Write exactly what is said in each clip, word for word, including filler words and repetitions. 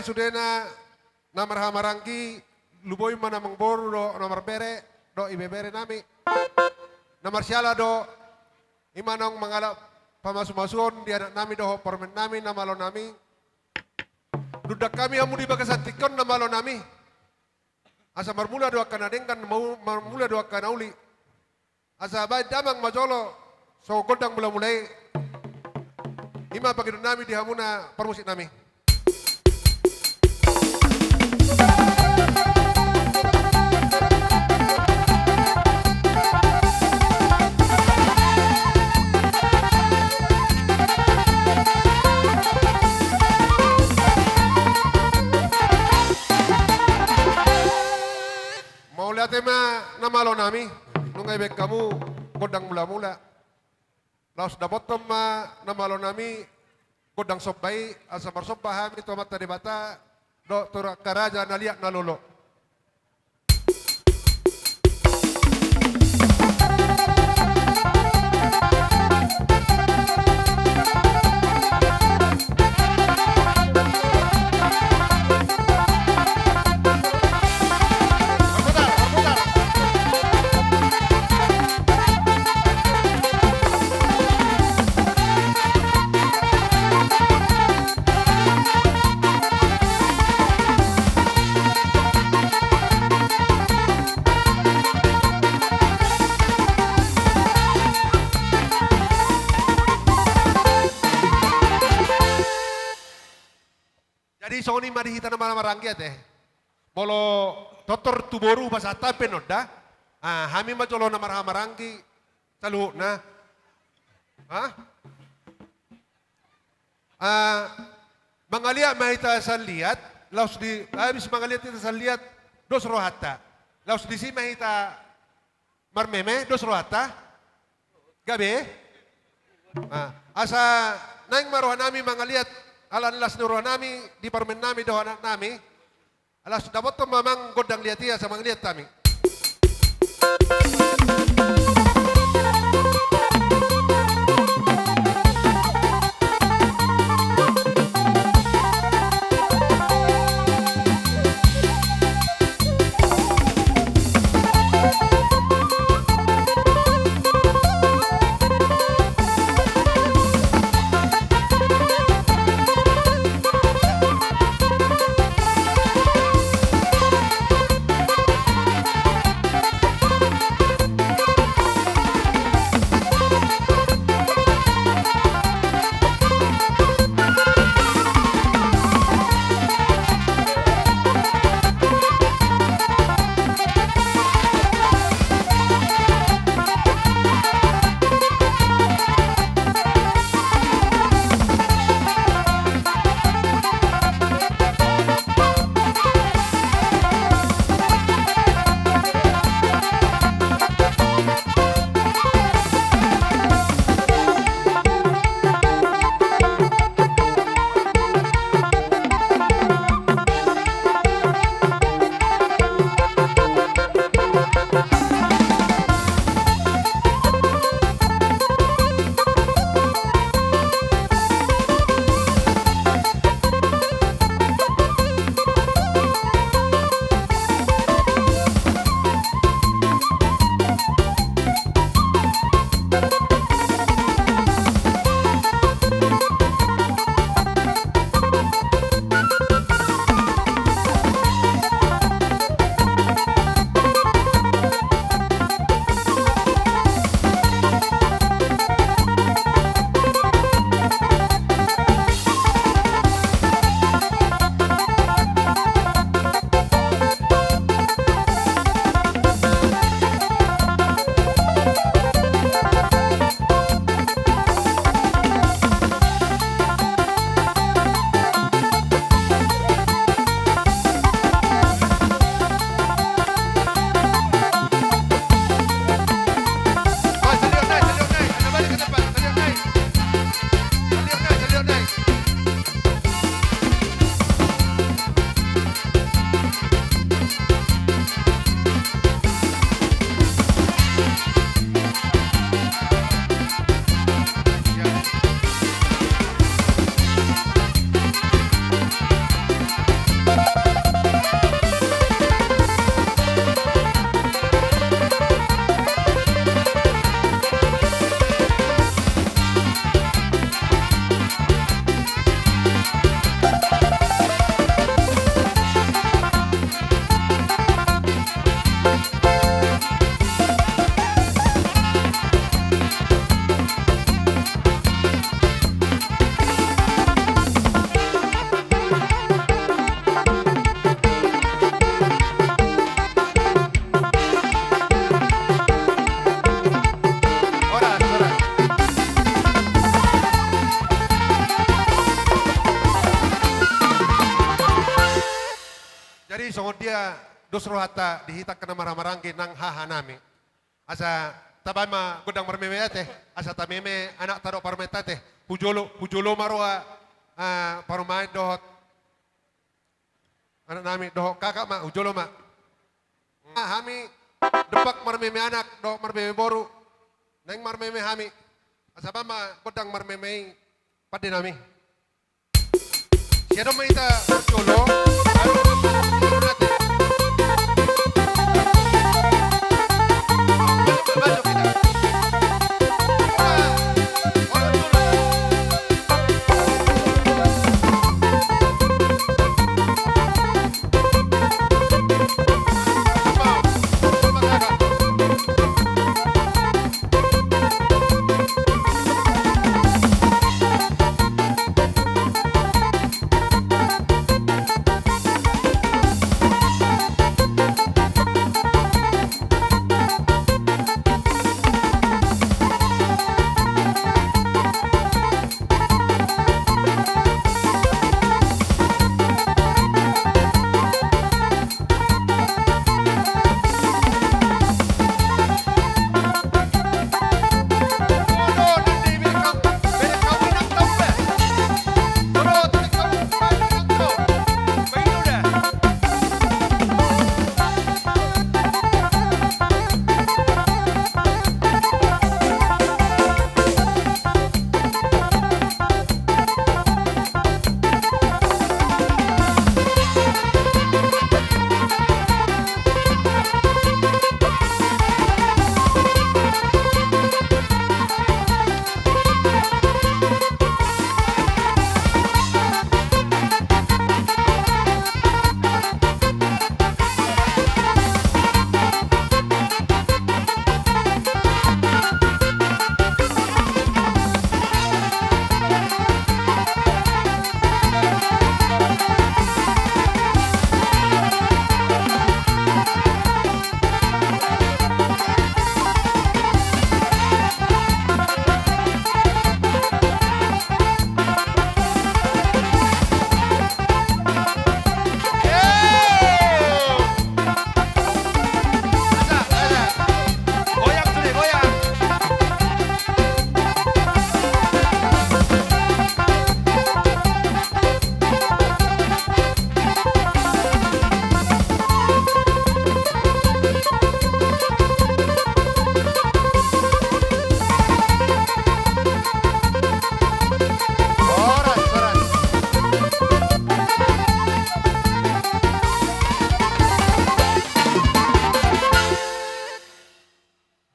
sudena na marhahamaranggi, lumobi ma na marboru dohot na marbere dohot ibebere nami. Na marsiala do i ma naung mangalap pamasumasuon di anak nami dohot parumaen nami na malo nami. Dung dang hami hamu di bagasan tingki on na malo nami, asa marmula do angka na denggan, mau-, marmula do angka na uli. Asa baen damang ma jolo songon gondang mulamula i. I ma pangidoan nami di hamuna parmusik nami. Mauliate ma na malo nami, nunga dibaen hamu gondang mulamula. Laos dapothon ma na malo nami gondang somba i, asa marsomba hami tu Amanta Debata dohot tu angka raja na liat na lolo. Jadi songon i ma di hita na marhahamaranggi ate. Molo tortor tu boru pasahat hami pe nonda. Ah, hami ma jolo na marhahamaranggi saluhutna. Hah? Ah, mangaliat ma hita sian liat, laos di, habis mangaliat hita sian liat, dos rohanta. Laos disi ma hita marmeme, dos rohanta. Gabe? Ah, asa naeng ma roha nami mangaliat, ala ni las ni roha nami di parumaen nami dohot anak nami. Laos dapothon ma amang gondang liat i asa mangaliat hami. dos rohanta di hita angka na marhahamaranggi nang hahanami. Asa tabaen ma gondang marmeme ate, asa tameme anakta dohot parumaenta ate. Hujolo, hujolo ma roha, ah, parumaen dohot anaknami dohot kakak ma, hujolo ma. Ah, hami dompak marmeme anak dohot marmeme boru. Naeng marmeme hami. Asa baen ma gondang marmeme i pandenami. Sian on ma hita parjolo.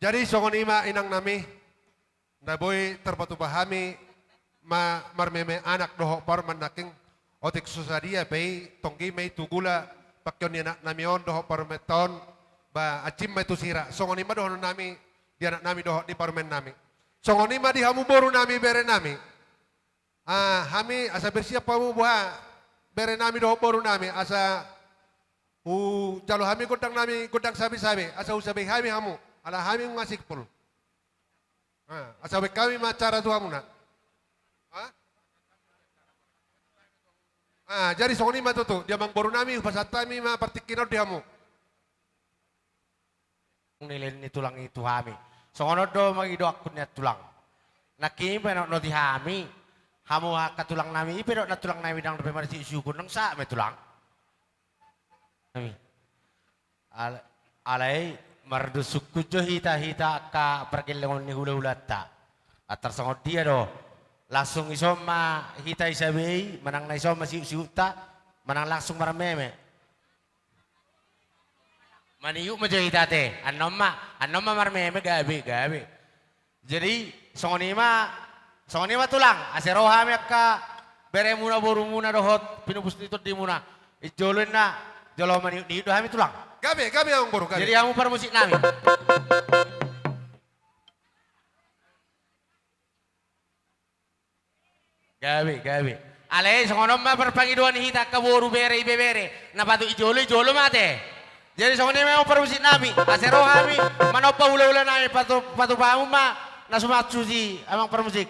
Jadi songon i ma inang nami, na boi tarpatupa hami ma-, marmeme anak dohot parumaen nangkin. Otik so sadia pe i, tonggi ma i tu gula, pangkeon ni anak nami on dohot parumaenta on, ba ansim ma i tu sira. Songon i ma dohonon nami di anak nami dohot di parumaen nami. Songon i ma di hamu boru nami, bere nami. Ah, hami asa bersiap hamu boha, bere nami dohot boru nami, asa hujalo hami gondang nami, gondang sabe-sabe, asa husabei hami hamu, ala hami nunga simpul. Ah, asa baen hami ma acara tu hamuna. Ah? Ah, jadi songon i ma tutu, di amang boru nami, hupasahat hami ma partingkian on di hamu. Nilehon ni tulang i tu hami. Songon on do mangido angkun ni tulang. Nangkin pe na noti hami. Hamu angka tulang nami i pe dohot na tulang nami ndang dope marsiuk-siukon, nang sahat ma i tulang. Nami. Al-, alai mardusungkun jo hita, hita angka pargellengon ni hula-hulanta. Antar songon dia do. Langsung ison ma hita isabei, manang na ison ma siuk-siukta, manang langsung marmeme. Maniuk ma jo hita ate, annon ma, annon ma marmeme, gabe, gabe. Jadi, songon i ma, songon i ma tulang, ase ro hami angka beremuna, borumuna dohot pinupus ni tondimuna. I jolo inna, jolo maniuk-niuk do hami tulang. Gabe, gabe amang boru, gabe. Jadi hamu parmusik nami. Gabe, gabe. Alai songon on ma parpangidoan ni hita angka boru, bere, ibebere. Na patut i jolo, i jolo ma ate. Jadi songon i ma amang parmusik nami. Ase ro hami manomba hula-hula nami, patu-, patupa hamu ma na suman sude, amang parmusik.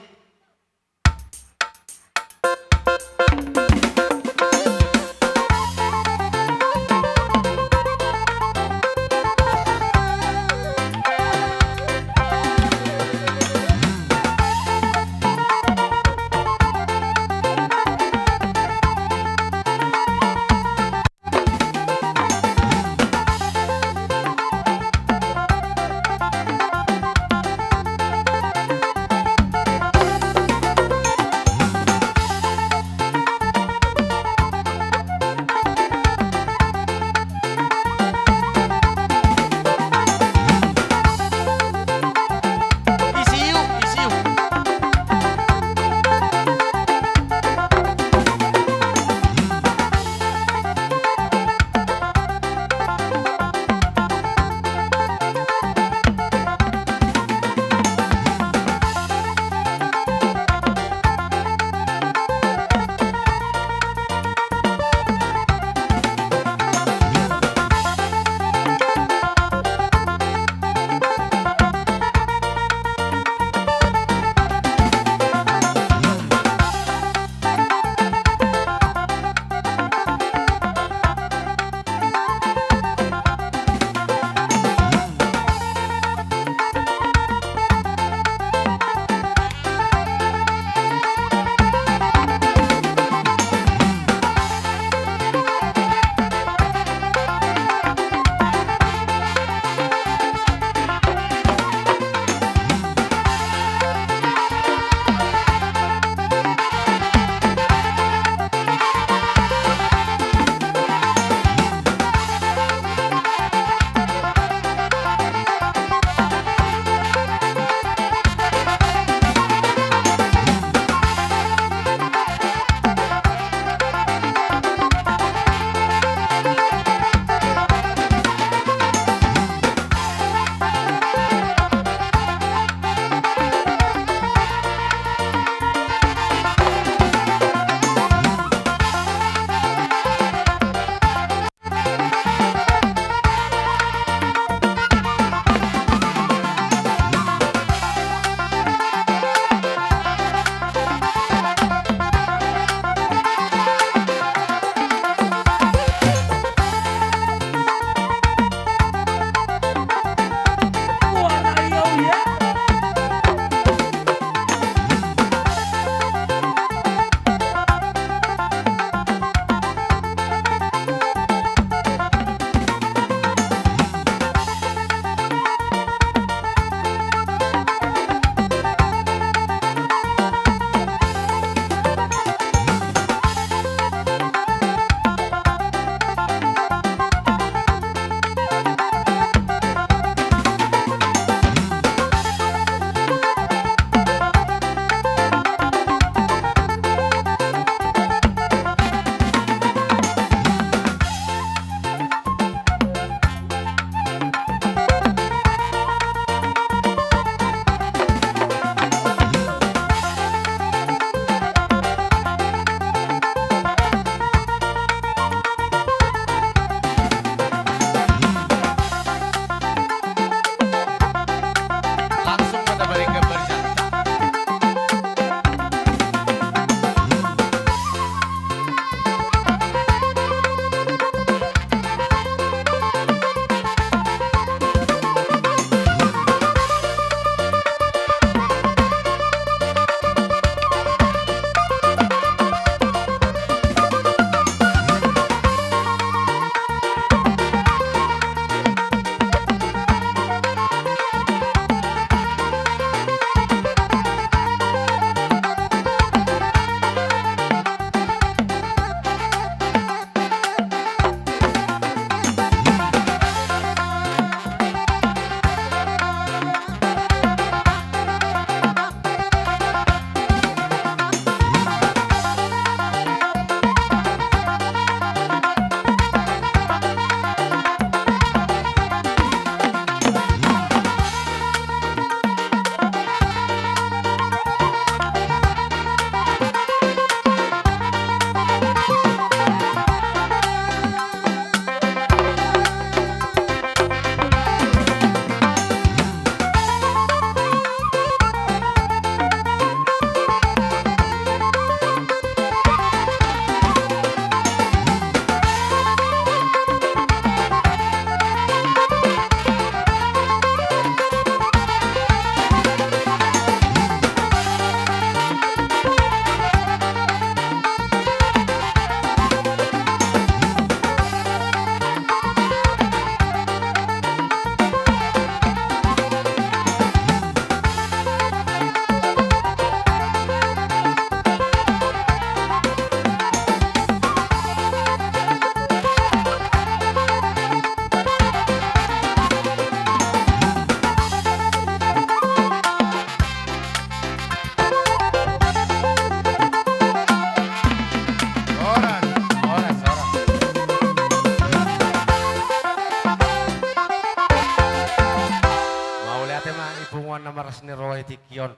Tema i punguan na marlas ni roha i tingki on.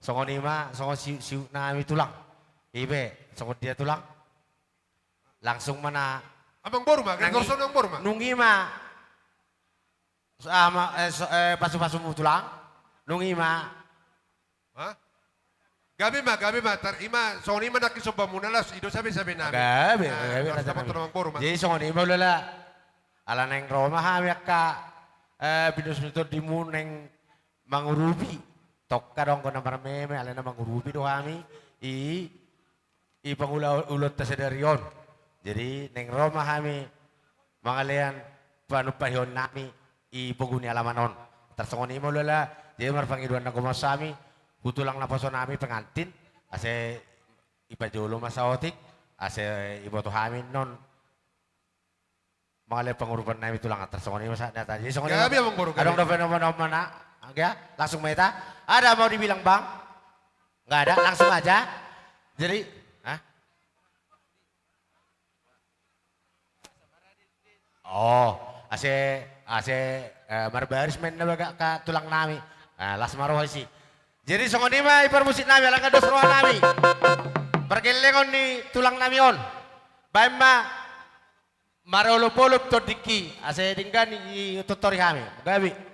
Songon i ma, songon siuk-siuk nami tulang. Ipe, songon dia tulang? Langsung ma na. Amangboru ma, nang i, Amangboru ma. Nung i ma. So, ah, ma, eh, so, eh, pasu-pasumu tulang. Nung i ma. Hah? Gabe ma, gabe ma, tar i ma, songon i ma nangkin somba muna las, i do sabe-sabe nami. Gabe, ah, gabe, las raja na nami. Amangboru ma. Jadi songon i ma ulala. Ala naeng ro ma hami angka, eh, binus ni tondimu naeng mangurupi. Tongka do anggo na marmeme, ala na mangurupi do hami. I, i pangula-, ulaonta sadari on. Jadi, naeng ro ma hami mangalean panumpahion nami i pogu ni alaman on. Tarsongon i ma ulala, jadi marpangidoan na gomos hami, tu tulang naposo nami pengantin, ase i pajolo ma saotik, ase iboto hami non. Mangalean pangurupan nami tulang, tarsongon i ma sahat na tadi. Jadi songon i ma. Gabe, Amangboru, gabe. Adong dope na, na, na, ya, langsung ma hita. Ada mau dibilang, Bang? Nggak ada, langsung aja. Jadi, hah? Oh, ase, ase, eh, marbaris ma inna bagak ka tulang nami. Ah, las ma roha i si. Jadi songon i ma i parmusik nami, ala nga dos roha nami. Pargellengon ni tulang nami on. Baen ma. Marolop-olop tondingki, ase denggan i tontori hami. Gabe.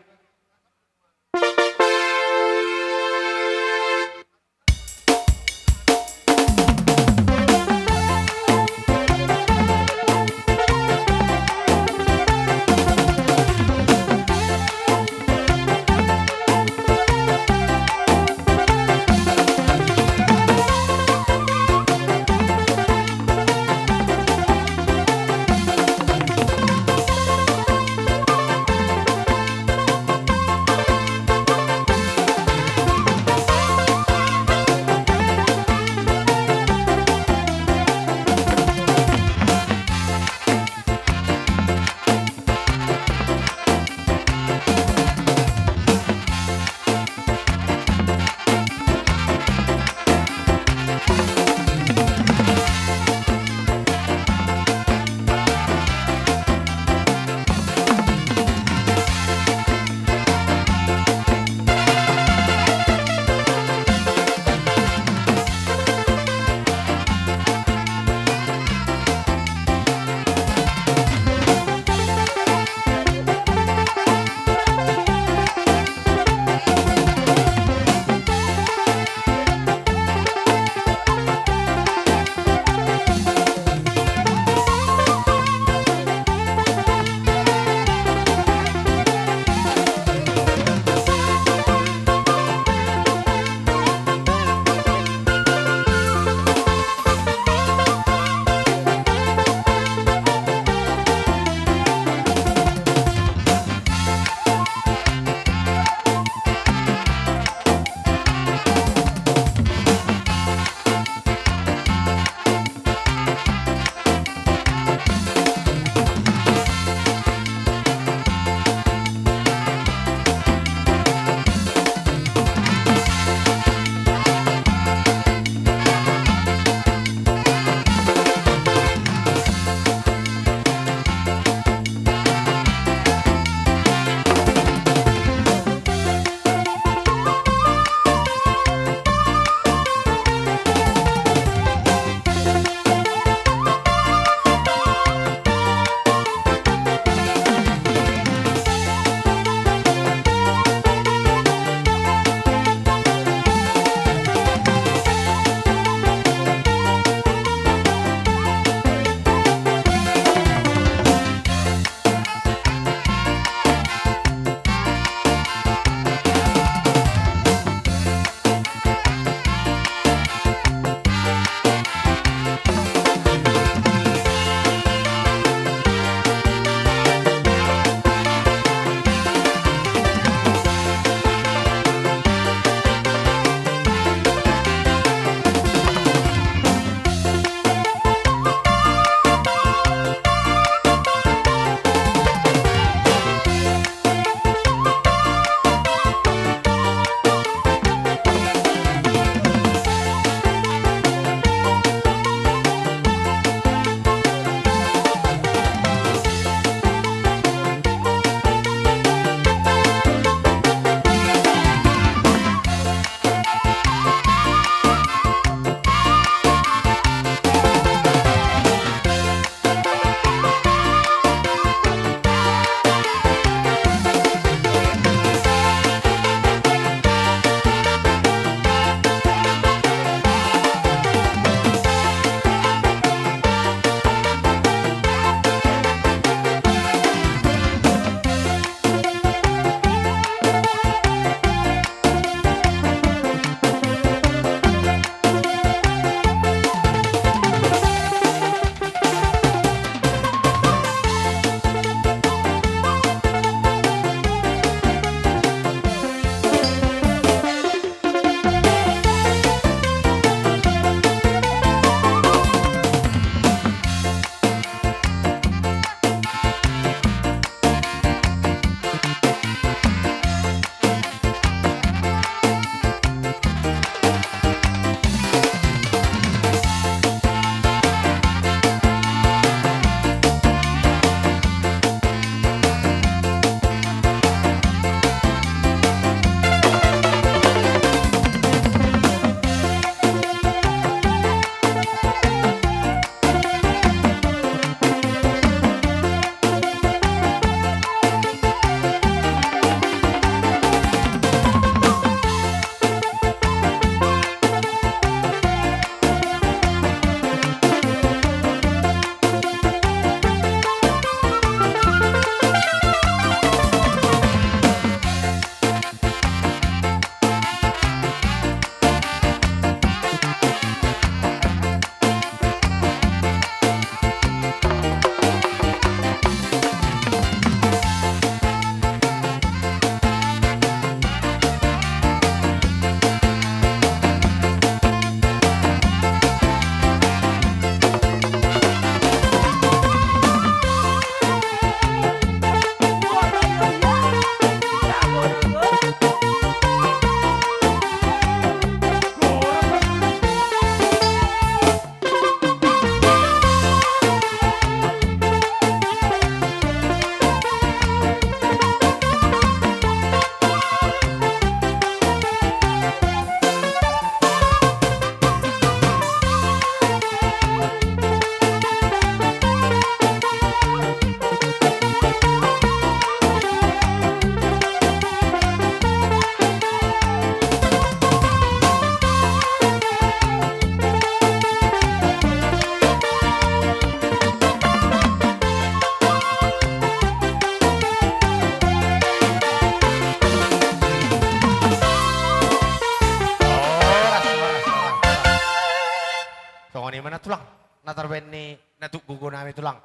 tulang, na tarbaen ni na tuk gogo nami tulang.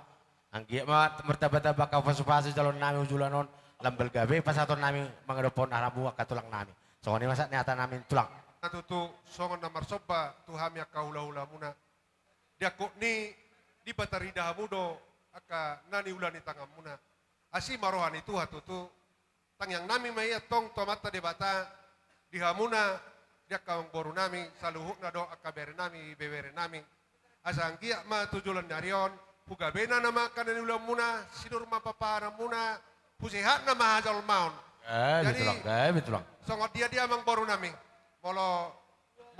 Anggiat ma martamba-tamba angka pasu-pasu jaloon nami ujulan on, lam balga be pasahaton nami mangadophon hamu angka tulang nami. Songon i ma sahat ni hata nami tulang. Na tutu songon na marsomba tu hami angka hula-hula muna. Di angkup ni Debata rida hamu do angka na niula ni tanganmuna. Asi ma roha ni Tuhan tutu. Tangiang nami ma i antong tu Amanta Debata, di hamuna, di angka amangboru nami, saluhutna do angka bere nami, ibebere nami. Asa anggiat ma tu joloan ni ari on, hugabena nama angka na niulaanmuna, sinur ma papahananmuna, husehatna ma hajolmaon. Gabe tulang, gabe tulang. Songon dia dia amangboru nami. Molo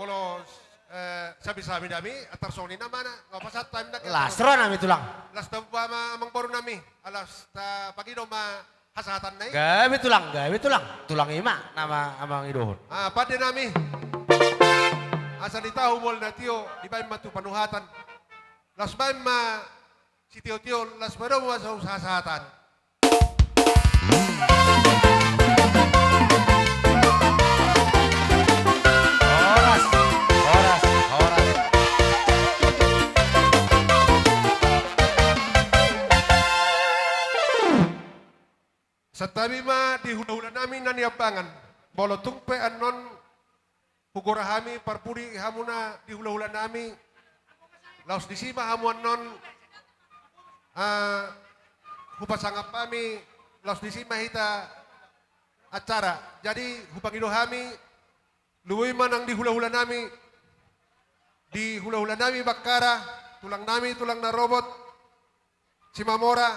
Molo, eh, sami-sami nami, antar songon i nama na, nga pasahat hami na. Las roha nami tulang. Las tamba ma amangboru nami, alas tapangido ma hasahatan na i. Gabe tulang, gabe tulang. Tulang i ma nama amangidohon. Ah, pande nami. Asa ditahu bola na tio, dibaen ma tu panuhatan. Las baen ma sitio-tio, las baen ma hasahatan. Horas, horas, horas. Santabi ma di hula-hula nami na niambangan. Molo tung pe annon hugora hami parpudi hamuna di hula-hula nami, laos disi ma hamu annon, ah, hupasangap hami, laos disi ma hita acara. Jadi hupangido hami, lumobi ma nang di hula-hula nami, di hula-hula nami Bakkara, tulang nami, tulang na robot, Simamora,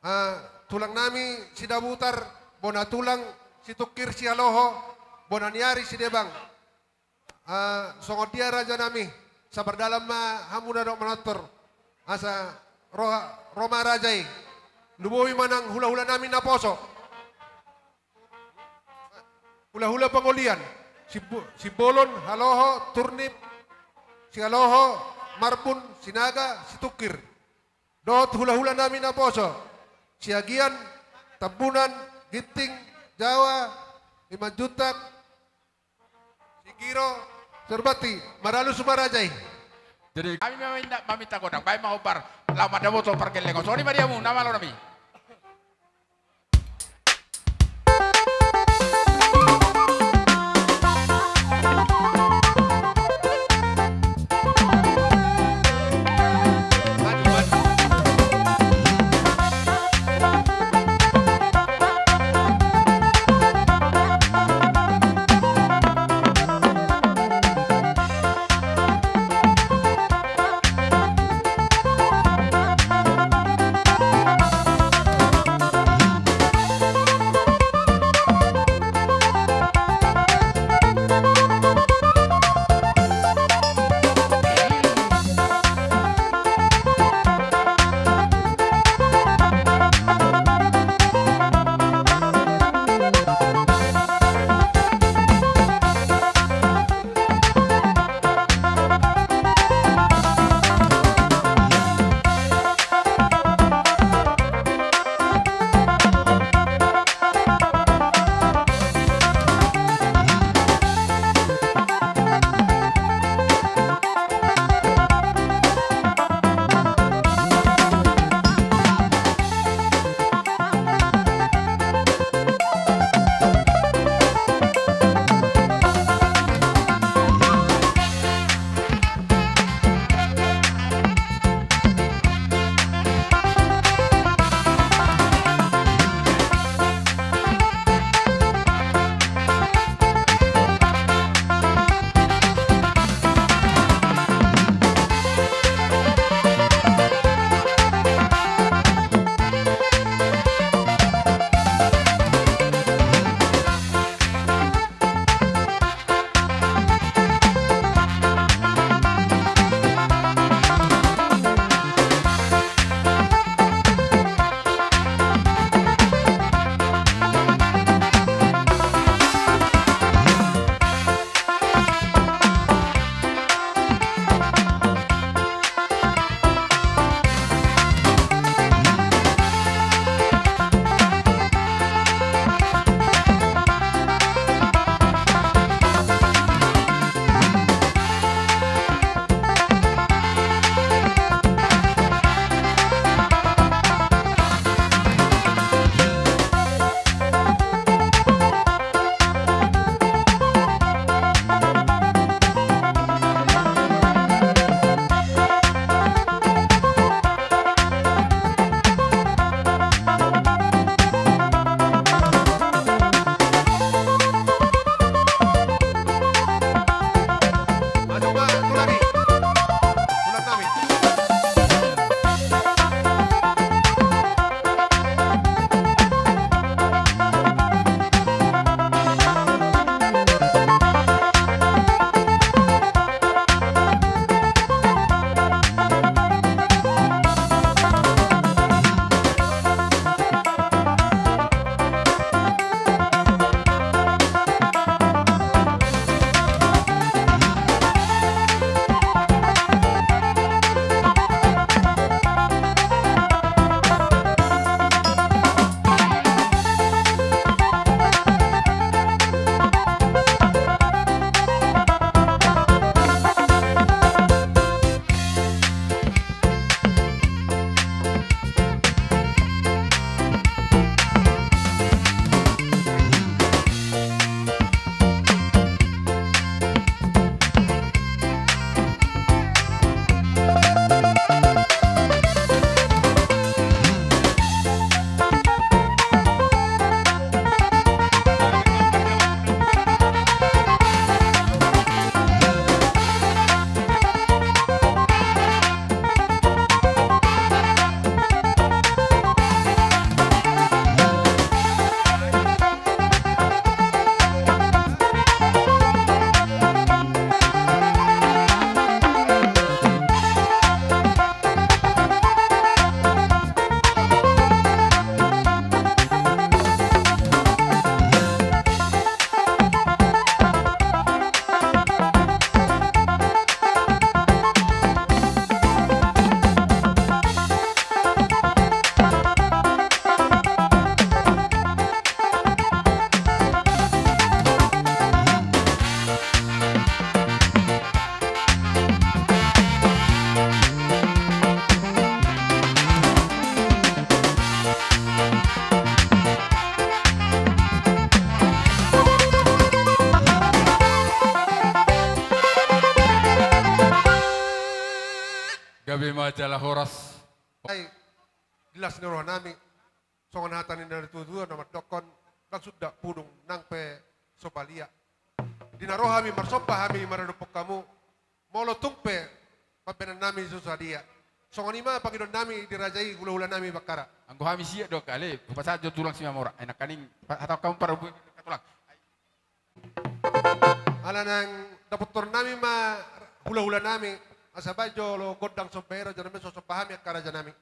ah, tulang nami Sidabutar, bona tulang Situngkir Sihaloho, bona ni ari Sidebang. Ah, songon dia raja nami, sabar dalan ma hamu na dohot manortor. Asa roha, ro ma raja i. Lumobi ma nang hula-hula nami naposo. Hula-hula pangolian, Simbo-, Simbolon, Haloho, Turnip, Sihaloho, Marbun, Sinaga, Situngkir. Dohot hula-hula nami naposo, Siagian, Tambunan, Ginting, Jawa, Simanjuntak, Sigiro, Sarbati, maralus ma raja i. Jadi hami ma minta, maminta godang, baen ma hombar, laho mandapothon pargellengon. Songon i ma di hamu, na malo nami. Ima jala horas. Ai di las ni roha nami, songon hata ni na tuatua na mandokkon, nang suda pudung nang pe so palia. Di na ro hami marsomba hami maradophon hamu, molo tung pe pambahenan nami so sadia. Songon i ma pangidoan nami di raja i, hulahula nami Bakkara. Anggo hami siat do ale, hupasahat jo tulang Simamora. Ai nangkaning hatahon hamu parbuat tulang. Ala naeng dapothon nami ma hulahula nami, asa baen jolo gondang somba i, ro jolo nami so somba hami angka raja nami.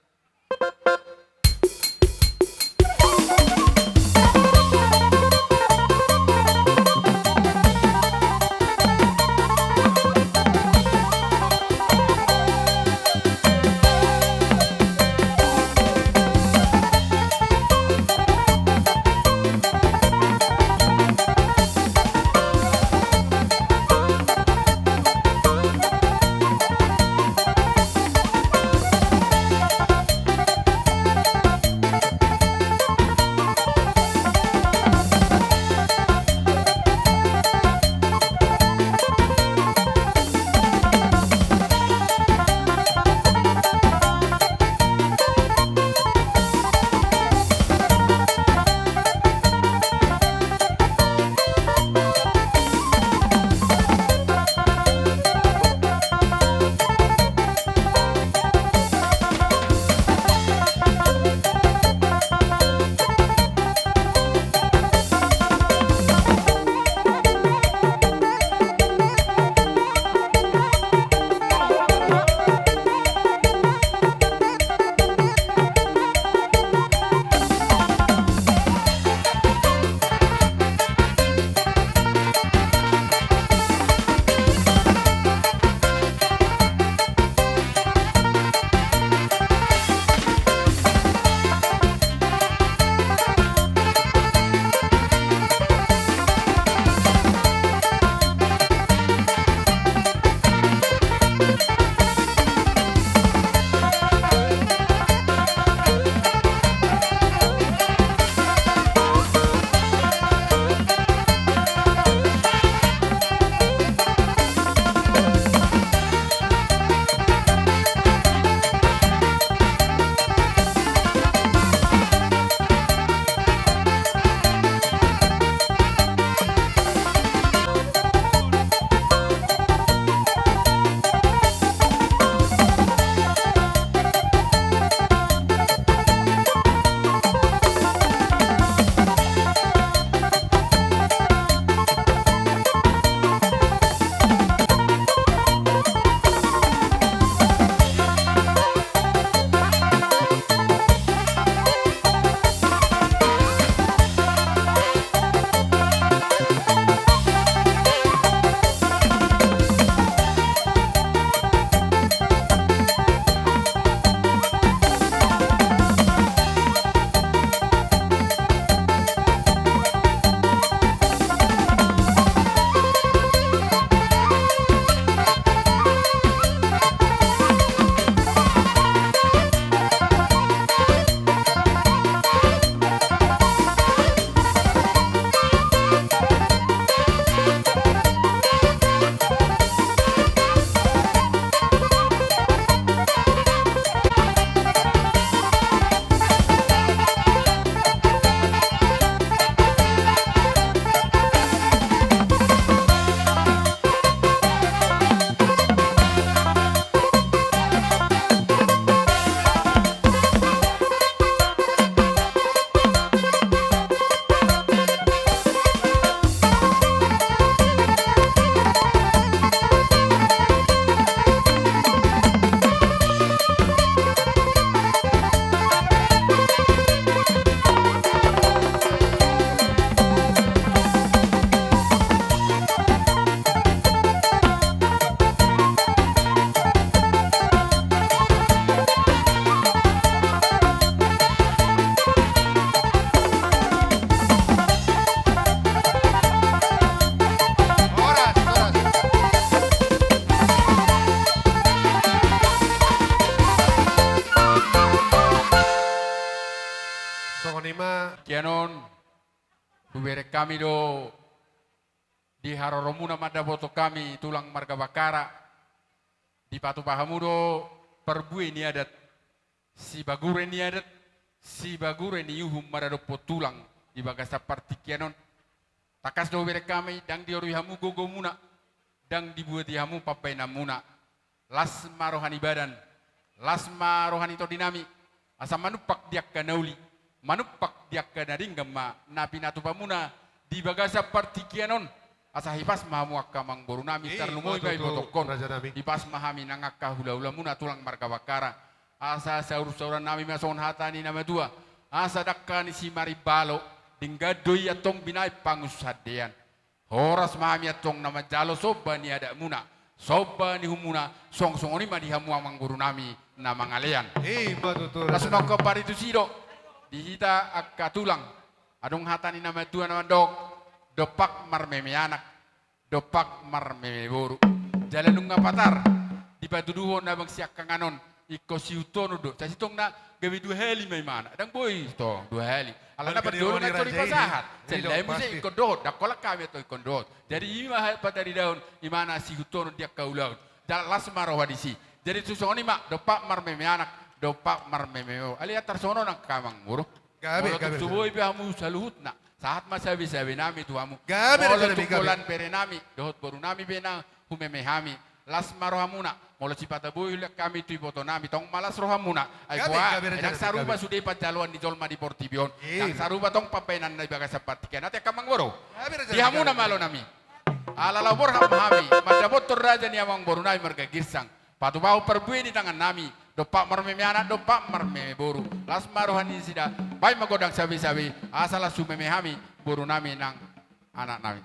Songon i ma. Kianon, hubereng hami do di haroromuna mandapothon hami tulang marga Bakkara. Dipatupa hamu do parbue ni adat, sibagure ni adat, sibagure ni uhum maradophon tulang di bagasan partingkian on. Tangkas do berengkami, ndang diorui hamu gogomuna, ndang dibuati hamu pambaenanmuna. Las ma roha ni badan, las ma roha ni tondinami, asa manumpak di angka na uli, manumpak di angka na denggan ma na pinatupamuna di bagasan partingkian on, asa hipas ma hamu angka amangborunami. Eh, tarlumobi ma i, ima tutu, ibotohon, rajanami. Hipas ma hami nang angka hulahulamuna tulang marga Bakkara. Asa saursaurannami ma songon hata ni na matua: Asa dangka ni simarimbalo, denggan do i antong binahen pangunsandean. Horas ma hami antong na manjalo somba ni adatmuna, somba ni uhumuna, songon, songon i ma di hamu amangborunami na mangalean. Ima tutu. Las ma, rajanami, angka paritusi do di hita angka tulang. Adong hata ni na matua na mandok: Dompak marmeme anak, dompak marmeme boru. Jala nunga patar dipatuduhon abang siangkangan on, ingkon sihuthon do. Sai sitongna gabe dua hali ma imana. Ndang boi tong dua hali. Alana parjolo na tong dipasahat. Selain muse ingkon dohot, ndang holan hami antong ingkon dohot. Jadi i ma hata pataridahon, imana sihuthon di angka ulaon. Jala las ma roha disi. Jadi tu songon i ma, dompak marmeme anak, dompak marmeme boru. Alai tarsongon on angka amangboru. Gabe, gabe. Molo tung so boi be hamu saluhutna, sahat ma sabesabenami tu hamu. Gabe, gabe. Molo tung holan berenami dohot borunami be na humeme hami, las ma rohamuna. Molo sipata boi holan hami tu ibotonami, tong ma las rohamuna. Ai boha, gabe, gabe, rajanami, ndang sarupa sude panjaloan ni jolma di portibi on. Ndang sarupa tong pambaenanna di bagasan partingkian. Ate angka amangboru. Gabe, rajanami, gabe. Di hamuna ma alonami. Ala laho borhat ma hami mandapothon raja ni amangborunami marga Girsang. Patupahon parbue ni tangannami, dompak marmeme anak, dompak marmeme boru. Las ma roha ni nasida, baen ma gondang sabesabe, asa las humeme hami, borunami nang anaknami.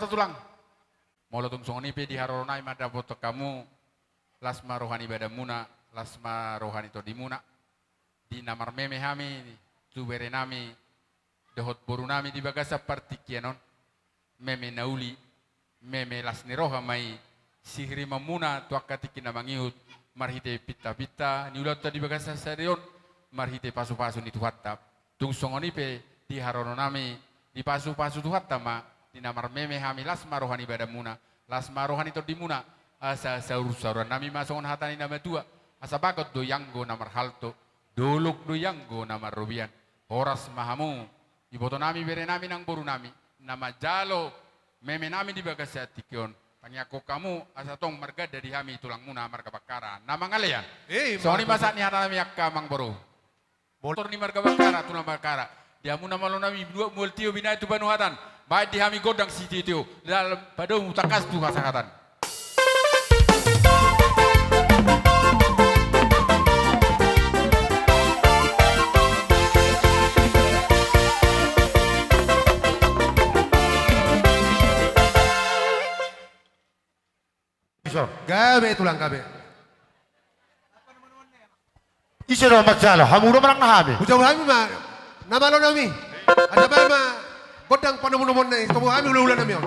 tulang. Molo tung songon i pe di haroro nami mandapothon hamu, las ma roha ni badanmuna, las ma roha ni tondimuna. Di na marmeme hami tu bere nami dohot boru nami di bagasan partingkian on, meme na uli, meme las ni roha ma i, sihirimanmuna tu angka tingki na mangihut, marhite pintapinta ni ulaonta di bagasan sadari on, marhite pasupasu ni Tuhanta. Tung songon i pe di haroro nami, dipasupasu Tuhanta ma, di na marmeme hami, las ma roha ni badanmuna, las ma roha ni tondimuna, asa saursaurannami ma songon hata ni na matua, asa bagot do i anggo na marhalto, dolok do i anggo na marrobean. Horas ma hamu, ibotonami, berenami nang borunami, na manjalo memenami di bagasan tingki on. Tangiangkon hamu asa tong marganda di hami tulangmuna marga Bakkara na mangalean. Eh, songon i ma sahat ni hatanami angka amangboru. Botor ni marga Bakkara, tulang Bakkara. Di hamu na malonami, nuaeng mual tio binahen tu panuhatan. Bahen di hami gondang sitiotio. Laho padomu tangkas tu hasahatan. Iso. Gabe tulang gabe. Ise do manjalo, hamu do manang na hami? Hujalo hami ma, na malonami. Asa bahen ma gondang panomunomuonna i, tabo hami hulahulanami on.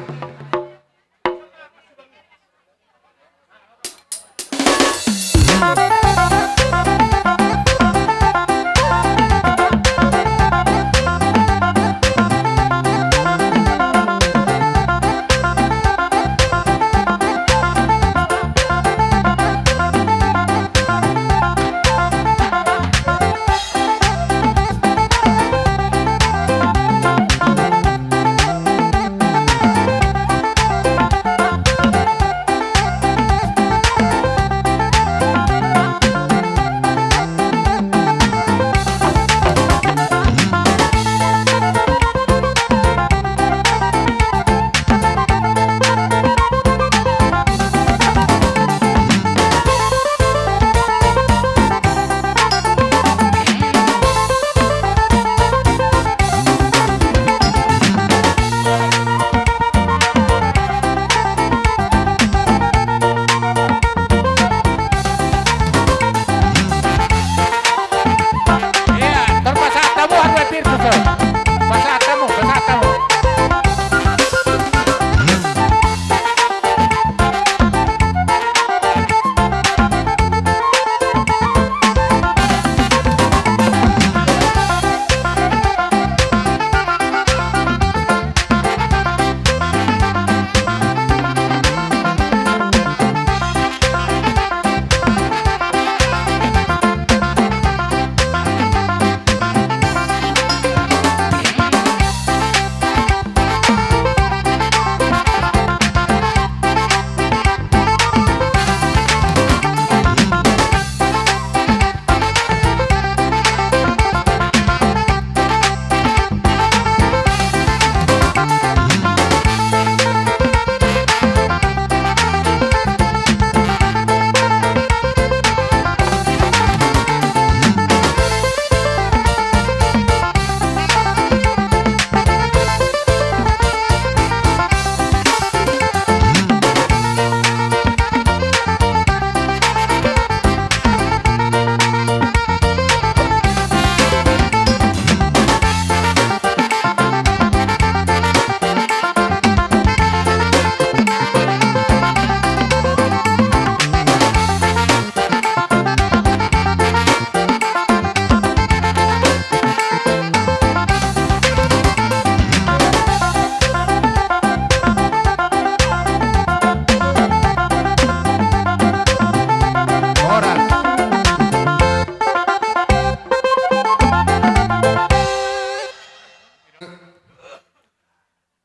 Horas.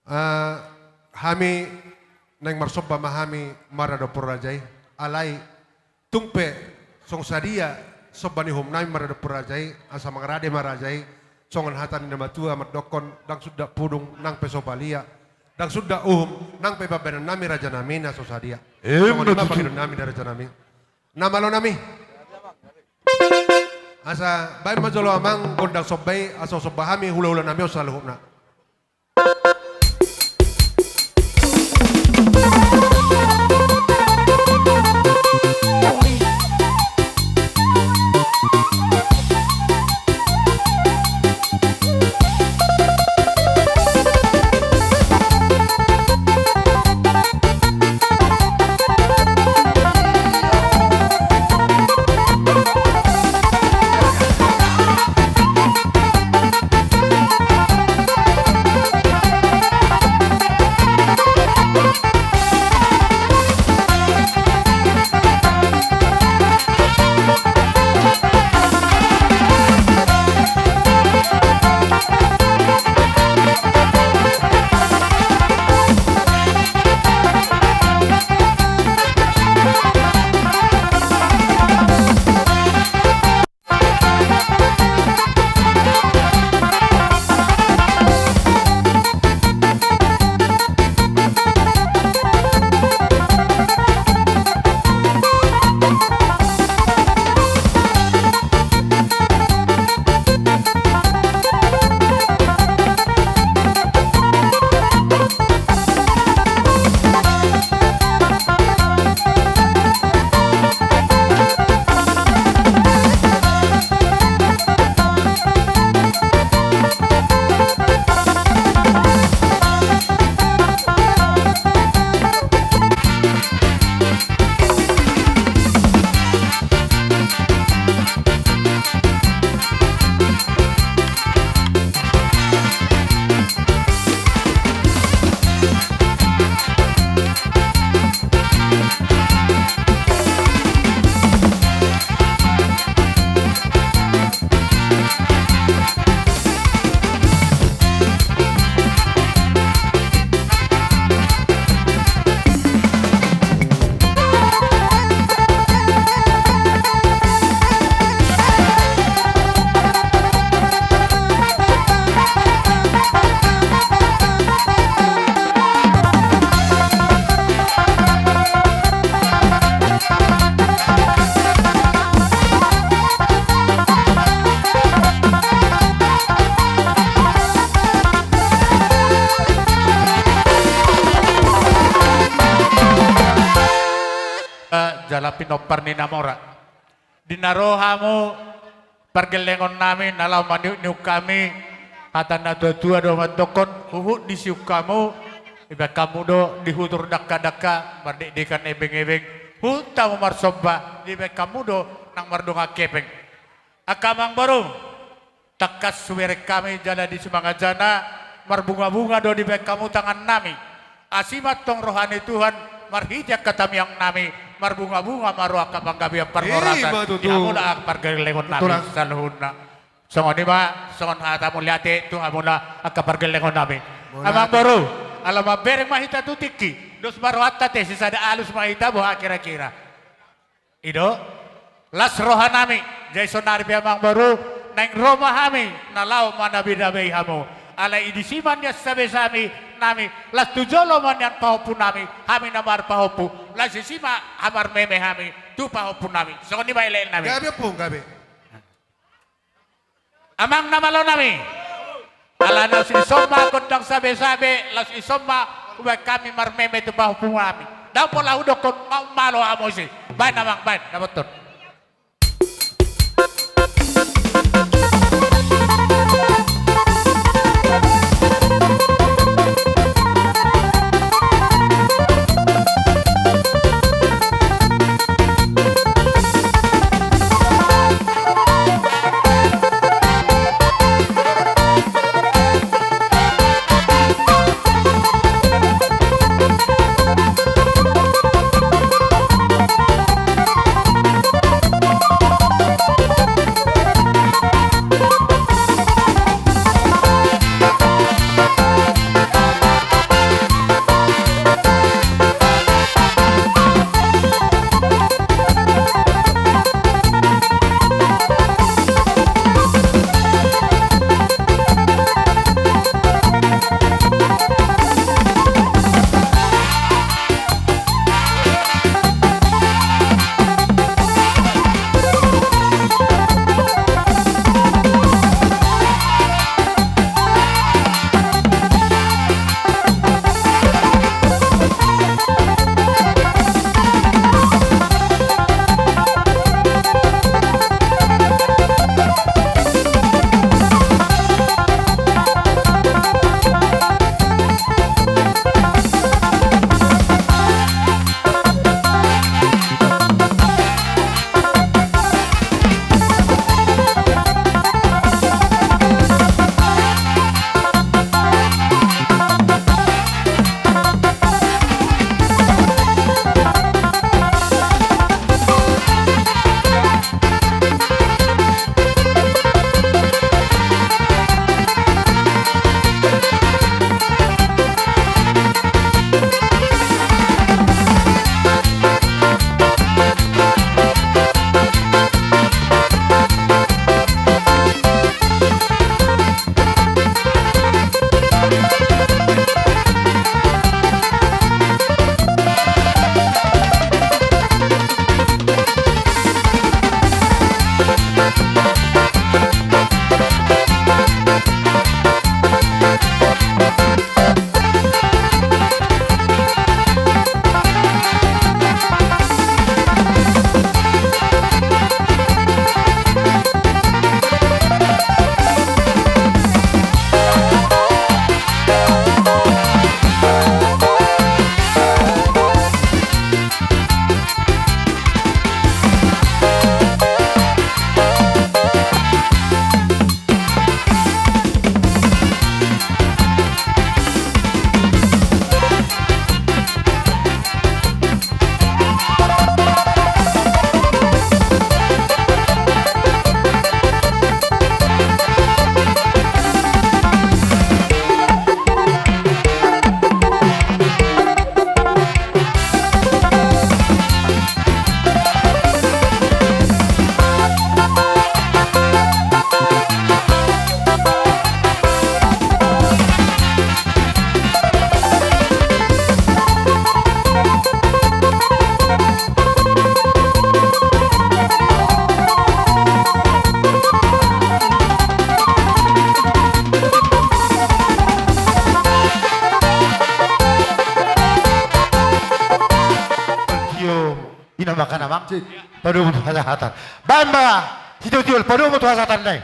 Ah, hami naeng marsomba ma hami maradophon raja i, alai tung pe songon sadia somba ni uhumnami maradophon raja i, asa mangarade ma raja i, songon hata ni na matua mandokkon, ndang suda pudung nang pe so palia, ndang suda uhum nang pe pambahenannami rajanami na so sadia. Emma tutu. Songon i ma pangidoannami di rajanami. Na malonami. Asa bahen ma jolo amang gondang somba i, asa somba hami hulahulanami on saluhutna. jala pinompar ni na mora. Di na ro hamu pargellengon nami, na laho maniukniuk hami, hata na tuatua do mandokkon, huhut disiuk hamu, dibaen hamu do di hutur dangkadangka, mardekdekan ebengebeng, huhut hamu marsomba, dibaen hamu do nang mardongan hepeng. Angka amangboru, tangkas hubereng hami jala di simangan jana, marbungabunga do dibaen hamu tangan nami. Asi ma antong roha ni Tuhan, marhite angka tamiang nami, marbungabunga ma roha angka panggabean parhorasan. Ima tutu. Di hamuna angka pargellengon nami. Tulang. Saluhutna. Songon i ma, songon hata mauliate tu hamuna angka pargellengon nami. Mauliate. Amangboru, ala mambereng ma hita tu tingki, dos ma rohanta ate, sisada alus ma hita boha kira-kira. I do, las roha nami, jala saonari pe amangboru, naeng ro ma hami, na laho manabinabei hamu. Alai disi ma nian sabesa nami, las tu jolo ma nian pahompu nami, hami na marpahompu, las disi ma hamarmeme hami, tu pahompu nami. Songon i ma elekel nami. Gabe ompung, gabe. Amang na malo nami. Ala laos dison ma gondang sabesabe, laos dison ma hubaen hami marmeme tu pahompu nami. Ndang pola hudokkon, ma-, malo hamu muse. Baen amang, baen, dapothon. Ina maka namang. Padomu tu hasahatan. Baen ma sitiotio, padomu tu hasahatan nai.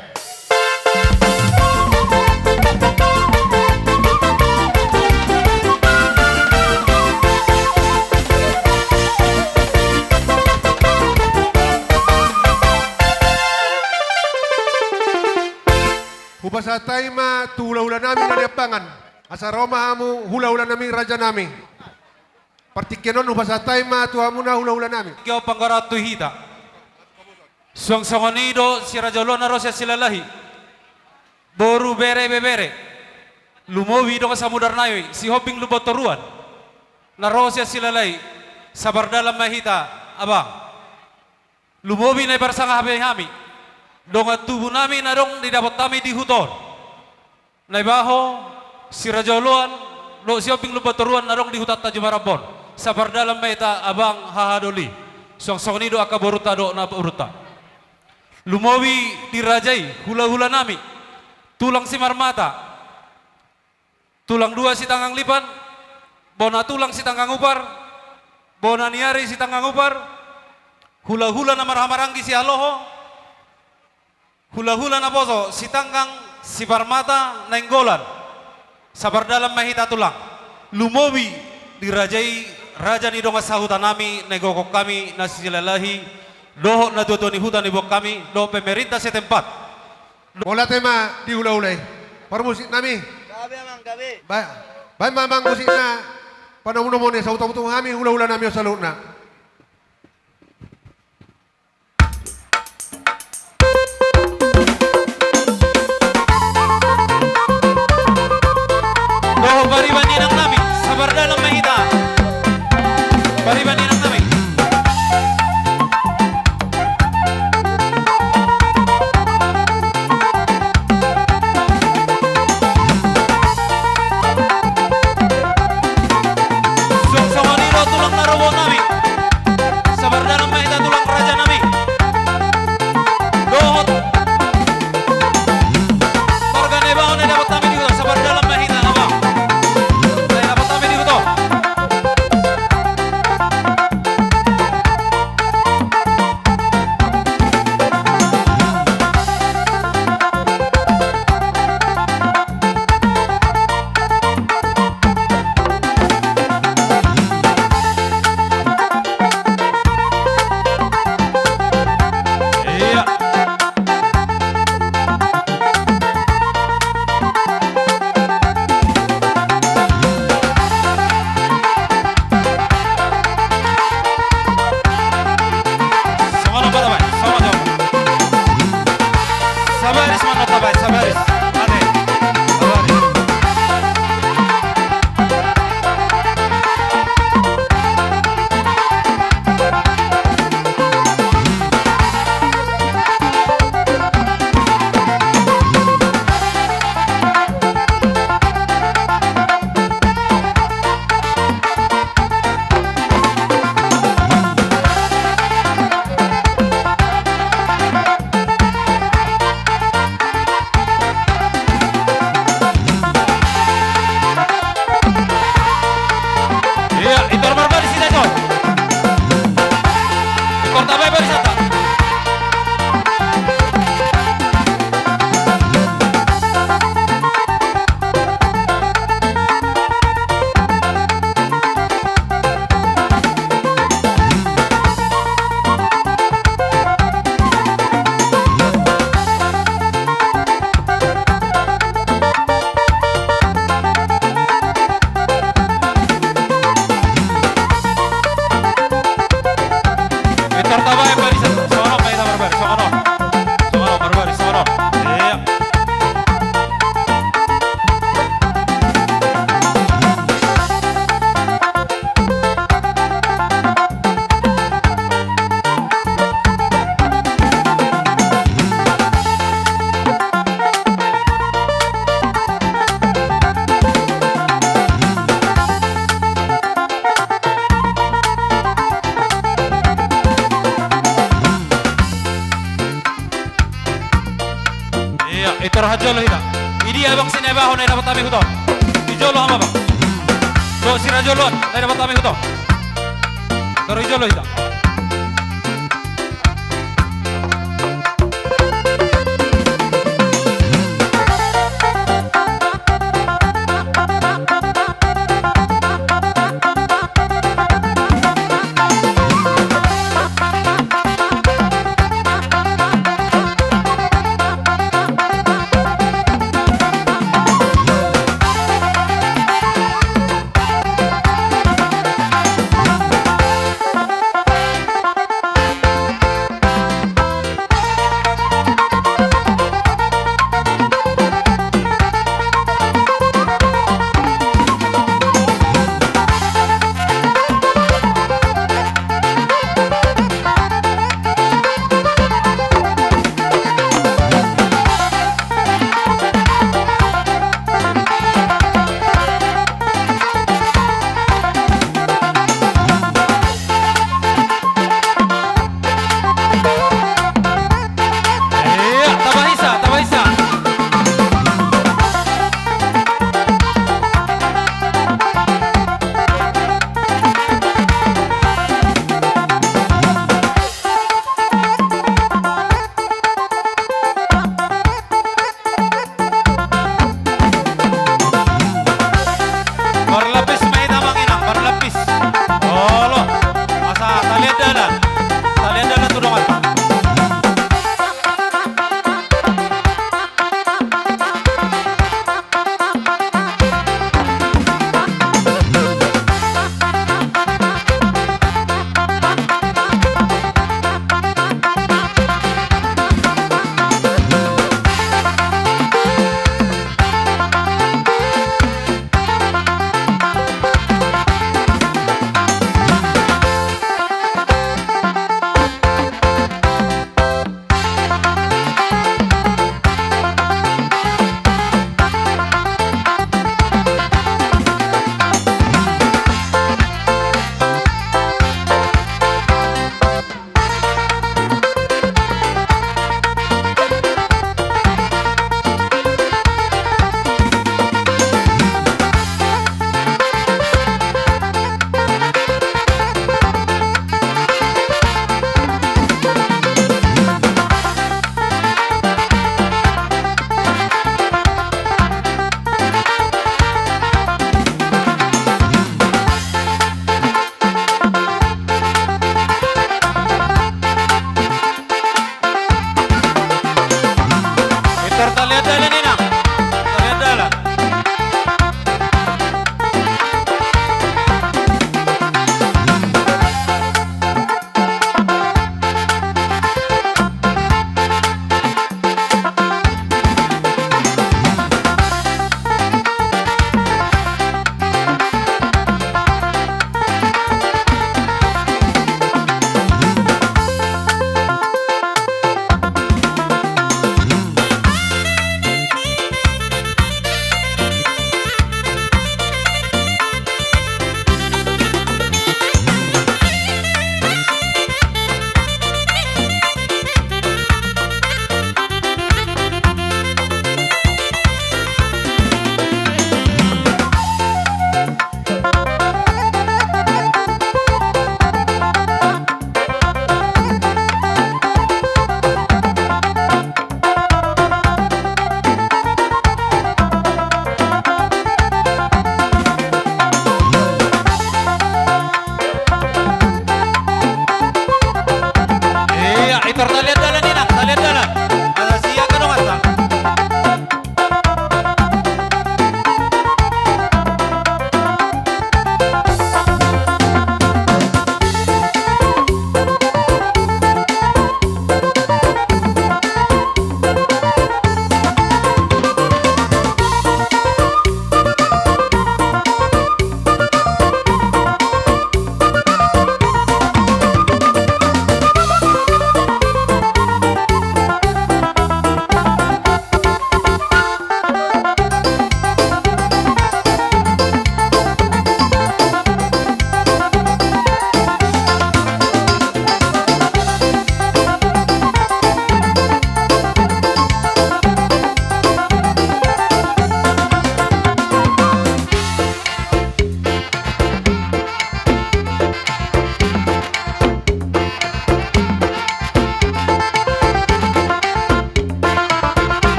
Hupasahat hami ma tu hulahula nami na di Ambangan. Asa ro ma hamu hulahula nami, raja nami. Partingkian on hupasahat hami ma tu hamuna hulahula nami. Tingki on panggoraon tu hita. Suang songon i do si Raja Oloan na ro sian Silalahi. Boru, bere, ibebere. Lumobi dongan samudar nami, Sihombing Lumban Toruan. Na ro sian Silalahi. Sabar dalan ma hita, abang. Lumobi na iparsangap hami, dongan tubu nami na adong didapot hami di huta on. Naibaho, si Raja Oloan, dohot Sihombing Lumban Toruan na adong di hutanta Jumarambon. Sabar dalan ma hita abang hahadoli. Suang songon i do angka borunta dohot na borunta. Lumobi di raja i, hulahula nami. Tulang Simarmata. Tulang Dua Sitanggang Lipan, bona tulang Sitanggang Upar, bona ni ari Sitanggang Upar, hulahula na marhahamaranggi Sihaloho, hulahula naposo Sitanggang Siparmata Nainggolan. Sabar dalan ma hita tulang. Lumobi di raja i, raja ni dongan sahuta nami, na igokhon hami, na Silalahi, dohot natuatua ni huta na iboan hami, dohot pemerintah setempat. Mauliate ma di hulahula i. Parmusik nami. Gabe, amang, gabe. Ba-, baen ma, amang, musikna. Panomunomu ni, sahuta-huta hami hulahula nami on saluhutna. Dohot pariban ni inang nami, sabar dalan ma hita. Pariban ni inang nami. Suang songon i do tulang na ro boan nami. Sabar dalan ma hita tulang raja nami. Dohot marga Naibaho na dapot hami di huta, sabar dalan ma hita, abang. Na dapot hami di huta. Iya. Songon on ma tabaen, songon on. Sabaris ma na tabaen, sabaris. Ate. Sabaris. Iya, Itor marbaris hita, Itor. Itor tabaen barisanta. Pintor tabaen barisanta, songon on ma hita marbaris, songon on. Songon on marbaris, songon on. Iya. Iya, i tor hanjolo hita. Idia abang si Naibaho na dapot hami huta on? I jolo hamu abang. Dohot si Raja Oloan na dapot hami huta on? Tor i jolo hita.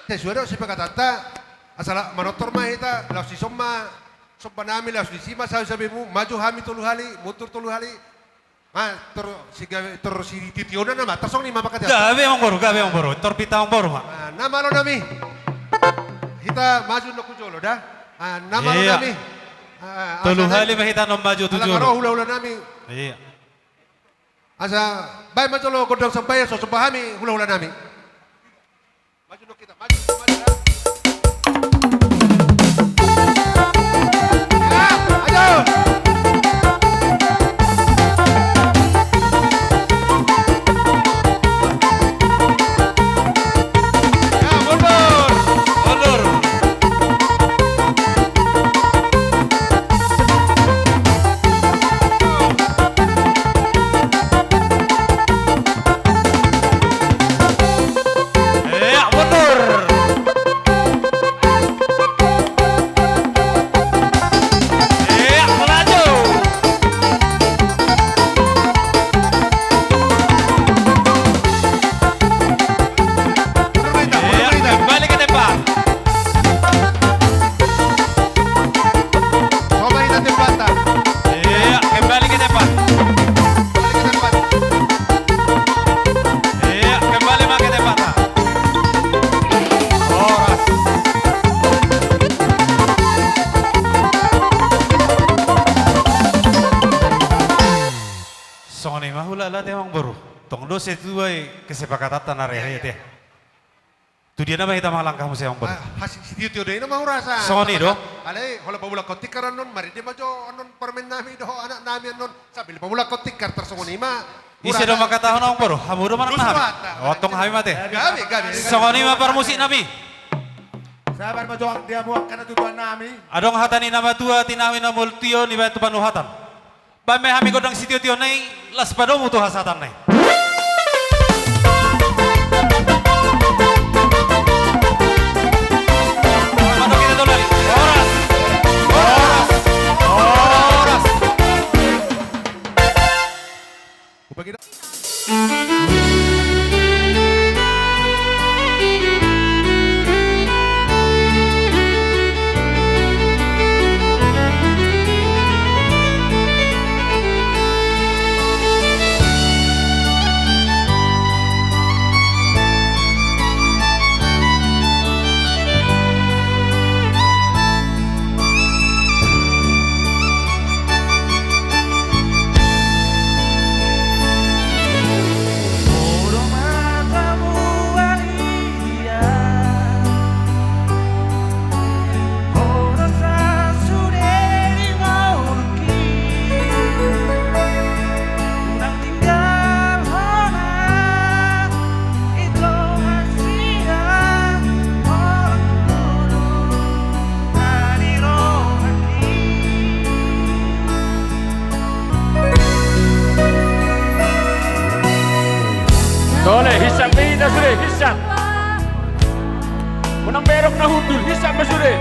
Sesuai do sipakatanta, asal manortor ma hita, laos dison ma somba nami, laos disi ma sabe-sabemu, maju hami tolu hali, mundur tolu hali. Ma, tor si gabe, tor si titiona nama, tor songon i ma pakatanta. Gabe amangboru, gabe amangboru, tor pinta amangboru ma. Ah, na malo nami. Hita maju nang tu jolo da. Ah, na malo nami. Ah, tolu hali ma hita annon maju tu jolo. Ala ro hula-hula nami. Iya. Asa baen ma jolo gondang somba i, so somba hami hula-hula nami. Maju do hita, maju, maju, ya. Ya, maju. Ya, mundur. Mundur. Ya, mundur. Ya, maju. Mundur hita, mundur hita. Ya, kembali ke tempat. Coba hita tempat, ta. Iya, kembali ke tempat. Kembali ke tempat. Iya, kembali ma ke tempat, ta. Horas. Songon i ma hulala te amangboru. Tong do sesuai kesepakatanta na rehe te. Tu dia nama hita mangalangka muse amangboru? Ah, hasi sitio-tio do i nama hurasa. Songon i do. Alai holan pamulakhon tikar annon, marende ma jo annon parumaen nami dohot anak nami annon, sambil pamulakhon tikar, tarsongon i ma. Ise do mangkatahon amangboru? Hamu do manang na hami? Otong hami ma te. Gabe, gabe. Songon i ma parmusik nami. Sabar ma jo di hamu angka na tuatua nami. Adong hata ni na matua, tinahu i na molo tio, nibaen tu panuhatan. Baen ma hami gondang sitio-tio na i, laos padomu tu hasahatan na i. Horas! Horas! Horas! Tole, hisap ma hita sude, hisap. Unang berok na hundul, hisap ma sude.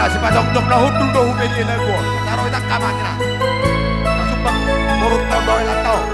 Sipajongjong na hundul do hubege na gol. Taro i tangka mati na. Tasumbang borunta on do elanta on.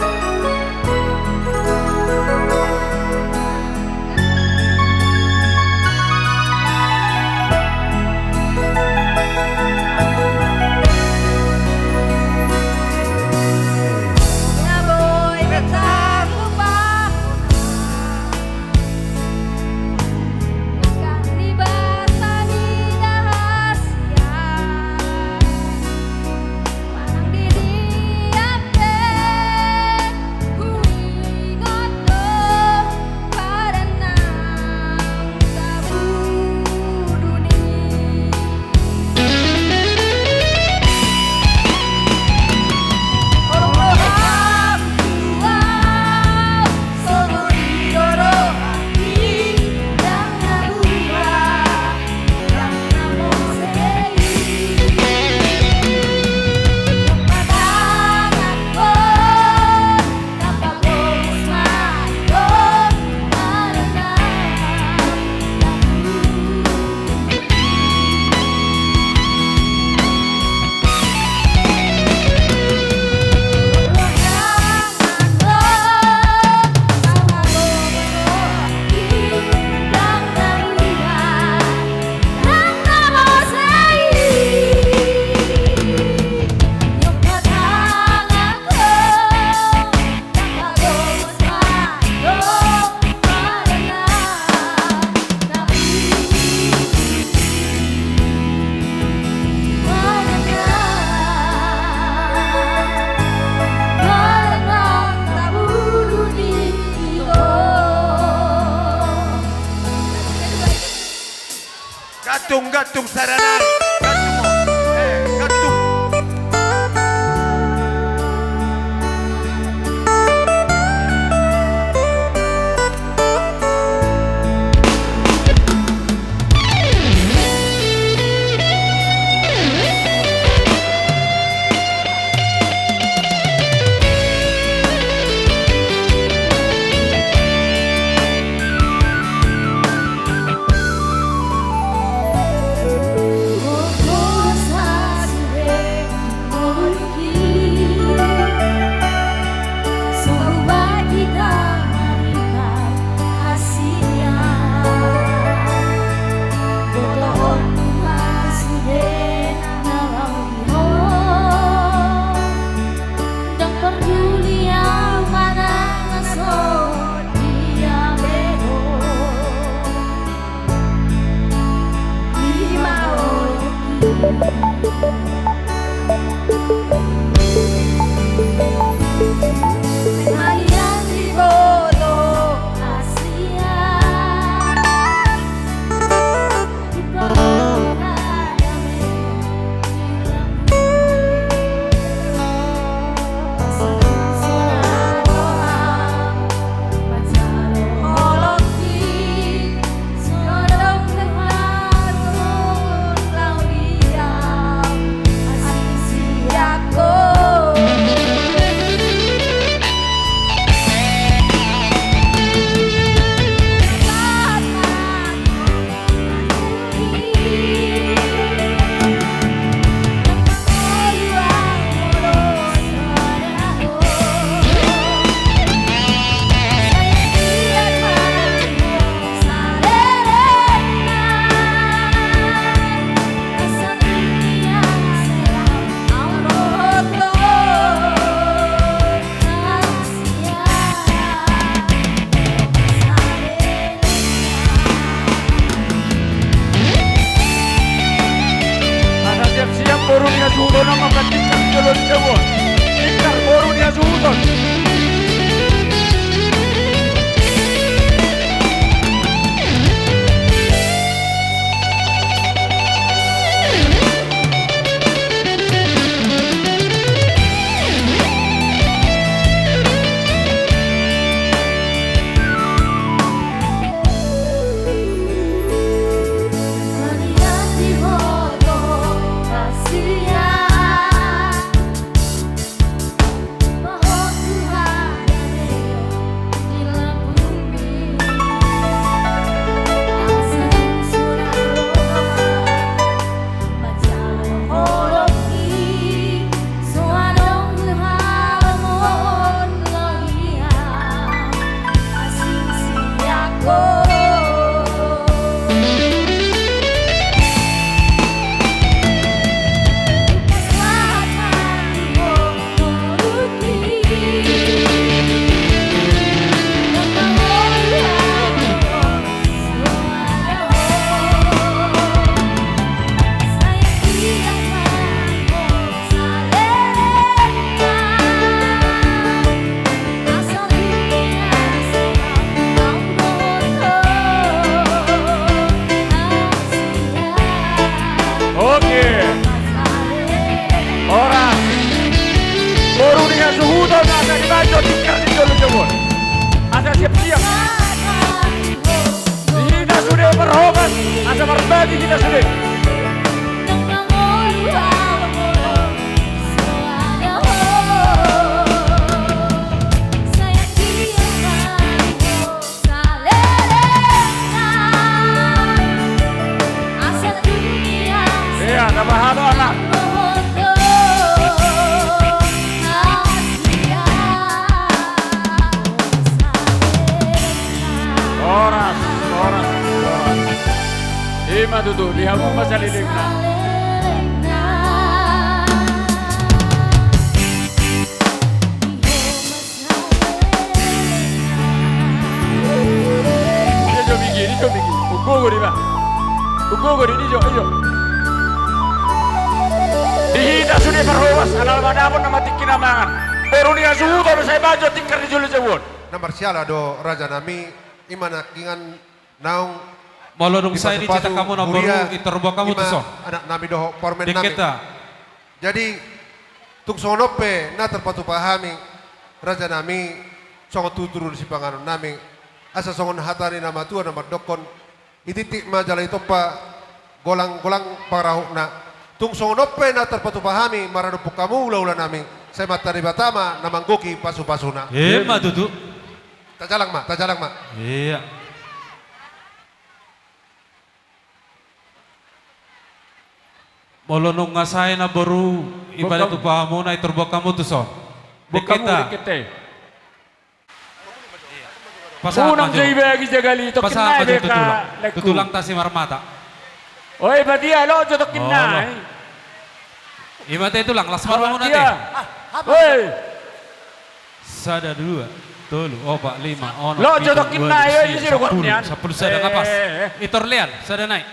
Gantung, gantung, saranai. Gantung, eh, gantung. Di hita sude. Ia, na bahat do anak. Horas, horas, horas. Ima tutu, di hamu ma salelengna. Dia jo migi, dia jo migi. Ugo go di ba. Ugo go di, dia jo, dia jo. Di hita sude parhobas, ala ma dapot nama tingki na mangan. Boru ni hasuhuton, sai bajo tingkar ni jolo jabu on. Na marsiala do raja nami, ima nangkiningan naung. Molo dung sae dicitahon hamu na boru, itor boan hamu tuson. Anak nami dohot parumaen nami. Jadi, tung songon on pe na tarpatupa hami, raja nami, songon tutur ni sipanganon nami, asa songon hata ni na matua na mandokkon, ititik ma jala itompa, golang-golang pangarahutna. Tung songon on pe na tarpatupa hami, maradophon hamu hula-hula nami, sai Amanta Debata ma na manggohi pasu-pasuna. Ima tutu. Tajalang ma, tajalang ma. Ia. Molo nunga sae na boru, i ma ditupa hamu na itor boan hamu tuson. Boan hamu dengketa. Pasahat ma jo. Unang jo ibagi jagal i, tongkin nai be ka. Tu tulang tasi marmata. Oi, badia, loas jo tongkin nai. Ima te tulang, las ma roha muna te. Oi. Sada, dua, tolu, opat, lima, onom, pitu, walu, sia, sampulu. Sampulu sada nga pas. Itor lean, sada nai.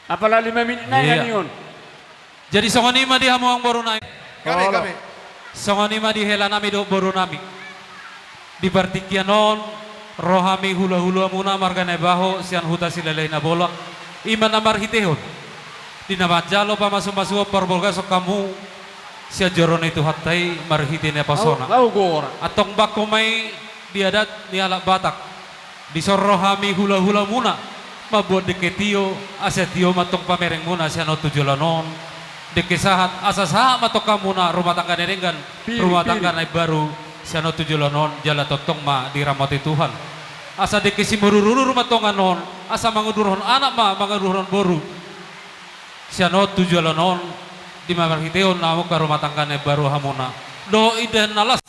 Apala lima minit nai. Jadi songon i ma di hamu amang boru nami. Songon i ma di hela nami dohot boru nami. Di partingkian on, ro hami hula-hula muna marga Naibaho sian huta Silalahi Nabolak, ima na marhitehon di na manjalo pamasu-masuon parbogason hamu sian joro ni Tuhanta i marhite na pasona. Antong bangko ma i di adat ni halak Batak. Dison ro hami hula-hula muna mamboan dengke tio, asa tio ma antong pamereng muna sian on tu joloan on. Dengke sahat, asa sahat ma antong hamuna rumah tangga na denggan, rumah tangga na imbaru sian on tu joloan on, jala tongtong ma diramoti Tuhan. Asa dengke simudur-udur ma antong annon, asa mangudurhon anak ma mangudurhon boru. Sian on tu joloan on, di na marhitehon na mamungka rumah tangga na imbaru hamuna dohot indahan na las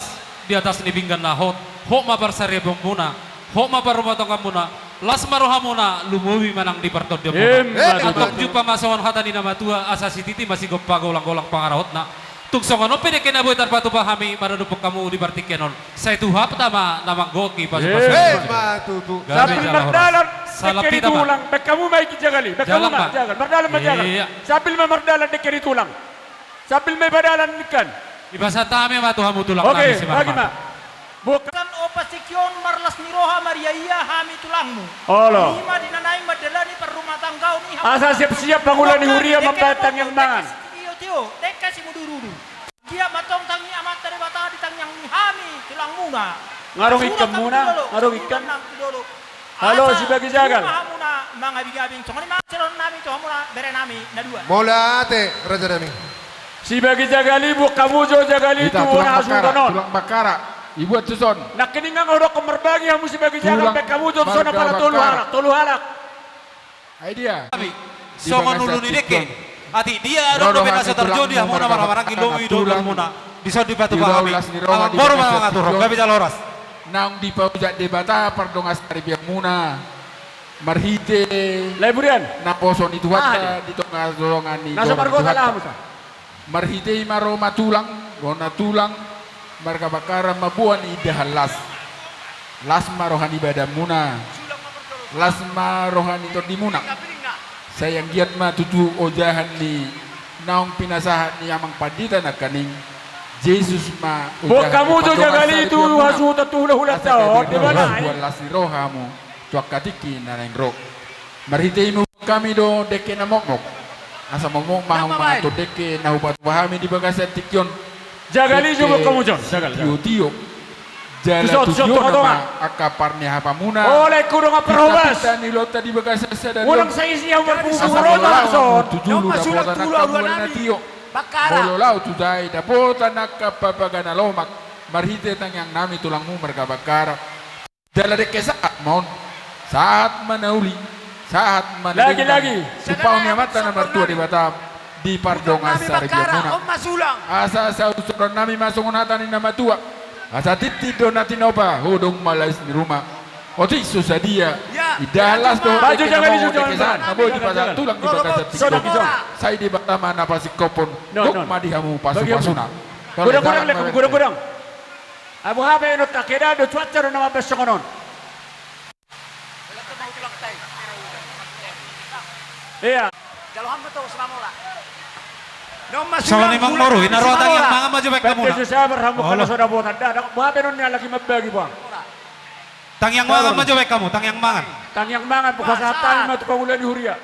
di atas ni pinggan na hot, hot ma parsaripeon muna, hot ma parrumah tanggaon muna, las ma roha muna, lumobi ma nang di partondion muna. Antong jumpa ma songon hata ni na matua, asa sititi ma sigompa, golang-golang pangarahutna. Tung songon on pe dengke na boi tarpatupa hami maradophon hamu di partingkian on, sai Tuhanta ma na manggohi pasu-pasu. Ima tutu. Sambil mardalan dengke ni tulang, baen hamu ma i jagal i, baen hamu ma jagal, mardalan ma jagal. Sambil ma mardalan dengke ni tulang. Sambil ma i padalan ningkan. Dipasahat hami ma tu hamu tulang nami. Oke, bagi ma. Bukan opas tingki on marlas ni roha mariaia hami tulangmu. Olo. Ima di na naeng mandalani parrumahtanggaon i. Asa siap-siap pangula ni huria mambahen tangiang mangan. Dengke sitio-tio, dengke simudur-udur. Dia ma antong tangi Amanta Debata di tangiang ni hami tulangmuna. Ngarong ikkan muna, ngarong ikkan. Halo, sibagi jagal. Hamuna mangabing-abing, songon i ma sidohonon nami tu hamuna bere nami na dua. Mauliate, raja nami. Sibagi jagal i, buat hamu jo jagal i tu na hasuhuton on. Tulang Bakkara, ibuat tuson. Nangkiningan hudokkon marbagi hamu sibagi jagal, baen hamu jo tuson apala tolu halak, tolu halak. Ai dia. Songon ulu ni dengke. Atik dia adong dope na so tarjodi, hamuna marhahamaranggi, lobi do umurmuna. Dison dipatupa hami. Amang boru ma mangaturhon, gabe jala horas. Naung dipaojak Debata pardongansaripeonmuna marhite naposo ni Tuhanta di tonga-tonga ni joro ni Tuhanta. Marhite i ma ro ma tulang, ro na tulang, marga Bakkara mamboan indahan las. Las ma roha ni badanmuna, las ma roha ni tondimuna. Sai anggiat ma tutu ojahan ni naung pinasahat ni amang pandita nangkaning, Jesus ma ojahan ni pardongansaripeonmuna. Buat hamu jo jagal i tu hasuhuton tu hulahulanta on, di mana i? Las ni roha hamu tu angka tingki na naeng ro. Marhite i ma hami do dengke na mokmok. Asa mokmok ma hamu mangan dengke na hupatupa hami di bagasan tingki on. Jagal i jo buat hamu jo, jagal, jagal. Dengke sitio-tio. Jala tu jolo nama angka parniahapanmuna. Ole, hudong parhobas. Pita ni lonta di bagasan sadari on. Unang sai isi hamu marpungu-pungu ro langsung. Tu jolo dapotan angka bulan na tio. Molo laho tu jae dapotan angka papaga na lomak. Marhite tangiang nami tulangmu marga Bakkara. Jala dengke sahat ma on. Sahat ma na uli. Sahat ma na denggan. Lagi, lagi. Supaon ni Amanta na martua Debata di pardongan saripeonmuna. Asa sausuran nami ma songon hata ni na matua. Asa tintin do na tinopa, hudong ma lais ni ruma. Otik so sadia. Indahan las dohot dengke na boi di pasahat tulang di bagasan tingki on. Sai Debata ma na pasingkophon. Gok ma di hamu pasupasuna. Godang, godang, godang. Abu hape no takeda do cuaca do na mambahen songon on. Ia. Songon i ma amang boru, ina ro tangiang mangan ma jo baen hamuna. Olo. Tangiang mangan ma jo baen hamu, tangiang mangan. Tangiang mangan, pasahat ma tu pangula ni huria.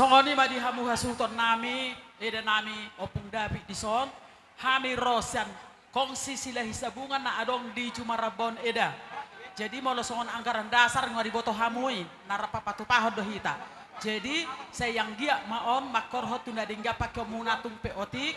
Songon i ma di hamu hasuhuton nami, eda nami Ompung David dison, hami ro sian Kongsi Silahi Sabungan na adong di Jumarabaon, eda. Jadi molo songon anggaran dasar nga diboto hamu i, na rap patupahon do hita. Jadi sai anggiat ma on mangkorhon tu na denggan pangkeonmuna tung pe otik,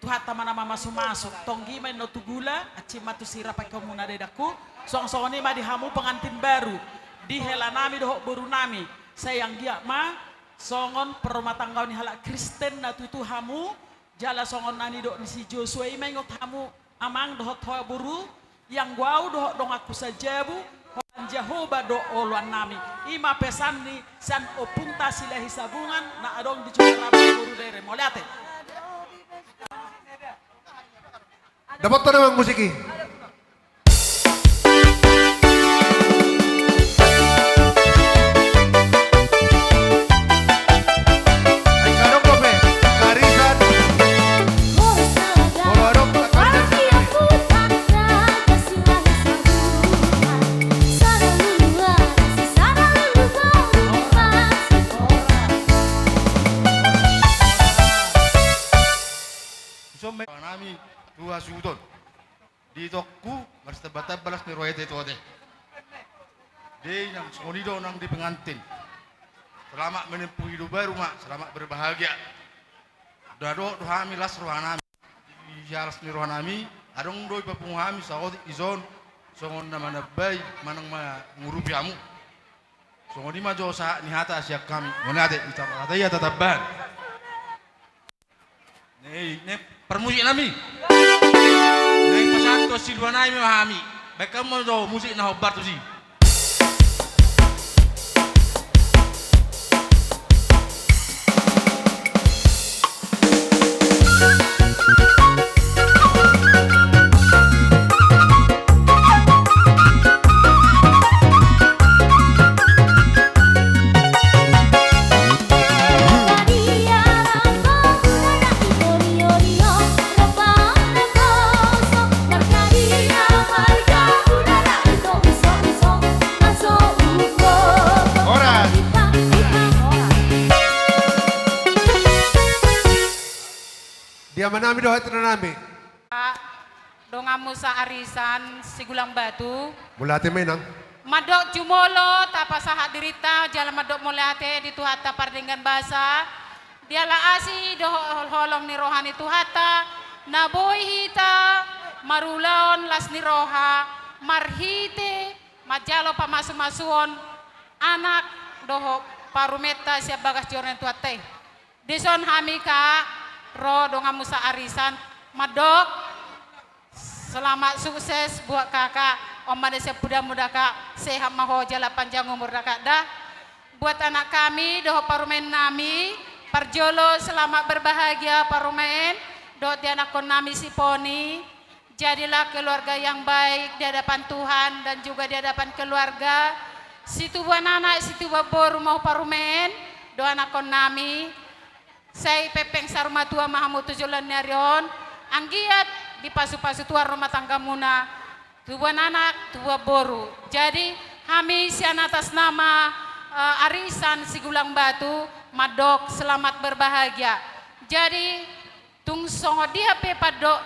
Tuhanta ma na mamasumasu, tonggi ma inna tu gula, hansit ma tu sira pangkeonmuna, da, edakku. Songon, songon i ma di hamu pengantin baru, di hela nami dohot boru nami, sai anggiat ma songon parrumatanggaon ni halak Kristen na tutu hamu, jala songon na nidok ni si Josua i ma, ingot hamu amang dohot ho boru, ianggo ahu dohot donganku sajabu, holan Jahowa do oloan nami. I ma pesan ni sian Ompunta Silahi Sabungan na adong di Jumarabaon, boru Dere. Mauliate. Dapothon amang musik i. Ison ma nami tu hasuhuton. Di itongku, marsitamba-tamba las ni roha i tu ate. Di inang, songon i do nang di pengantin. Selamat menempuh hidup baru ma, selamat berbahagia. Ndada do hami las roha nami. Di las ni roha nami, adong do i papungu hami saotik dison, songon na manambai manang mangurupi hamu. Songon i ma jo sahat ni hata sian hami. Mauliate, ita ma hata i hata tambahan. Ni, ni parmusik nami. Ni pasahat tu silua nami ma hami. Baen hamu ma jo musik na hombar tusi. Di amanami dohot inanami. Donganmu sa arisan Sigulang Batu. Mauliate ma inang. Mandok jumolo tapasahat dirinta jala mandok mauliate di Tuhanta pardenggan basa. Diala asi dohot holong ni roha ni Tuhanta, na boi hita marulaon las ni roha marhite manjalo pamasumasuon anak dohot parumaenta sian bagas joro ni Tuhanta i. Dison hami, Kak, ro donganmu sa arisan mandok selamat sukses buat Kakak. On ma da sian pudamu da, Kak, sehat ma ho jala panjang umur da, Kak, da. Buat anak kami dohot parumaen nami, parjolo selamat berbahagia parumaen, dohot di anakkon nami si Poni. Jadilah keluarga yang baik di hadapan Tuhan dan juga di hadapan keluarga. Situbuan anak, situbuan boru ma ho parumaen, dohot anakkon nami. Sai pengpeng saur matua ma hamu tu joloan ni ari on, anggiat dipasupasu Tuhan rumah tanggamuna, tubuan anak, tubuan boru. Jadi, hami sian atas nama, eh, Arisan Sigulang Batu, mandok selamat berbahagia. Jadi, tung songon dia pe pandok,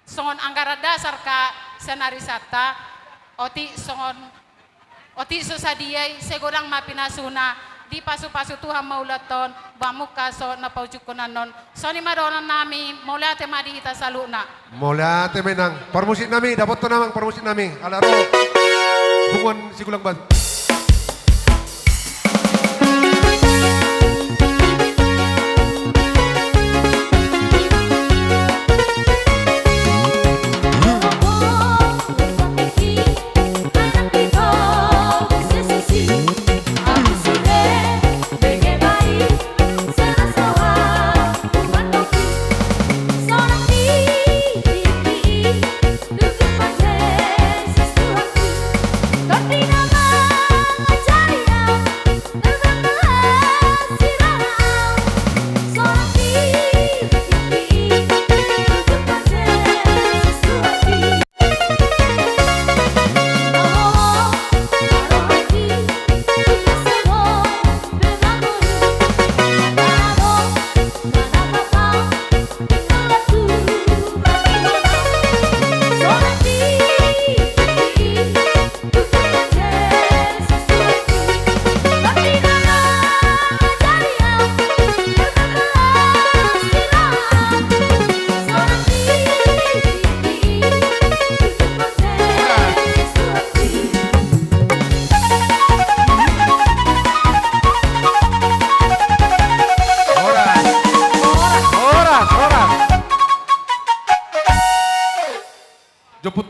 songon anggaran dasar, Kak, sian arisanta, otik songon, otik so sadia i, sai godang ma pinasuna, dipasupasu Tuhan ma ulaonta on, ba mungka so na paujungkon annon. Songon i ma dohonon nami, mauliate ma di hita saluhutna. Mauliate ma inang. Parmusik nami, dapothon amang parmusik nami. Ala ro. Punguan Sigulang Batu.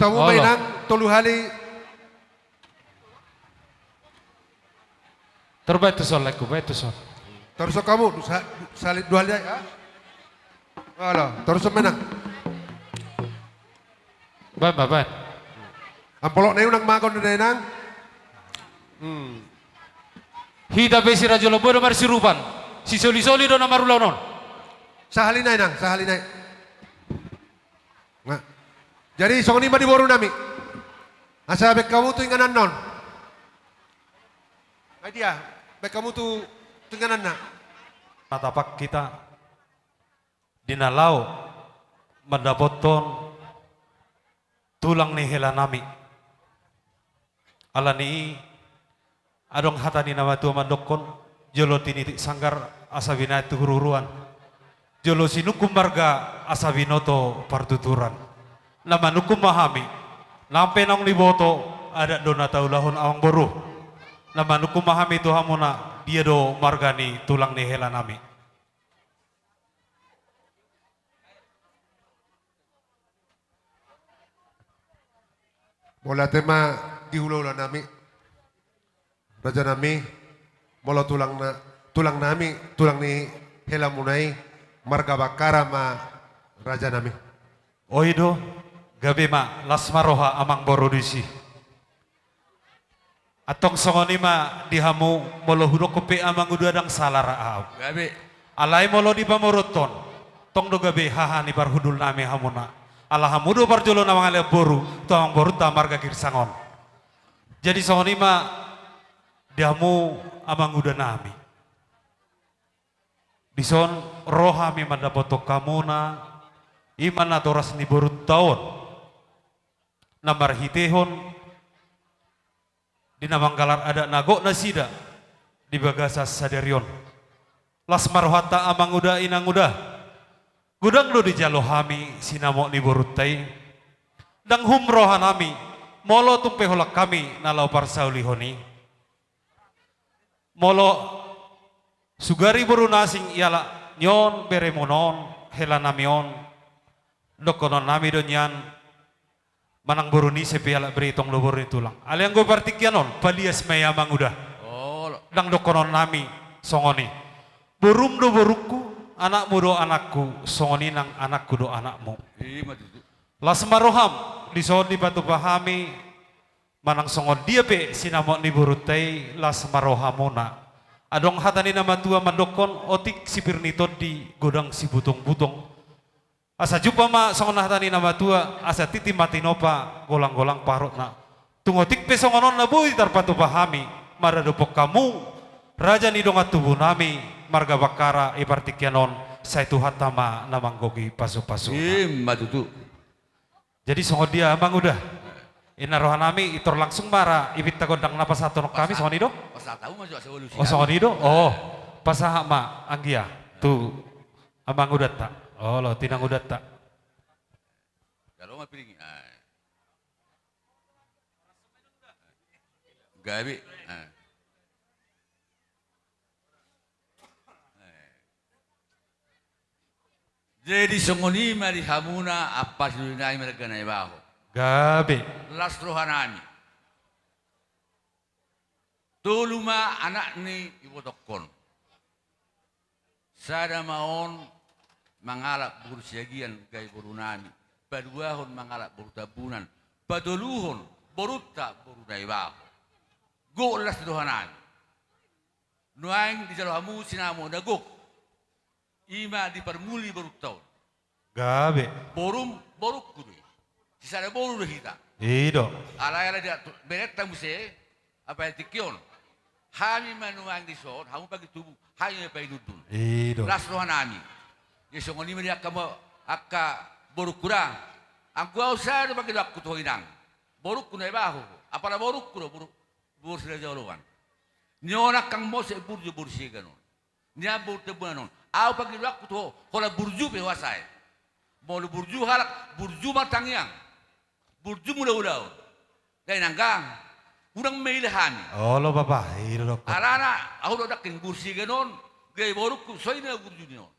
Hamu ma, Inang, tolu hali. Tor baen tu son, laengku, baen tu son. Tor son hamu, sa-, sali dua hali, ha? Olo, tor son ma, Inang. Baen ma, baen. Ampolok na i unang mago na, Inang. Hmm. Hita pe sirajolon boi do marsiurupan. Sisolisoli do na marulaon on. Sahali nai, Inang, sahali nai. Nah. Jadi songon i ma di borunami. Asa baen hamu tu inganan on. Ai dia, baen hamu tu, tu ingananna. Matapak hita di na laho mandapothon tulang ni helanami. Alani i adong hata ni na matua mandokkon, jolo tinitik sanggar asa binahen tu huruhuruan, jolo sinungkun marga asa binoto partuturan. Na manungkun ma hami, nang pe naung diboto, adat do na taulahon amangboru. Na manungkun ma hami tu hamuna, dia do marga ni tulang ni helanami. Mauliate ma di hulahulanami, rajanami, molo tulangna, tulangnami, tulang ni helamuna i, marga Bakkara ma, rajanami. Oi do, gabe ma, las ma roha amangboru disi. Antong songon i ma di hamu, molo hudokkon pe amanguda, ndang sala ra ahu. Gabe. Alai molo dipamoruthon, tong do gabe haha ni parhundulnami hamuna. Ala hamu do parjolo na mangalehon boru tu amangborunta marga Girsang on. Jadi songon i ma di hamu amangudanami. Dison ro hami mandapothon hamuna, i ma natoras ni borunta on, na marhitehon di na manggalar adat na gok nasida di bagasan sadari on. Las ma rohanta amanguda inanguda, godang do dijalo hami sinamot ni borunta i. Ndang hum rohanami, molo tung pe holan hami na laho parsaulihon i. Molo sugari boru na asing ialap ni on beremuna on, helanami on, dohononnami do nian, manang boru ni ise pe ialap bere i, tong do boru ni tulang. Alai anggo partingkian on, palias ma i amanguda. Olo. Ndang dohononnami songon i. Borum do borungku, anakmu do anakku, songon i nang anakku do anakmu. I ma tutu. Las ma roham, dison dipatupa hami, manang songon dia pe sinamot ni borunta i, las ma rohamuna. Adong hata ni na matua mandokkon, otik sipir ni tondi, godang sibutong-butong. Asa jumpang ma songon hata ni na matua, asa tintin ma tinopa, golang-golang pangarahutna. Tung otik pe songon on na boi tarpatupa hami, maradophon hamu, raja ni dongan tubunami, marga Bakkara, i partingkian on, sai Tuhanta ma na manggohi pasu-pasuna. I ma tutu. Jadi songon dia amanguda. Inna rohanami, pintor langsung ma ra, i pinta gondang na pasahathon hami, songon i do? Pasahat hamu ma jo, asa ualu. O, songon i do? O, pasahat ma, anggia. Tu amangudanta. Olo, tu inangudanta. Jalo ma piring i. Gabe. Jadi songon i ma di hamuna, ampa sidolinami marga Naibaho. Gabe. Las rohanami. Tolu ma anak ni ibotongkon. Sada ma on mangalap boru Siagian, gabe borunami. Paduahon mangalap boru Tambunan. Patoluhon borunta boru Naibaho. Gok las rohanami. Nuaeng dijalo hamu sinamot na gok. I ma diparmuli borunta on. Gabe. Borum, borungku do i. Sisada boru do hita. I do. Alai ala dia tu-, berenta muse, apa tingki on. Hami ma nuaeng dison, hamu pagi tubu, hami ma pagi dundun. I do. Las rohanami. Jadi songon i ma di angka mo-, angka borungku da. Anggo au sada do pangidoanku tu ho inang. Borungku Naibaho. Apala borungku do, boru, boru Siraja Oloan. Ni on angkang mose burju boru Siagian on. Nian boru Tambunan on. Au pangidoanku tu ho, holan burju pe ho asa e. Molo burju halak, burju ma tangiang. Burju ma ulaulaon. Dai nanggang. Unang maila hami. Olo bapa, i do dohot. Alana, ahu do nangkin boru Siagian on, gabe borungku, songon i nang burju ni on.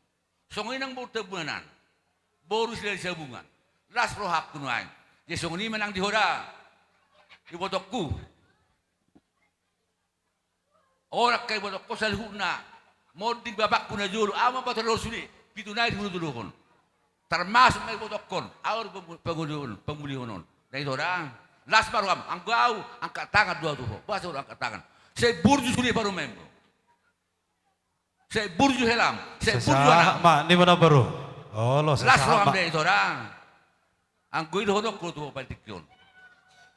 Songon i nang boru Tambunan an. Boru Silahisabungan. Las rohangku nuaeng. Jadi songon i ma nang di ho da, ibotongku. Ora angka ibotongku saluhutna, monding bapakku na jolo, ahu ma patorang sude, pitu nai di hulu tuluhon. Termasuk ma ibotongkon, ahu do pamu-, pangulihon, pangulihon on. Na i do da, las ma roham, anggo ahu angkat tangan do ahu tu ho, boasa ahu angkat tangan. Sai burju sude parumaenmu. Sai burju helam, sai burju anakmu. Sahat ma, ninna ma na baru. Olo, las roham da i do da. Anggo i dohononku do tu ho patingki on.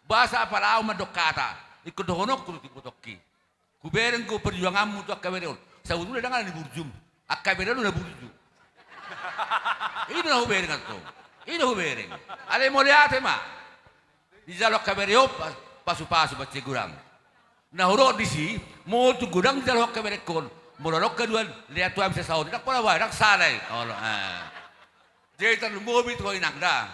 Boasa apala ahu mandok hata, ingkon dohononku do tu ibotongki. Hubereng do perjuanganmu tu angka bere on. Sabotulna ndang ala ni burjum. Angka bere on na burju. I do na hubereng antong. I do hubereng. Alai mauliate ma. Dijalo angka bere on pa-, pasupasu mansai godang. Na hudok disi, molo tung godang dijalo angka berengkon, molo adong haduan, lean tu hami sasaotik, ndang pola baen, ndang sala i. Olo, eh. Jadi tarlumobi tu ho inang da.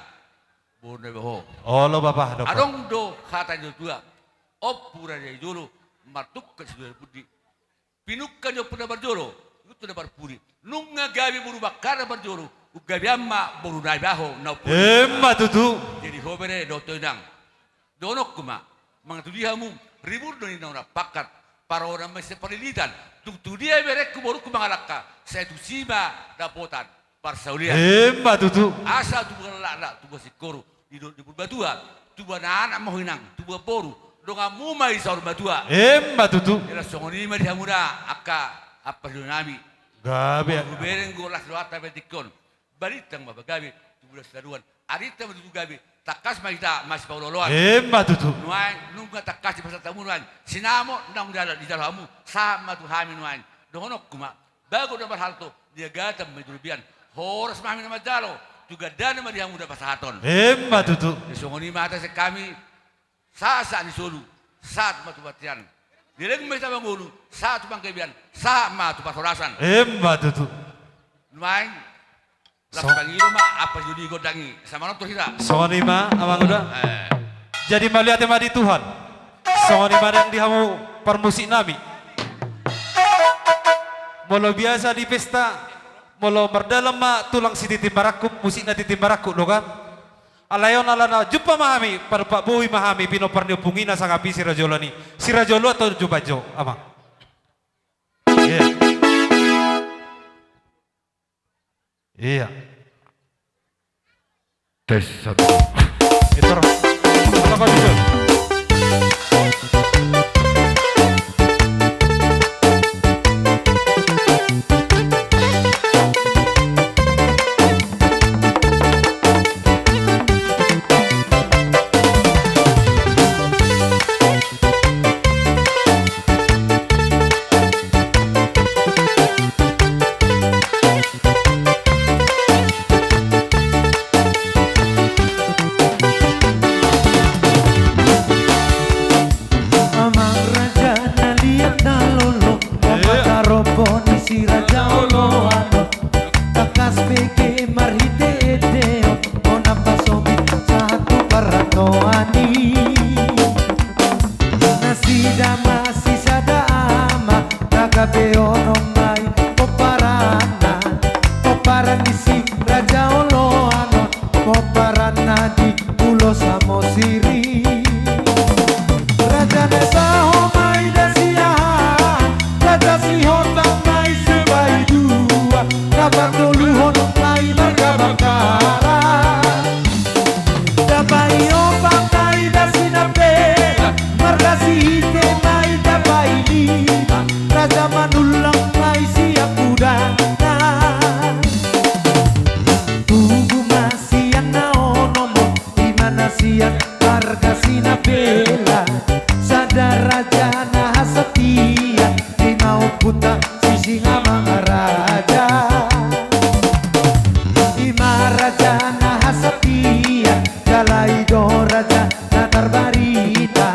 Boru na iba ho. Olo bapa, dokter. Adong do hata ni natuatua. Ompu raja i jolo, martungka sidohonon ni pundi. Pinungka ni ompu na parjolo, ihuthon na parpudi. Nunga gabe boru bangka na parjolo, umgabean ma boru na iba ho na umpudi. Emma tutu. Jadi ho bere dohot ho inang. Dohononku ma, manang tu dia hamu, ribur do ninna on pangkat, parhorasan ma sian parlilitan, tung tu dia berengku borungku mangalangka, sai tusi ma dapotan parsaulian. Emma tutu. Asa tubuan lakna, tubuan singkoru, di do-, di Purbatua, tubuan anak ma ho inang, tubuan boru, donganmu ma i saur matua. Emma tutu. Jala songon i ma di hamu da, angka ampas doli nami. Gabe. Hubereng do las rohanta patingki on. Balintang ma pagabe, tubu las daruan. Arinta ma tutu gabe, tangkas ma hita masipaolooloan. Emma tutu. Nuaeng, nunga tangkas dipasahat hamu nuaeng. Sinamot, naung dijalo, dijalo hamu, sahat ma tu hami nuaeng. Dohononku ma, bagot na marhalto, niagatan ma di robean. Horas ma hami na manjalo, tu gandana ma di hamu da pasahaton. Emma tutu. Jadi songon i ma hata sian hami, sahat sahat ni solu, sahat ma tu bontean. Leleng ma hita mangolu, sahat tu panggabean, sahat ma tu parhorasan. Emma tutu. Nuaeng, las pangido ma, ampas doli gondang i, sama nonton hita. Songon i ma, amang uda. Eh. Jadi mauliate ma di Tuhan. Songon i ma nang di hamu parmusik nami. Molo biasa di pesta, molo mardalan ma tulang si Tintin Marangkup, musikna Tintin Marangkup do kan. Alai on alana jumpa ma hami, parompak bohi ma hami, pinompar ni ompungina sangap i si Raja Oloan i. Si Raja Oloan do jumpa jo, amang. Iya. Iya. Tes satu. Itu. Apa kau jujur? Amang raja na liat na lolo, iya, patarombo ni si Raja Oloan on. Tangkas bege marhite ende on, on na pasobi sahat tu partoan i. Nasida masisada ama, na gabe onom ma i pomparanna, pomparan ni si Raja Oloan on, pomparanna di Pulo Samosir i. Raja na iba ho ma i da si aha, Raja Sihotang ma i sibaidua, na patoluhon ma i marga Bangkara. Dabai opat ma i da si Nampela, marga Sihite ma i dabai lima, Raja Manullang ma i sian Budana. Tubu ma sian na onom on, i ma na sian marga si Nampela, sada raja na hasatian, i ma ompunta si Singamangaraja. I ma raja na hasatian, jala i do raja na tarbarita,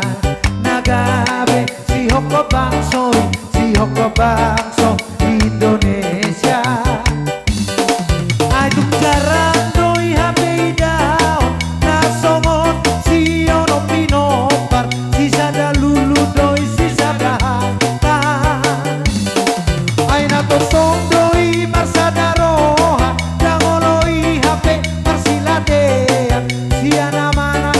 na gabe sihongkop bangso i, sihongkop bangso Indonesia. Ai tung jarang do i hape idaon na songon si onom pinompar, sisada lulu do i sisada hata. Ai na tosong do i marsada roha, ndang olo i hape marsilatean, sian amana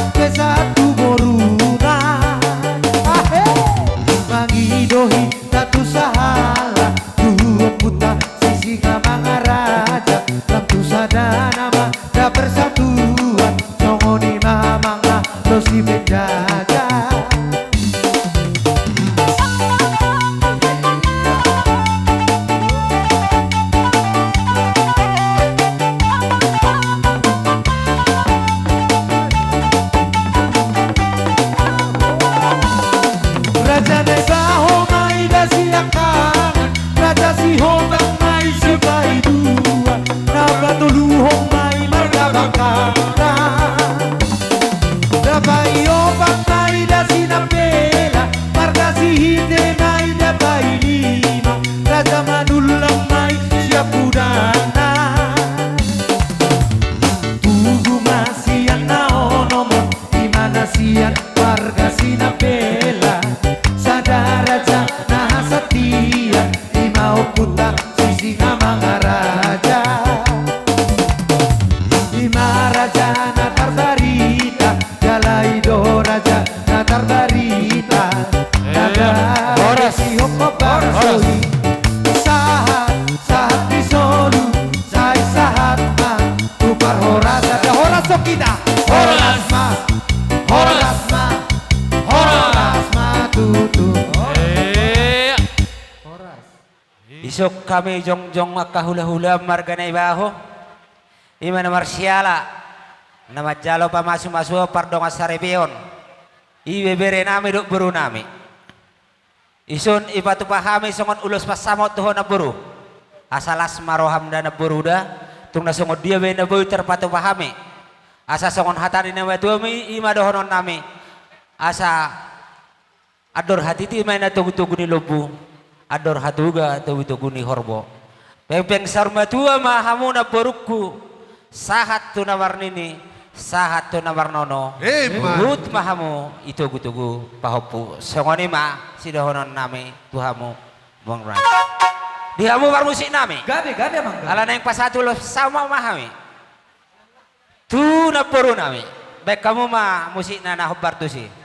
Raja Naibaho ma i da siangkangan, Raja Sihotang ma i sipaidua, na patoluhon ma i marga Bangkalan. Raja Paiopat ma i da sinampela, marga Sihite ma i da pailima, Raja Manullang ma i siampudangan. Tubu ma sian na onom on, i ma na sian marga sinampela, sada raja na hasatian, i ma ompunta Sisingamangaraja. I ma raja na tarbarita, jala i do raja na tarbarita. Eh, horas. Horas. Sahat, sahat di solu, sai sahat ma tu parhorasan. Horas ma, horas ma, horas ma tutu. Eh. Horas. Isuk hami jongjong angka hulahula marga Naibaho, i ma na marsiala na manjalo pamasumasuon pardongansaripeon, ibebere nami dohot boru nami. Isuk ipatupa hami songon ulos pansamot tu ho namboru, asa las ma roham da namboru da, tung na songon dia be na boi tarpatupa hami. Asa songon hata ni natuatua i, i ma dohonon nami, asa andor hatiti ma i na togutogu ni lombu, andor hatoga togutogu ni horbo. Pengpeng saur matua ma hamu namborungku, sahat tu na marnini, sahat tu na marnono. Ima. Huhut ma hamu i togutogu pahompu. Songon i ma sidohonon nami tu hamu, Bang Rai. Di hamu parmusik nami. Gabe, gabe, Amang, gabe. Ala naeng pasahat ulos pansamot ma hami tu namboru nami. Baen hamu ma musikna na hombar tusi.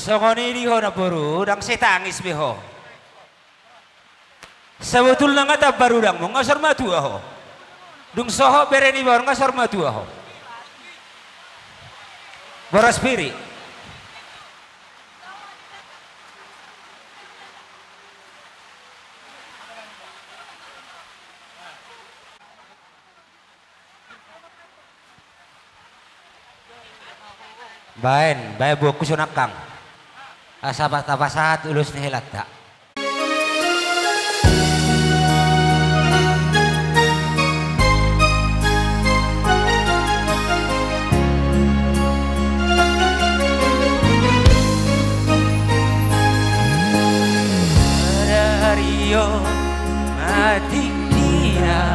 Songon i di ho namboru, ndang sai tangis be ho. Sabotulna nga tambar udangmu, nga saur matua ho. Dung sohot bere ni baor nga saur matua ho. Boras piri. Baen, baen buangku sonangkang. Asa tapasahat ulos ni helanta. Sadari on ma tingki na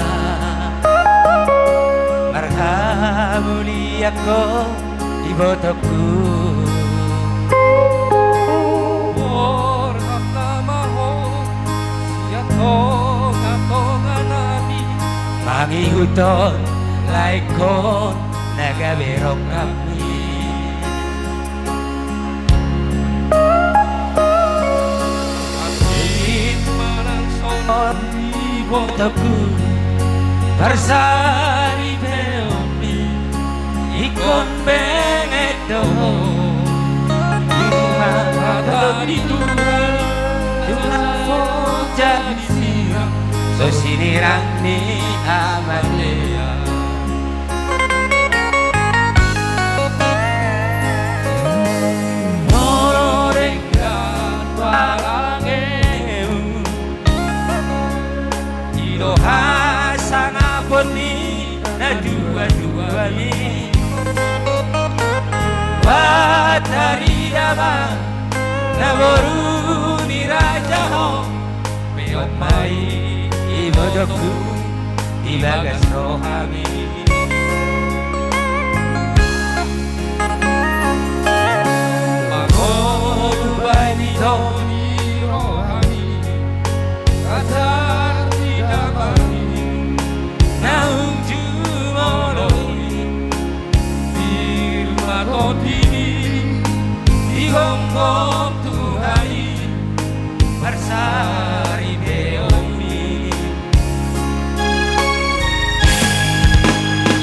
marhamulian ho ibotongku. Borhat ma ho sian tongatonga nami, mangihuthon laengkon na gabe rongkapmi. Anggiat ma nang songon i ibotongku, parsaripeonmi ingkon benget do ho. Ima hata ni Tuhan, jala so jadi sirang, so sinirang ni hamatean. Molo denggan parangeon, Hasangapon ni natuatuami. Batarida ma naboru ni raja ho, peop ma i ibotongku di bagas rohami. Mangolu baen ito di rohami, ajar ni damami naung jumolo i. Pir ma tondimi di gonggom Tuhan i, marsaripeonmi.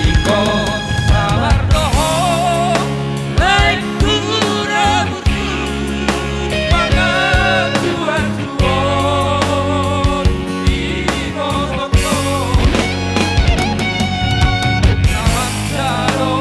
Ingkon sabar do ho, laengku na burju, mangan tuan tuon di botongko. Na manjalo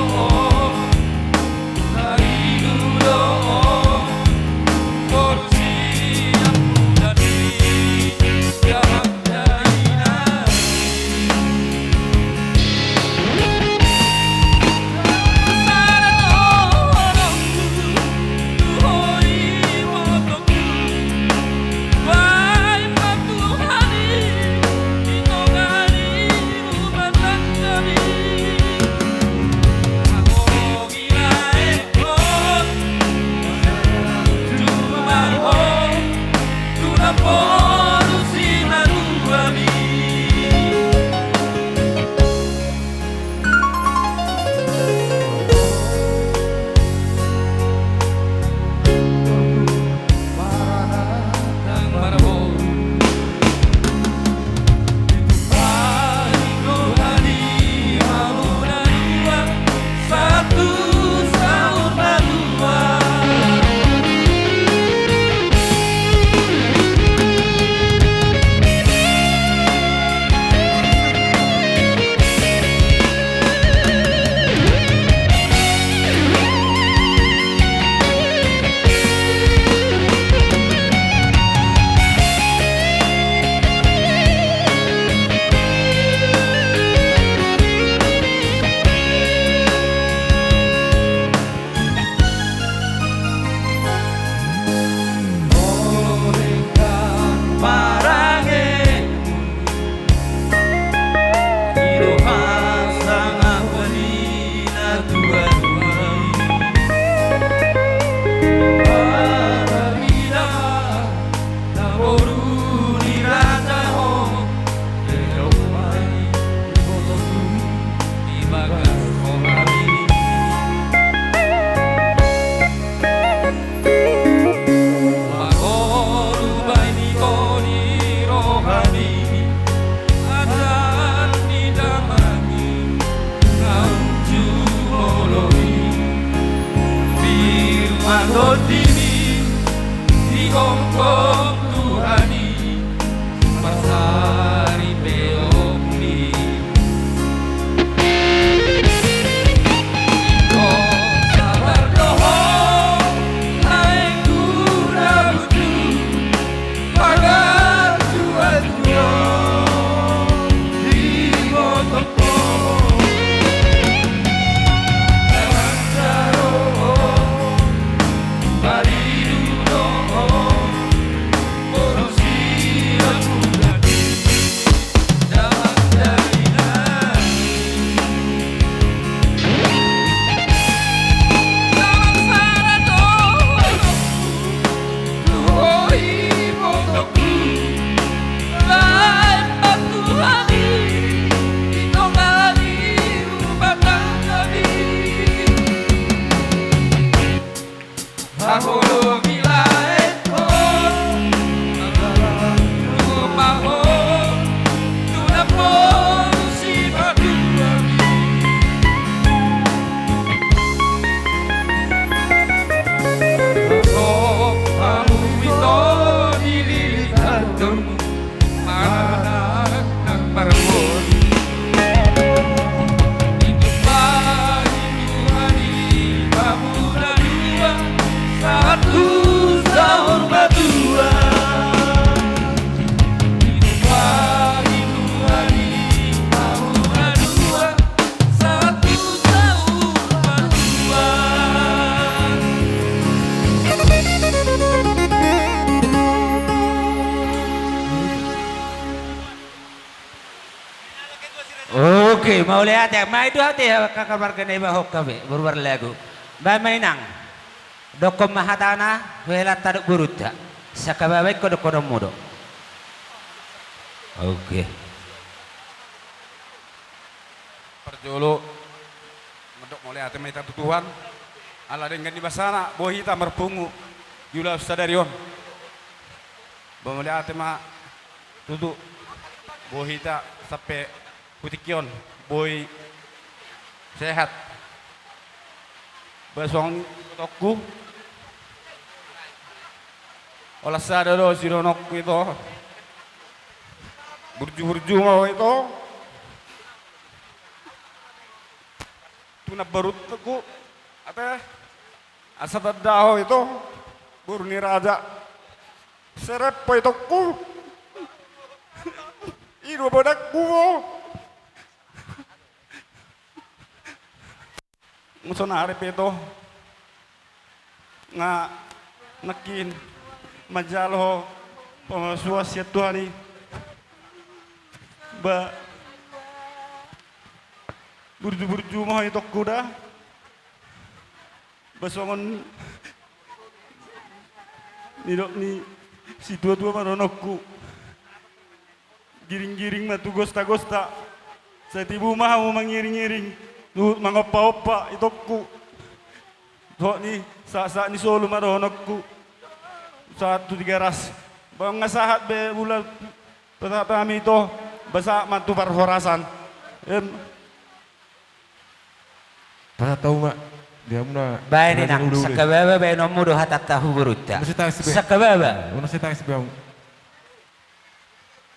Mangolu baen ito di rohami, ajar ni damami naung jumolo i. Pir ma tondimi di gonggom Tuhan i, marsaripeonmi. Ingkon sabar do ho, laengku na burju, mangan tuan tuon di botongko. Na manjalo, padidu do ho. Oke, mauliate, ma i do ate, angka marga Naibaho gabe, boru Barlagu. Baen ma inang. Dokkon ma hatana, huhela tadok borunta. Sangkababa ingkon dokkononmu do. Oke. Parjolo, mandok mauliate ma hita tu Tuhan. Ala denggan ni basana, boi hita marpungu. Di ulaon sadari on. Ba mauliate ma tutu. Boi hita sampe tu tingki on, boi sehat. Ba songon i ibotoku. Holan sada do sidohononku ito. Burju-burju ma ho ito. Tu namborungku. Ate. Asa tanda ho ito. Boru ni raja. Serep ho itongku. I do bodangku ho. Sonari pe ito nga nangkin manjalo ho pamasuan sian Tuhan i. Ba burju-burju ma ho itongku da. Ba songon nidok ni situa-tua ma dohononku. Giring-giring ma tu gosta-gosta. Sai tibu ma hamu mangiring-iring. Luhut mangompa-ompa itongku. Dohot ni sahat-sahat ni solu ma dohononku. Sahat tu Tigaras. Ba nga sahat be ula pasahat hami ito. Ba sahat ma tu parhorasan. Em. Pasahat hamu ma. Di hamuna. Baen inang, sangkababa baenonmu do hatanta tu borunta. Sangkababa. Unang sai tangis be hamu.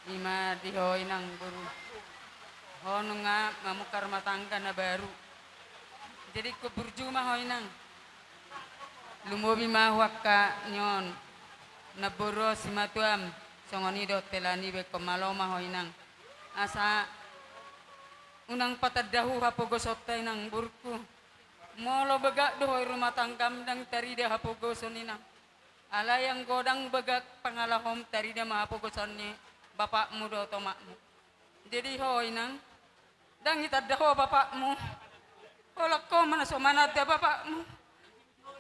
Ima di ho inang boru. Ho nunga mamungka rumah tangga na baru. Jadi ingkon burju ma ho inang. Lumobi ma ho angka nion. Namboru simatuam. Songon i do hela ni be ingkon malo ma ho inang. Asa unang patanda ho hapogosonta inang borungku. Molo bagak do ho i rumah tanggam ndang tarida hapogoson inang. Alai anggo ndang bagak pangalahom tarida ma hapogoson ni bapakmu dohot omakmu. Jadi ho inang, ndang itanda ho bapakmu. Holan ho ma na so mananda bapakmu.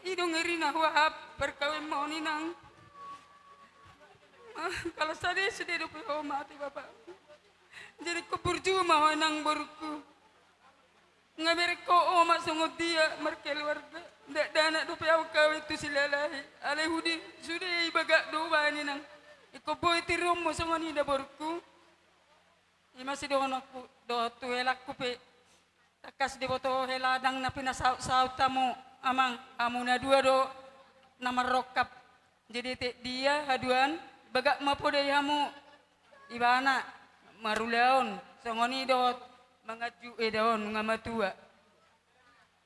I do ngeri na huahap parkawenmon inang. Kalau sada sude dope ho mate bapakmu. Jadi ingkon burju ma ho inang borungku. Nga bereng ho omak songon dia markeluarga. Dakdanak dope au kawin tu Silalahi. Alai hudi sude i bagak do baen inang. Ingkon boi tiruonmu songon i da borungku. Ima sidohononku dohot tu helangku pe. Tangkas diboto hela ndang na pinasaut-saut hamu amang, hamu na dua do na marrongkap. Jadi etek dia haduan bagak ma podai hamu. Ibana marulaon songon i dohot manganju eda on nunga matua.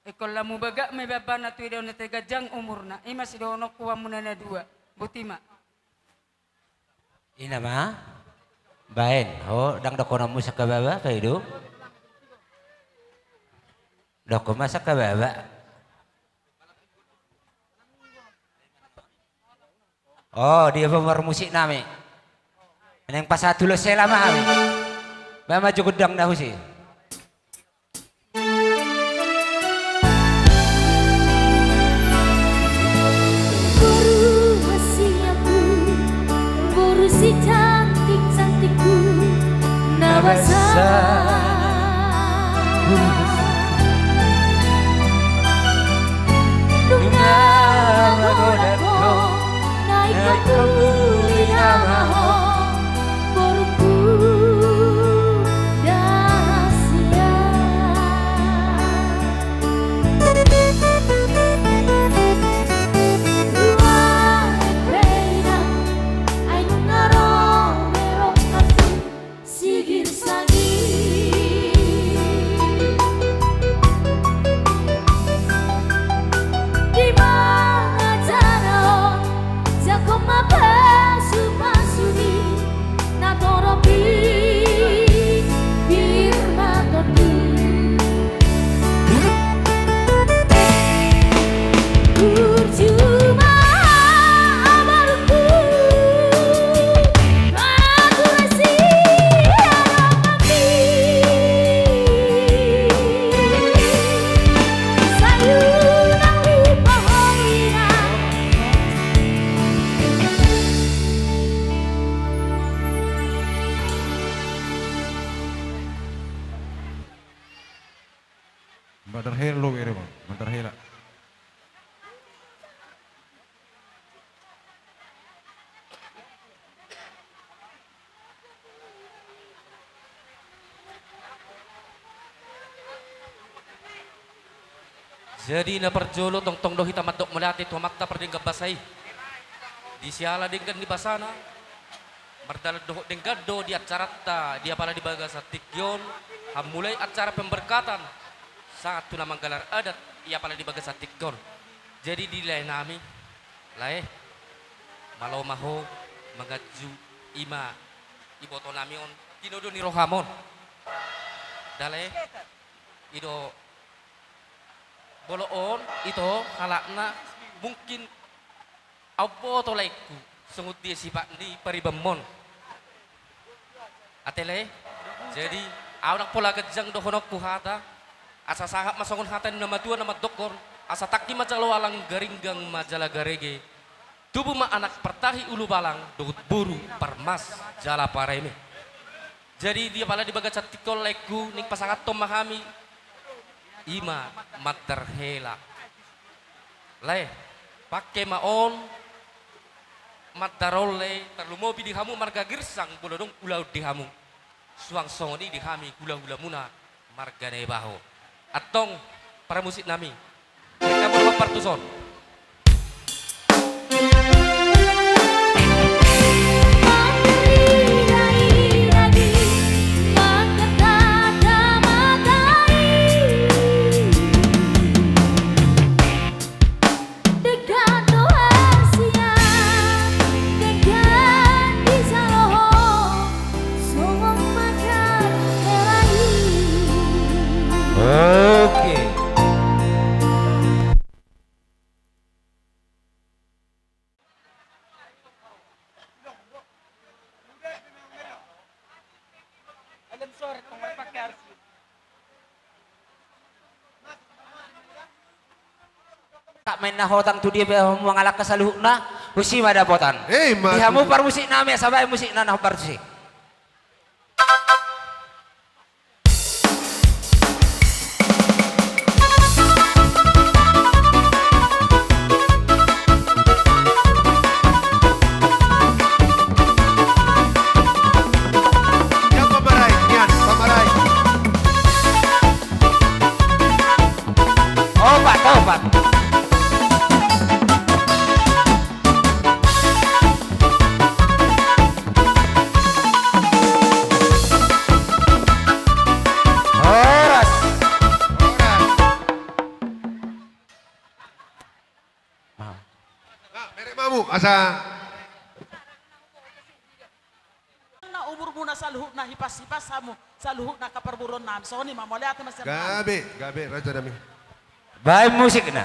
Ingkon lamu bagak ma ibana tu eda on ate ganjang umurna. Ima sidohononku hamuna na dua. Boti ma. Ina ma. Baen ho ndang dohononmu sangkababa pe i do. Dohon ma sangkababa. Oh, dia pe marmusik nami. Naeng pasahat tu Losela ma hami. Ba maju gondang na husi. Boru hasianku, boru si cantik-cantikku, na basa. Nunga magodang ho, na ingkon uli nama ho, borungku da sia. Dua pe inang, ai nunga ro berongkapku. Sigir sangir. Di mangan jana on, jangkon ma pasu-pasu ni Madarhela do bere ma, madarhela. Jadi na parjolo tongtong do hita mandok mauliate tu Amanta pardenggan basa i. Di siala denggan ni basana, mardalan dohot denggan do di acaranta di apala di bagasan tingki on, mulai acara pemberkatan sahat tu na manggalar adat di apala di bagasan tingki on. Jadi di lae nami, lae, malo ma ho manganju, i ma iboto nami on, tinodo ni roham on. Dale, i do bolon on, ito, halakna, mungkin aut boto laengku, songon dia sipat ni paribanmon. Ate lae, jadi, ahu ndang pola ganjang dohononku hata, asa sahat ma songon hata ni na matua na mandokkon, asa tangki ma jala walang, garinggang ma jala garege, tubu ma anak partahi ulubalang, dohot boru parmas jala pareme. Jadi, di apala di bagasan tingki on laengku, naeng pasahathon ma hami, i ma madarhela. Lae, pangke ma on, mandarolle, tarlumobi di hamu marga Girsang, molo adong ulaon di hamu. Suang songon i di hami hulahulamuna marga Naibaho. Antong, parmusik nami, naeng hamu ma partuson. Oke. Tama inna hotang tu dia pe hamu mangalangka saluhutna, tusi ma dapotan. Eh, ima tutu. Di hamu parmusik nami, asa baen musikna na partusi. Nian pamarai, nian pamarai. Opat, opat. Horas. Horas. Nah, merek mamu, asa. Na umurmuna saluhutna hipas-hipas hamu, saluhutna angka parboruon nami. Songon i ma, mauliate ma sian nami. Gabe, gabe, raja nami. Baen musikna.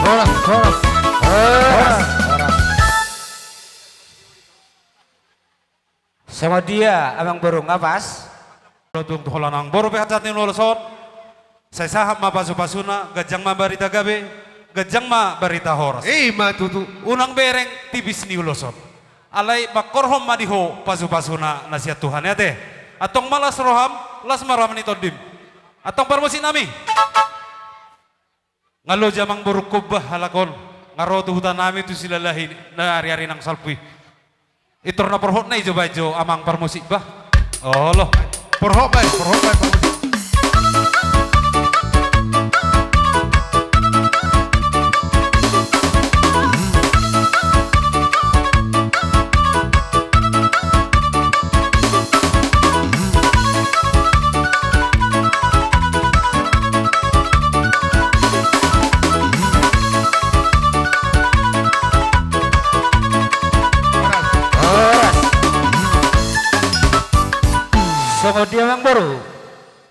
Horas, horas. Horas. Songon dia, amang boru, nga pas? Tung tu holan amang boru pe hajat ni ulos on. Sai sahat ma pasu-pasuna, ganjang ma barita gabe, ganjang ma barita horas. Ima tutu. Unang bereng tipis ni ulos on. Alai mangkorhon ma di ho pasu-pasuna na sian Tuhan i ate. Antong ma las roham, las ma roha ni tondim. Antong parmusik nami. Nga loja amang boru Kumba halak on, nga ro tu huta nami tu Silalahi na ari-ari nang salpu i. Pintor na porhot na i jo baen jo amang parmusik bah. Olo. Porhot baen, porhot baen parmusik. Horas. Songon dia amang boru?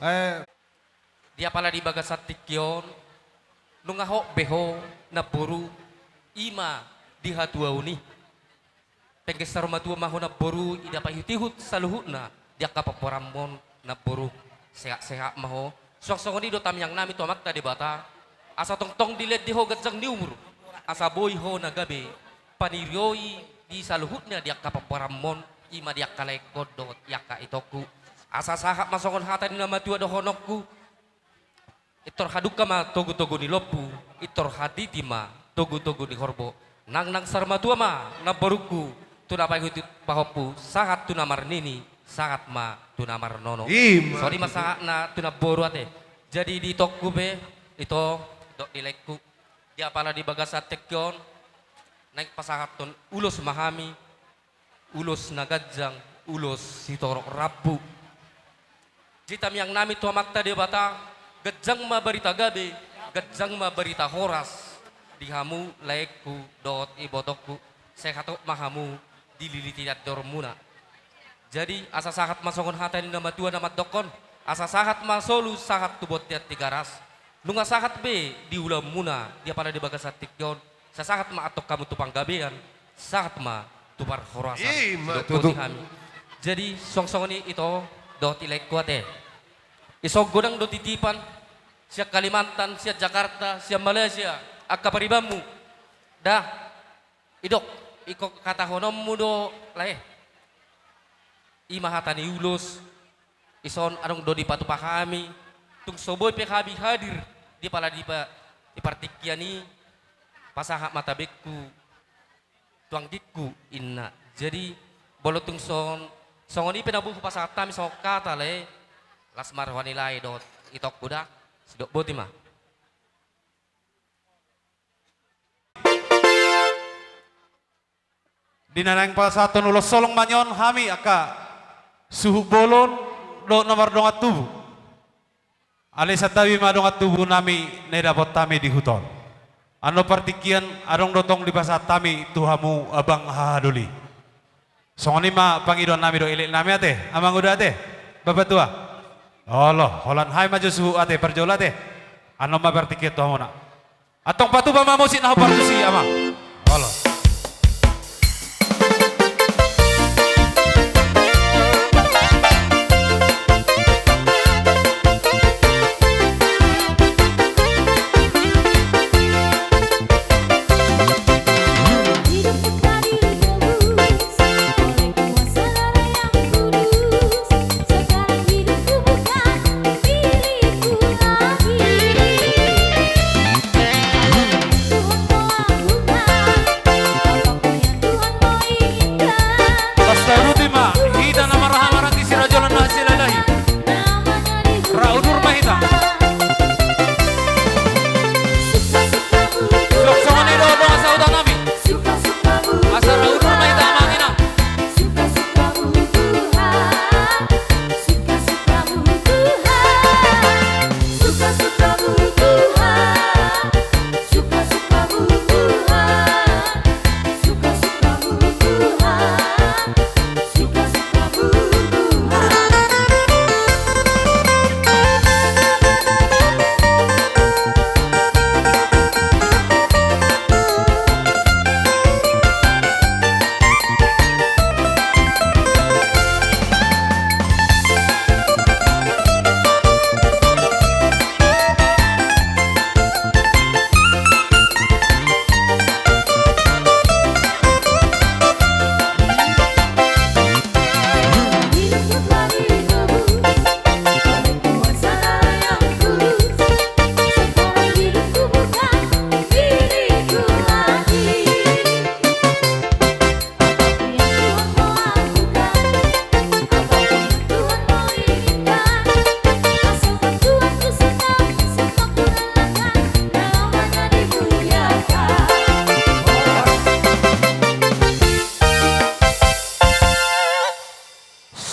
Eh, Di apala di bagasan tingki on, nunga hot be ho, namboru, i ma di hatuaon i. Pengges saur matua ma ho, namboru, i da paihutihut saluhutna di angka pomparanmon, namboru, sehat-sehat ma ho. Suang songon i do tamiang nami tu Amanta Debata, asa tongtong dilehon di ho ganjang ni umur, asa boi ho na gabe panirioi di saluhutna di angka pomparanmon, i ma di angka laengkon dohot di angka itongku. Asa sahat ma songon hata ni na matua dohononku: Pintor hadungka ma togutogu ni lombu, pintor haditi ma togutogu ni horbo. Nangnang saur matua ma, namborungku, tu na paihutihut pahompu, sahat tu na marnini, sahat ma tu na marnono. I ma tutu. Songon i ma sahatna tu namboru, ate. Jadi di itongku pe, ito, dohot di laengku, di apala di bagasan tingki on, naeng pasahathon ulos ma hami, ulos na ganjang, ulos sitorop rambu. Di tamiang nami tu Amanta Debata, ganjang ma barita gabe, ganjang ma barita horas di hamu laengku dohot ibotongku, sai hatop ma hamu dililiti andormuna. Jadi, asa sahat ma songon hata ni na matua na mandokkon: Asa sahat ma solu, sahat tu bontean Tigaras. Nunga sahat be di ulaonmuna, di apala di bagasan tingki on, sai sahat ma antong hamu tu panggabean, sahat ma tu parhorasan. I ma tutu. Didok hami. Jadi, suang songon i, ito, dohot i laengku, ate. Dison godang do titipan, sian Kalimantan, sian Jakarta, sian Malaysia, angka paribanmu. Da, didok, ingkon hatahononmu do, lae. I ma hata ni ulos, dison adong do dipatupa hami, tung so boi pe hami hadir di apala di pa-, di partingkian i, pasahat ma tabengku tu anggingku, inna. Jadi, molo tung son-, songon i pe na boi hupasahat hami songon hata, lae, las ma roha ni lae dohot itongku, da, sidok boti ma. Di na naeng pasahathon ulos holong ma nian hami angka suhut bolon dohot na mardongan tubu. Alai santabi ma dongan tubu nami na didapot hami di huta on. Annon partingkian adong do tong dipasahat hami tu hamu abang hahadoli. Songon i ma pangidoan nami dohot elek nami, ate, amang uda, ate, bapa tua. Olo, holan hami ma jo suhut, ate, parjolo, ate. Annon ma partingkian tu hamuna. Antong patupa ma musik na hombar tusi, amang. Olo. Pasaruti ma hita na marhaha maranggi, sirajolan na silalahi. Ra udur ma hita. Suang songon i do dongan sahuta nami. Asa ra udur ma hita, amang inang.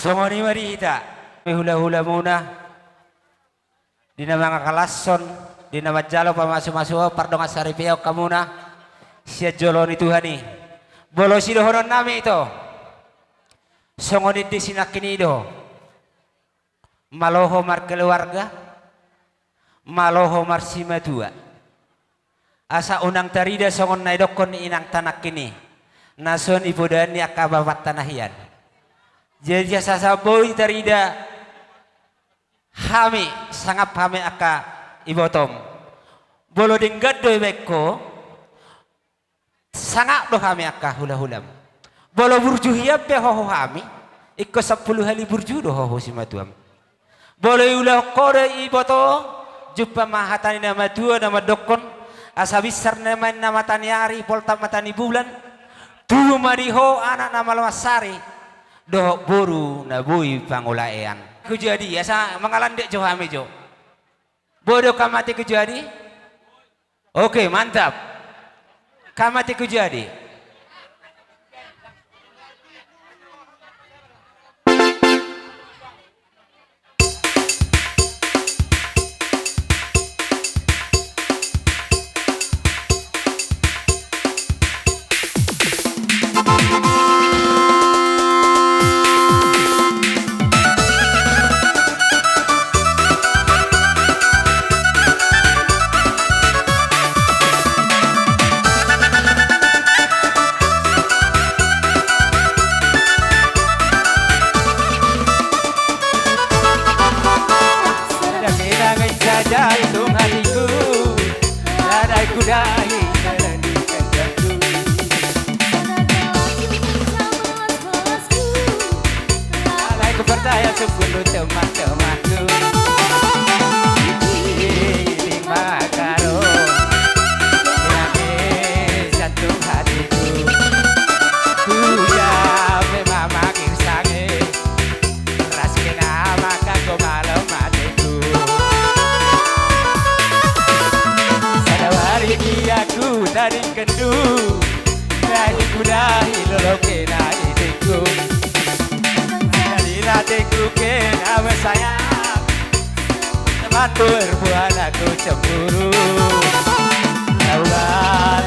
Songon i ma di hita, hulahulamuna, di na mangakalashon, di na manjalo pamasumasuon, pardongan saripeon hamuna sian jolo ni Tuhan i. Molo sidohonon nami, ito, songon i di sinangkin i do, malo ho markeluarga, Malo ho marsimatua. Asa unang tarida songon na idokkon ni inangta nangkin i, na so nipodoan ni angka bapanta na hian. Jadi asa so boi tarida hami, sangap hami angka ibotom. Molo denggan do dibaen ho, sangap do hami angka hulahulam. Molo burju hian pe ho tu hami, ingkon sampulu hali burju do ho tu simatuam. Molo diulahon ho do iboto, jumpa ma hata ni na matua na mandokkon, asa binsar ma inna mata ni ari, poltak mata ni bulan, tubu ma di ho anak na malo mansari, dohot boru na boi pangulaean. Hujadi, asa mangalandek jo hami jo. Boi do hamu mate hujadi? Oke, mantap. Hamu mate hujadi. Sada kenangan saja itu hatiku, ada kudahi jalan di kandangku. Alai ku percaya sungguh lu teman-temanku. Ini makaru yang jantung hatiku. Ku jabe mama kirsange. Ras kena maka go malo mateku. Sadawari dia ku tadi kendu. Dahi ku dahi loloke na idiku. Jadi lateku kena bersayap. Teman tu erbuana ku cemburu. Laula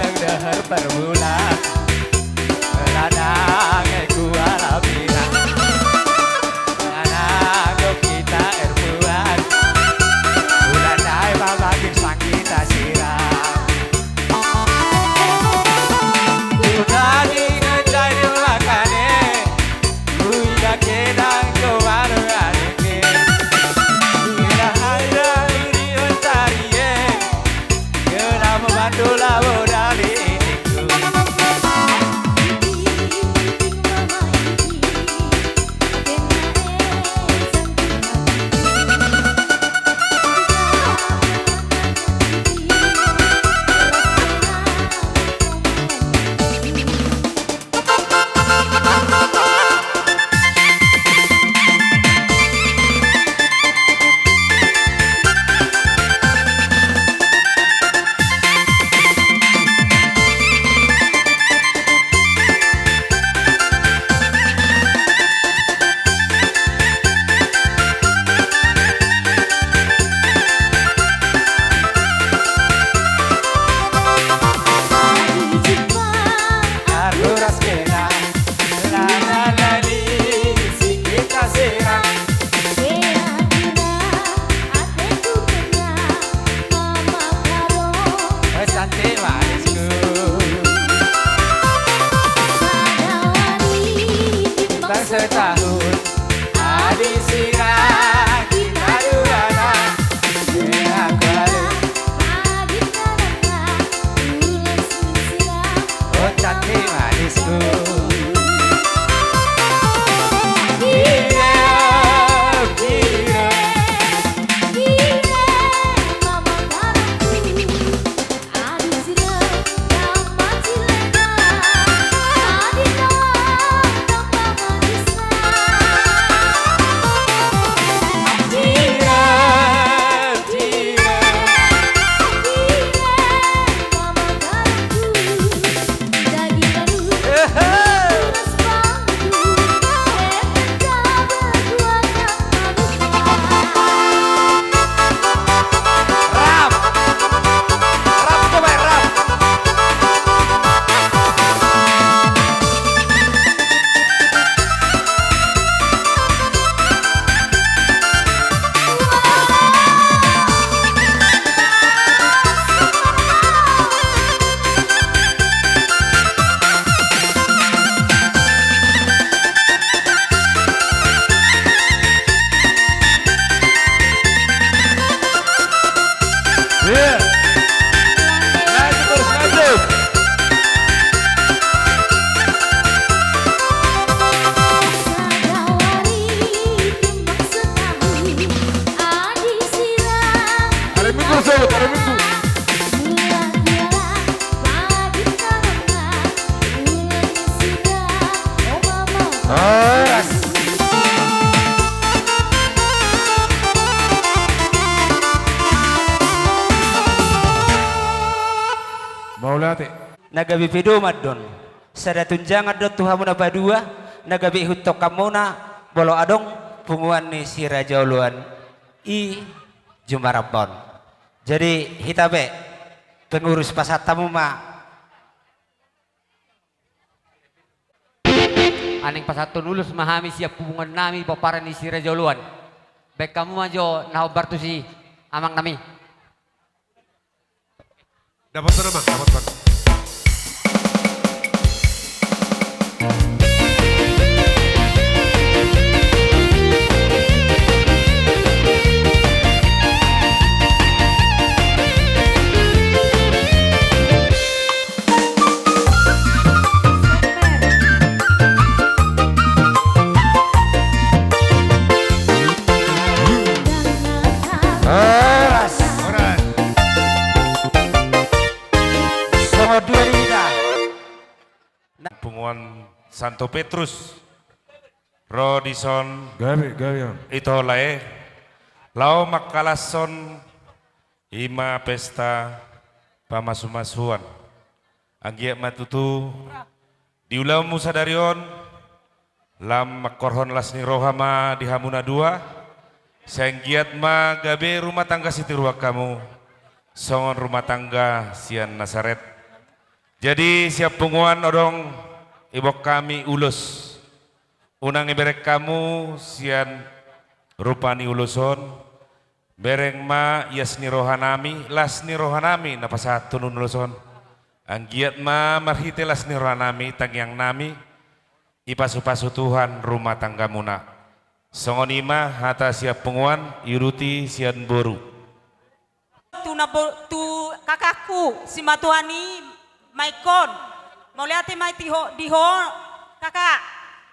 leng deher perbulan. Lanang ku ala bilang. Lanang kita erbuan. Bulan dai mamagin sang kita siram. Setahun. Adi sira kita duana. Aku ada. Otak ni manisku. Iya, iya. Na gabe pedoman do on. Sada tunjangan do on tu hamu na paduahon, na gabe ihuthon hamuna, molo adong punguan ni si Raja Oloan i jumpa rap on. Jadi, hita pe, pengurus pasahat hamu ma. Naeng pasahathon ulos ma hami sian punguan nami pomparan ni si Raja Oloan. Baen hamu ma jo na hombar tusi amang nami. Dapothon, amang, dapothon. Horas. Horas. Songon dia di hita. Punguan Santo Petrus. Ro dison. Gabe, gabe, amang. Ito lae. Laho mangkalashon i ma pesta pamasumasuon. Anggiat ma tutu di ulaonmu sadari on, lam mangkorhon las ni roha ma di hamu na dua, sai anggiat ma gabe rumah tangga sitiruan hamu, songon rumah tangga sian Nasaret. Jadi, sian punguan adong iboan hami ulos. Unang ibereng hamu sian rupa ni ulos on, bereng ma ias ni roha nami, las ni roha nami na pasahathon ulos on. Anggiat ma marhite las ni roha nami, tangiang nami, ipasupasu Tuhan rumah tanggamuna. Songon i ma hata sian punguan, diuduti sian boru. Tu na bo-, tu kakakku, simatuan ni Maikon. Mauliate ma di ho, di ho, kakak.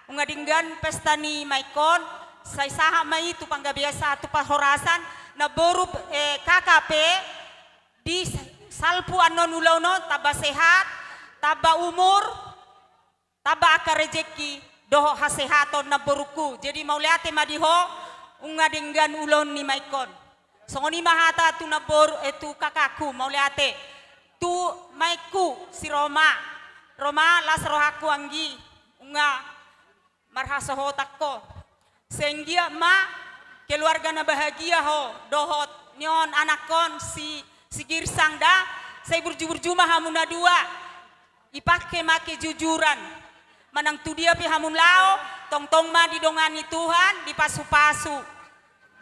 Nunga denggan pesta ni Maikon, sai sahat ma i tu panggabean, sahat tu parhorasan, namboru, eh, kakak pe, di salpu annon ulaon on, tamba sehat, tamba umur, tamba angka rejeki dohot hasehaton namborungku. Jadi mauliate ma di ho, nunga denggan ulaon ni Maikon. Songon i ma hata tu namboru, eh, tu kakakku, mauliate. Tu maikku si Roma. Roma, las rohangku anggi, nunga marhasohotan ho. Sai anggiat ma keluarga na bahagia ho, dohot nion anakkon si, si Girsang da, sai burju-burju ma hamu na dua. Ipake ma kejujuran. Manang tu dia pe hamu laho, tongtong ma didongani Tuhan, dipasupasu.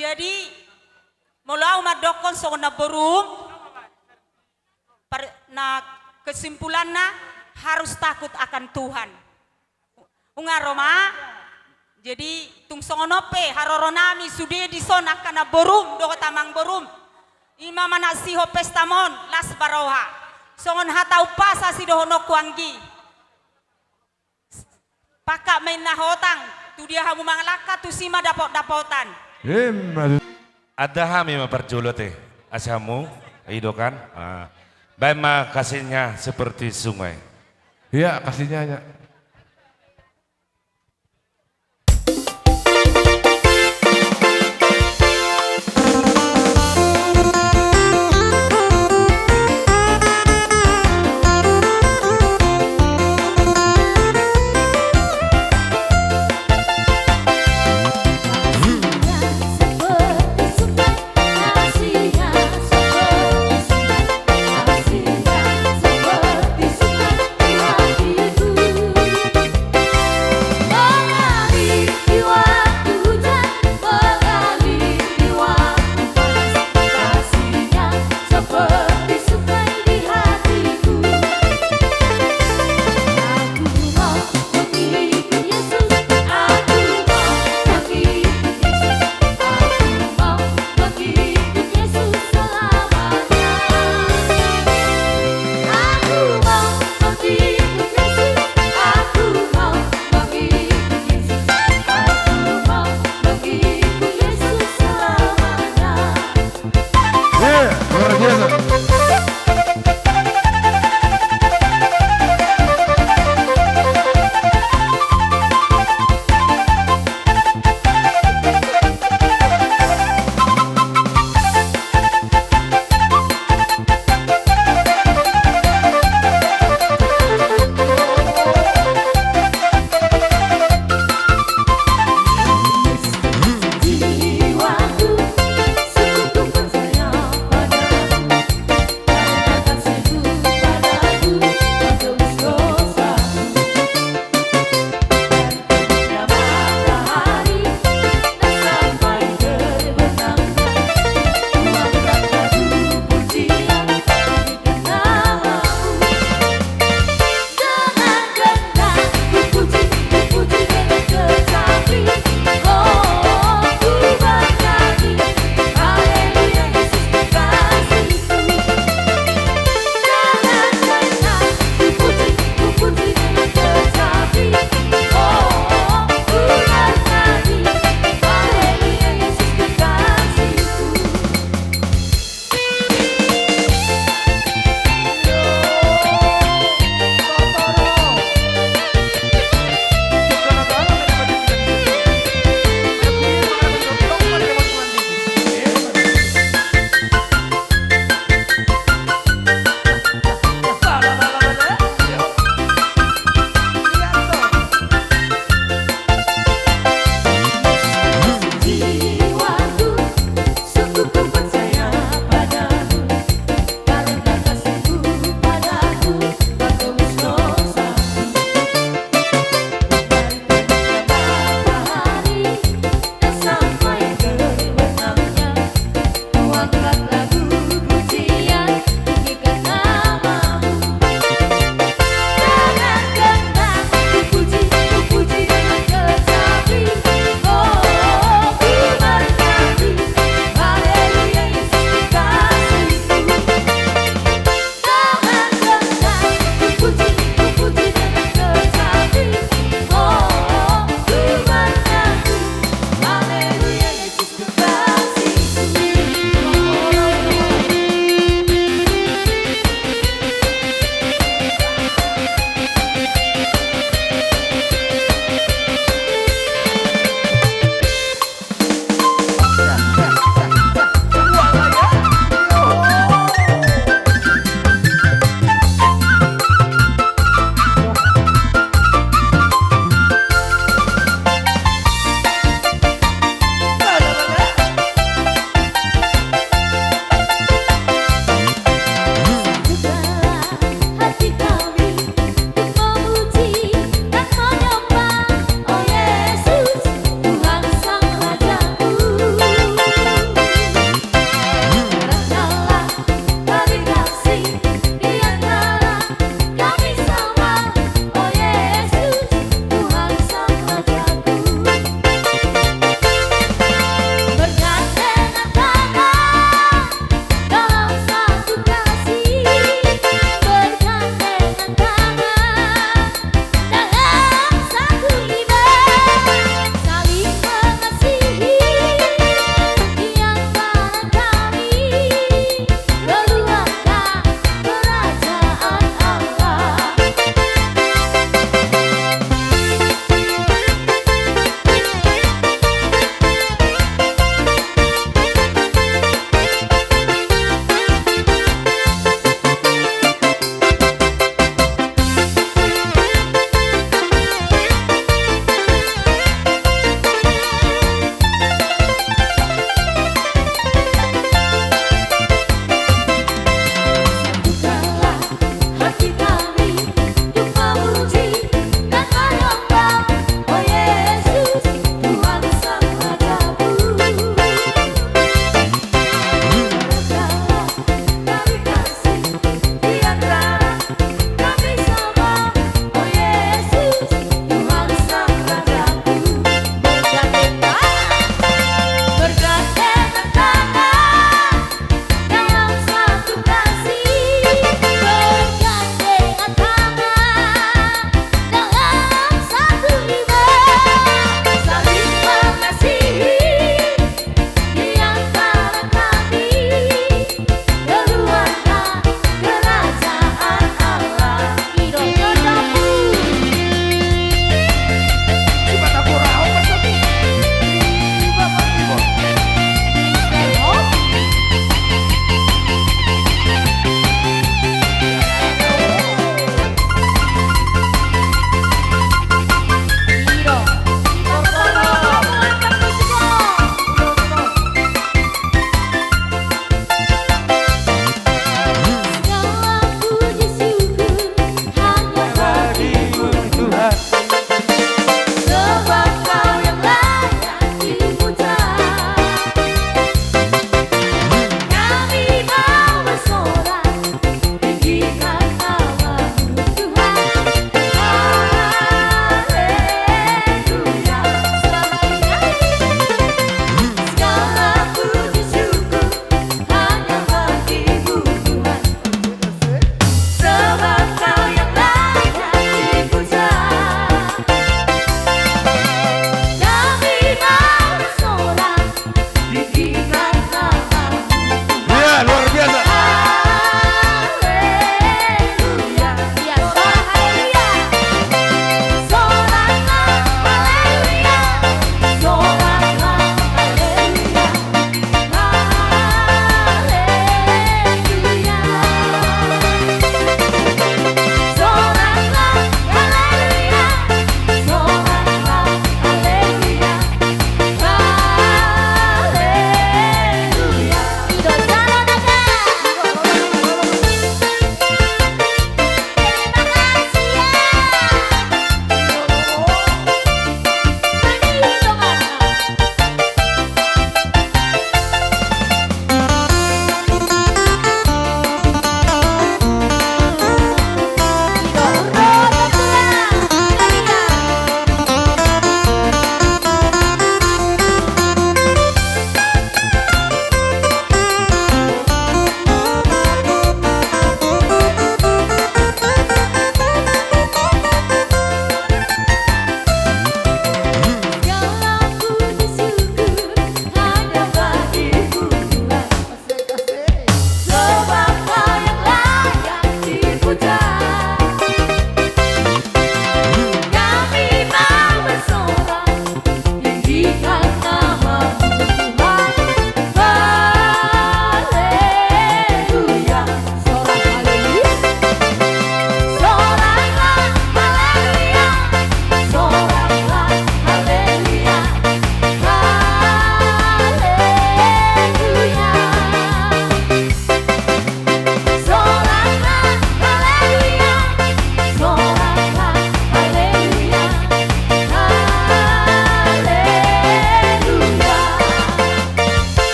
Jadi, molo au mandokkon songon namborum, par-, na kesimpulanna harus takut akan Tuhan. Nunga, Roma? Jadi, tung songon on pe, haroro nami sude dison angka namborum, dohot amangborum. I ma manaksihon pestam on, las baroha. Songon hata umpasa sidohononku anggi. Pangkat ma inna hotang, tu dia hamu mangalangka, tusi ma dapot-dapotan. Ima. Adong hami ma parjolo ate, asa hamu, i do kan? Ah. Baen ma kasihnya seperti sungai. Iya, kasihnya, ya.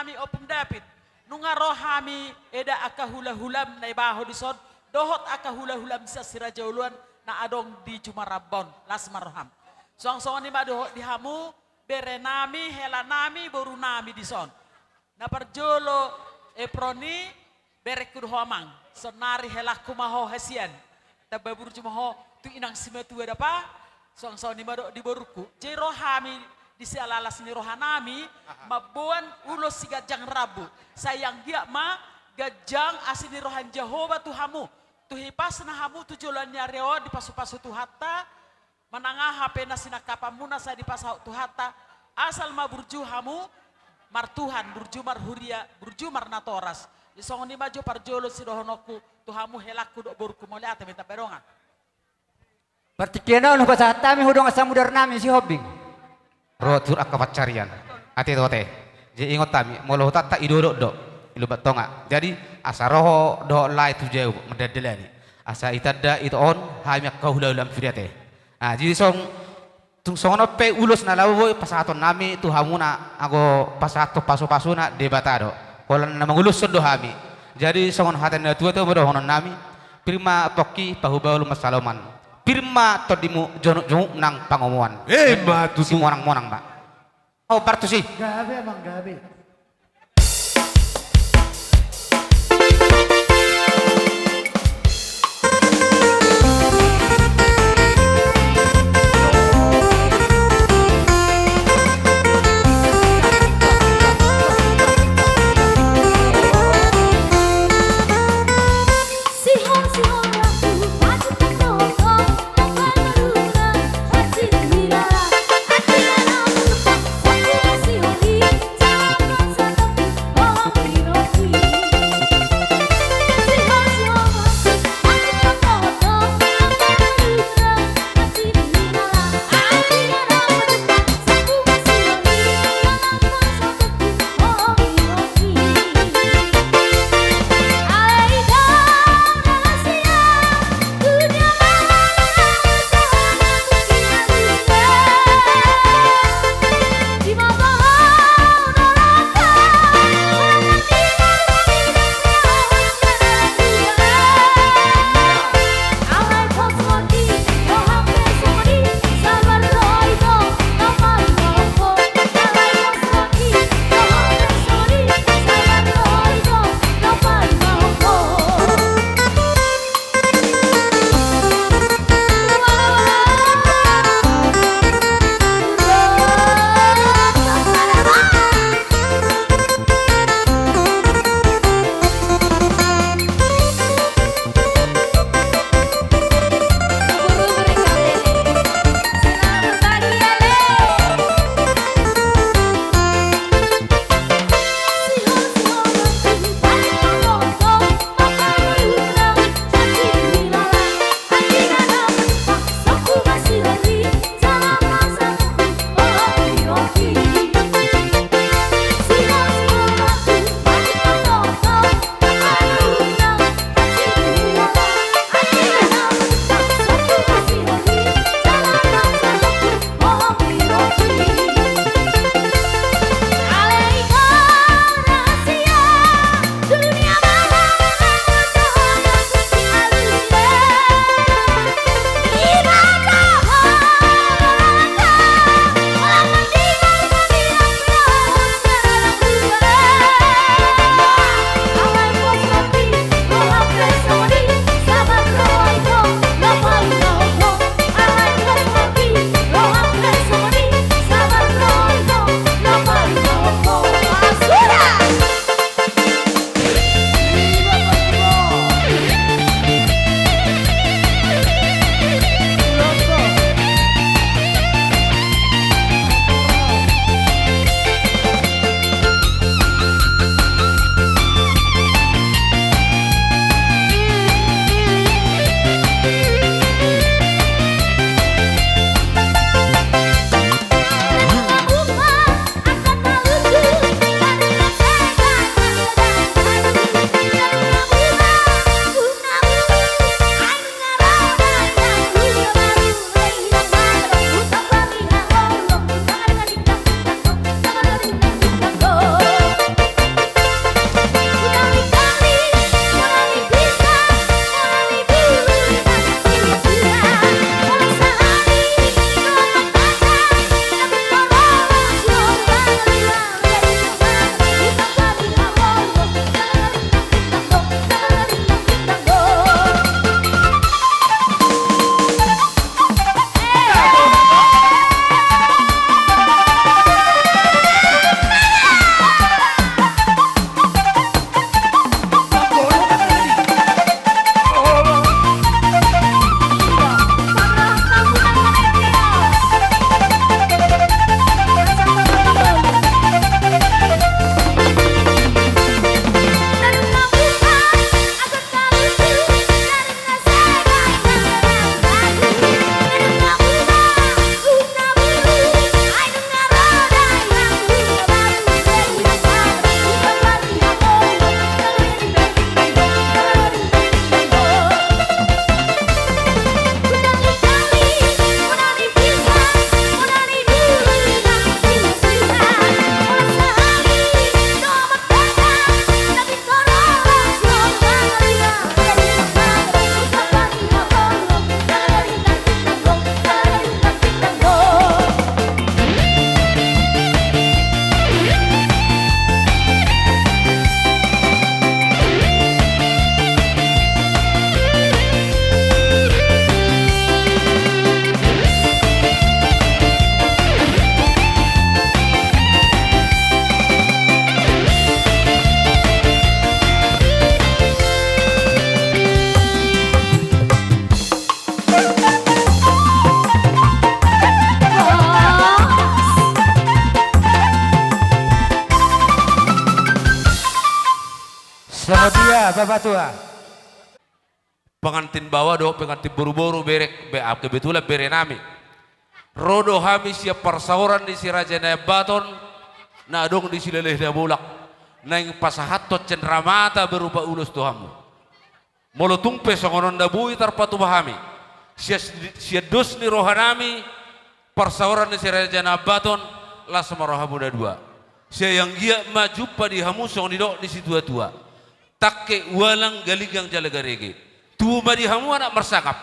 Hami Ompung David, nunga ro hami eda angka hulahulam na ibaho dison, dohot angka hulahulam sian si Raja Oloan na adong di Jumaramba on, las ma roham. Suang songon i ma dohot di hamu, berenami, helanami, borunami dison. Na parjolo, Eproni, berengku do ho amang, sonari helangku ma ho hasian. Tamba burju ma ho tu inang simatua dapa, suang songon i ma dohot di borungku. Jadi ro hami di siala las ni rohanami, aha, mamboan ulos siganjang rambu. Sai anggiat ma ganjang asi ni roha ni Jahowa tu hamu. Tu hipasna hamu tu joloan ni ari on dipasupasu Tuhanta, manang aha pe na sinangkapanmuna sai dipasaut Tuhanta, asal ma burju hamu martuhan, burju marhuria, burju marnatoras. Di songon i ma jo parjolo sidohononku tu hamu helangku dohot borungku, mauliate ma, tamba dongan. Partingkian on hupasahat hami hu dongan samudarnami Sihombing. Ro tu angka pansarian. Ate, ate. Jadi ingot hami, molo hutanta i dodok do i Lumban Tonga. Jadi asa ro ho dohot lae tu jabu mandandalani. Asa itanda ito on hami angka hulahulam sude, ate. Ah, jadi song, tung songon on pe ulos na laho boi pasahatonnami tu hamuna, anggo pasahathon pasupasuna Debata do. Holan na mangulushon do hami. Jadi songon hata ni natua-tua ma dohononnami, pir ma pongki pahubalu mansaloman. Pir ma tondimu jongjong nang pangomoan. Emma tutu. Simonangmonang ma. Hombar tusi. Gabe, amang, gabe. Bapak tua. Pengantin baoa dohot pengantin boruboru, bere, be-, ah, kebetulan berenami. Ro do hami sian parsaoran ni Si Raja Nabaton, na adong di Silalahi Dabolak, naeng pasahathon cendramata berupa ulos tu hamu. Molo tung pe songon on na boi tarpatupa hami, sian, sian dos ni rohanami, parsaoran ni Si Raja Nabaton, las ma rohamu na dua. Sai anggiat ma jumpa di hamu songon nidok ni situatua. Tangke ualang, galinggang jala garege. Tubu ma di hamu anak marsangap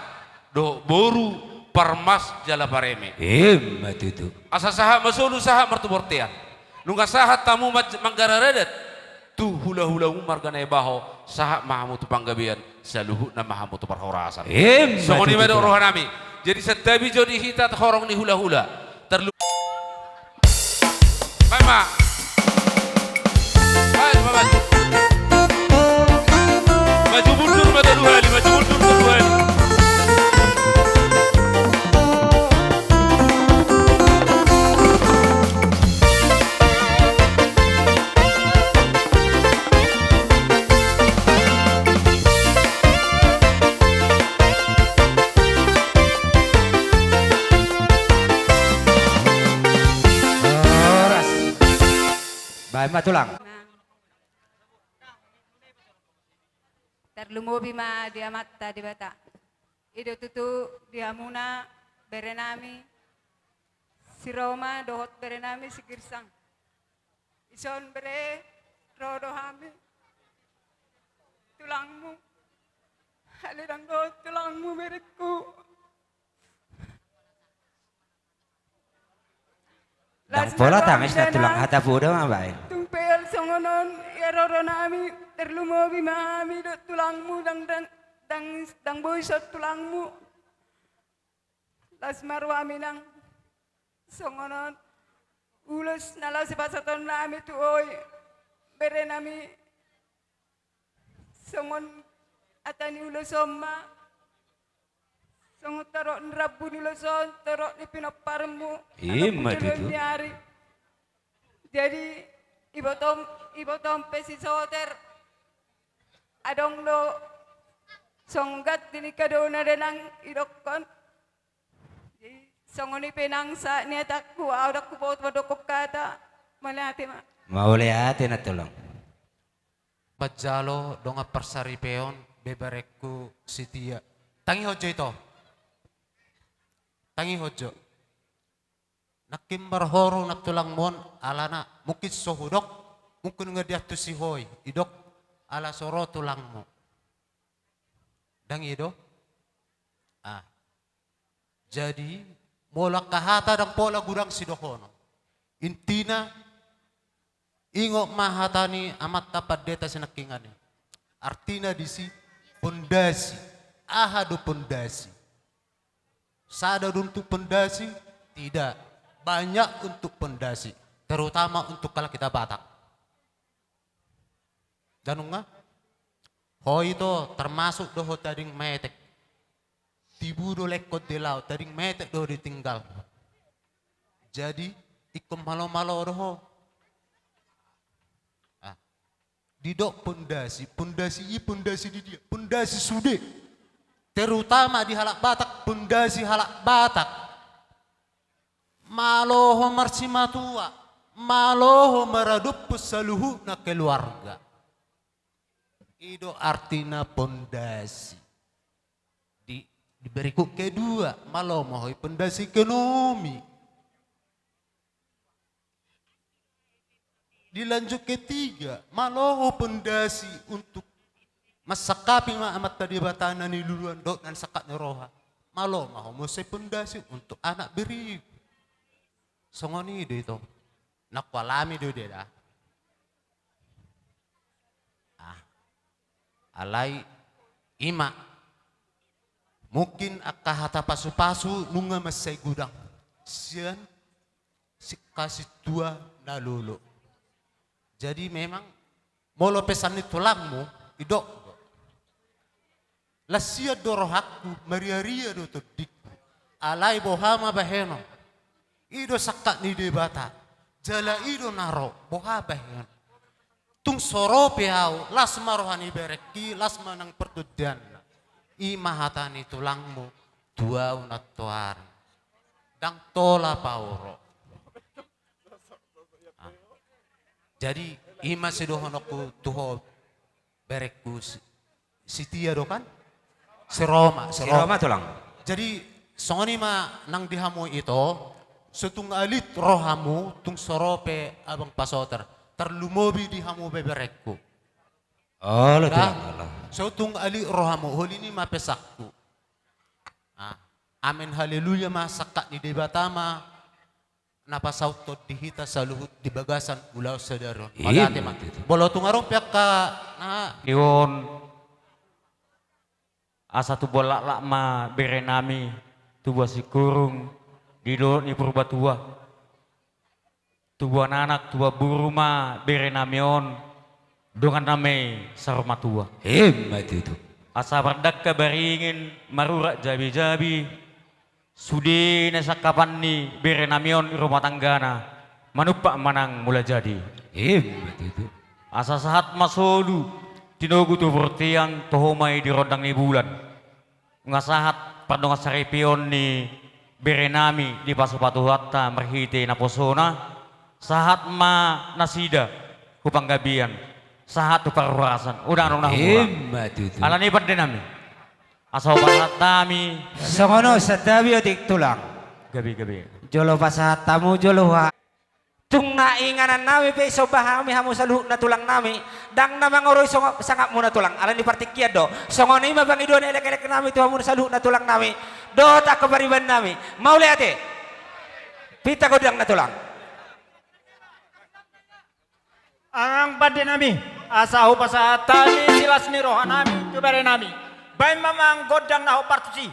dohot boru parmas jala pareme. Ima tutu. Asa sahat ma solu sahat martubortean. Nunga sahat hamu ma-, manggarar adat tu hulahulamu marga Naibaho, sahat ma hamu tu panggabean, saluhutna ma hamu tu parhorasan. Ima tutu. Songon i ma dok rohanami. Jadi santabi jo di hita horong ni hulahula. Tarlu- Baen ma. Baen ma, baen. Maju mundur ma tolu hali, maju mundur tolu hali. Horas. Baen ma tulang. Tarlumobi ma di Amanta Debata. I do tutu di hamuna berenami si Roma dohot berenami si Girsang. Dison bere, ro do hami, tulangmu. Alai ndang dohot tulangmu berengku. Ndang pola tangis na tulang, hata poda ma baen. Tung pe songon on ia roronami, tarlumobi ma hami dohot tulangmu, ndang, ndang, ndang, ndang boi dison tulangmu. Las ma rohami nang songon on. Ulos na laho sipasahatonnami tu ho i, berenami. Songon hata ni ulos on ma, songon torop ni rambu ni ulos on, torop ni pinomparmu. Ima tutu. Jadi, ibotom-, ibotom pe si Soter. Adong do songgat di ni kadona denang idokkon. Jadi, songon i pe nang sahat ni hatangku, au ndang huboto mandok hata, mauliate ma. Mauliate na tulang. Manjalo dongan parsaripeon, beberengku sitia. Tangihon jo ito. Tangihon jo. Nangkin marhoro nang tulangmu on, alana mungkin so hudok, mungkin nunga diantusi ho i, didok ala so ro tulangmu. Ndang i do? Ah. Jadi, molo angka hata ndang pola godang sidohonon. Intina, ingot ma hata ni amanta pandita sinangkingan i. Artina disi pondasi. Aha do pondasi? Sada do untuk pondasi? Tidak. Banyak untuk pondasi. Terutama untuk halak hita Batak. Ndang nunga? Ho ito termasuk do ho tading metek. Tibu do lengkon di laut, tading metek do ditinggal. Jadi, ingkon malo-malo do ho. Ah. Didok pondasi, pondasi i pondasi di dia, pondasi sude. Terutama di halak Batak, pondasi halak Batak. Malo ho marsimatua, malo ho maradophon saluhutna keluarga. I do artina pondasi. Di, di berikut kedua, malo ma ho i pondasi ekonomi. Di lanjut ketiga, malo ho pondasi untuk mansangkapi ma Amanta Debata na niluluan dohot na sangkap ni roha. Malo ma ho muse pondasi untuk anak bere. Songon i do ito. Na hualami do i da. Ah. Alai, ima. Mungkin angka hata pasu-pasu nunga mansai godang sian si-, hasintua na lolo. Jadi memang, molo pesan ni tulangmu, didok do. Las sian do rohangku, maria-ria do tondingku. Alai boha ma bahenon? I do sangkap ni Debata. Jala i do na ro, boha bahenon? Tung so ro pe ahu, las ma roha ni berengki, las ma nang partondianna. I ma hata ni tulangmu tu ahu nantoari. Ndang tola pauro. Ah. Jadi, i ma sidohononku tu ho berengku si-, Sitia do kan? Si Roma, si Roma. Si Roma, tulang. Jadi, songon i ma nang di hamu ito, so tung alit rohamu, tung so ro pe abang pasoter. Tarlumobi di hamu beberengku. Olo, tulang, olo. So tung alit rohamu, holan i ma pesanku. Ah, amen haleluya ma sangkap ni Debata ma na pasauthon di hita saluhut di bagasan ulaon sadari on. Iya, mauliate ma. Betul. Molo tung adong pe angka na. Ion, asa tubuan laklak ma berenami, tubuan singkoru di dolok ni Purbatua. Tubuan anak, tubuan boru ma berenami on, dongannami saur matua. Emma tutu. Asa mardangka baringin, marurat jabijabi, sude na sangkapan ni berenami on rumah tanggana, manumpak ma nang mula jadi. Emma tutu. Asa sahat ma solu, tinogu tu bontean, toho ma i di rondang ni bulan. Nunga sahat pardongan saripeon ni berenami dipasupasu Tuhanta marhite naposona, sahat ma nasida hu panggabean, sahat tu parhorasan. Unang adong na hurang. Emma tutu. Alani i pandenami. Asa hupasahat hami. Songon on santabi otik tulang. Gabe, gabe. Jolo pasahat hamu, jolo ha. Tung na inganannami pe somba hami hamu saluhutna tulangnami, ndang na mangorui songo-, sangapmuna tulang, alani partingkian do. Songon i ma pangidoan ni elekeleknami tu hamuna saluhutna tulangnami, dohot angka paribannami. Mauliate. Pinta gondangna tulang. Amang pandenami, asa hupasahat hami silas ni rohanami tu berenami. Baen ma amang gondang na hombar tusi.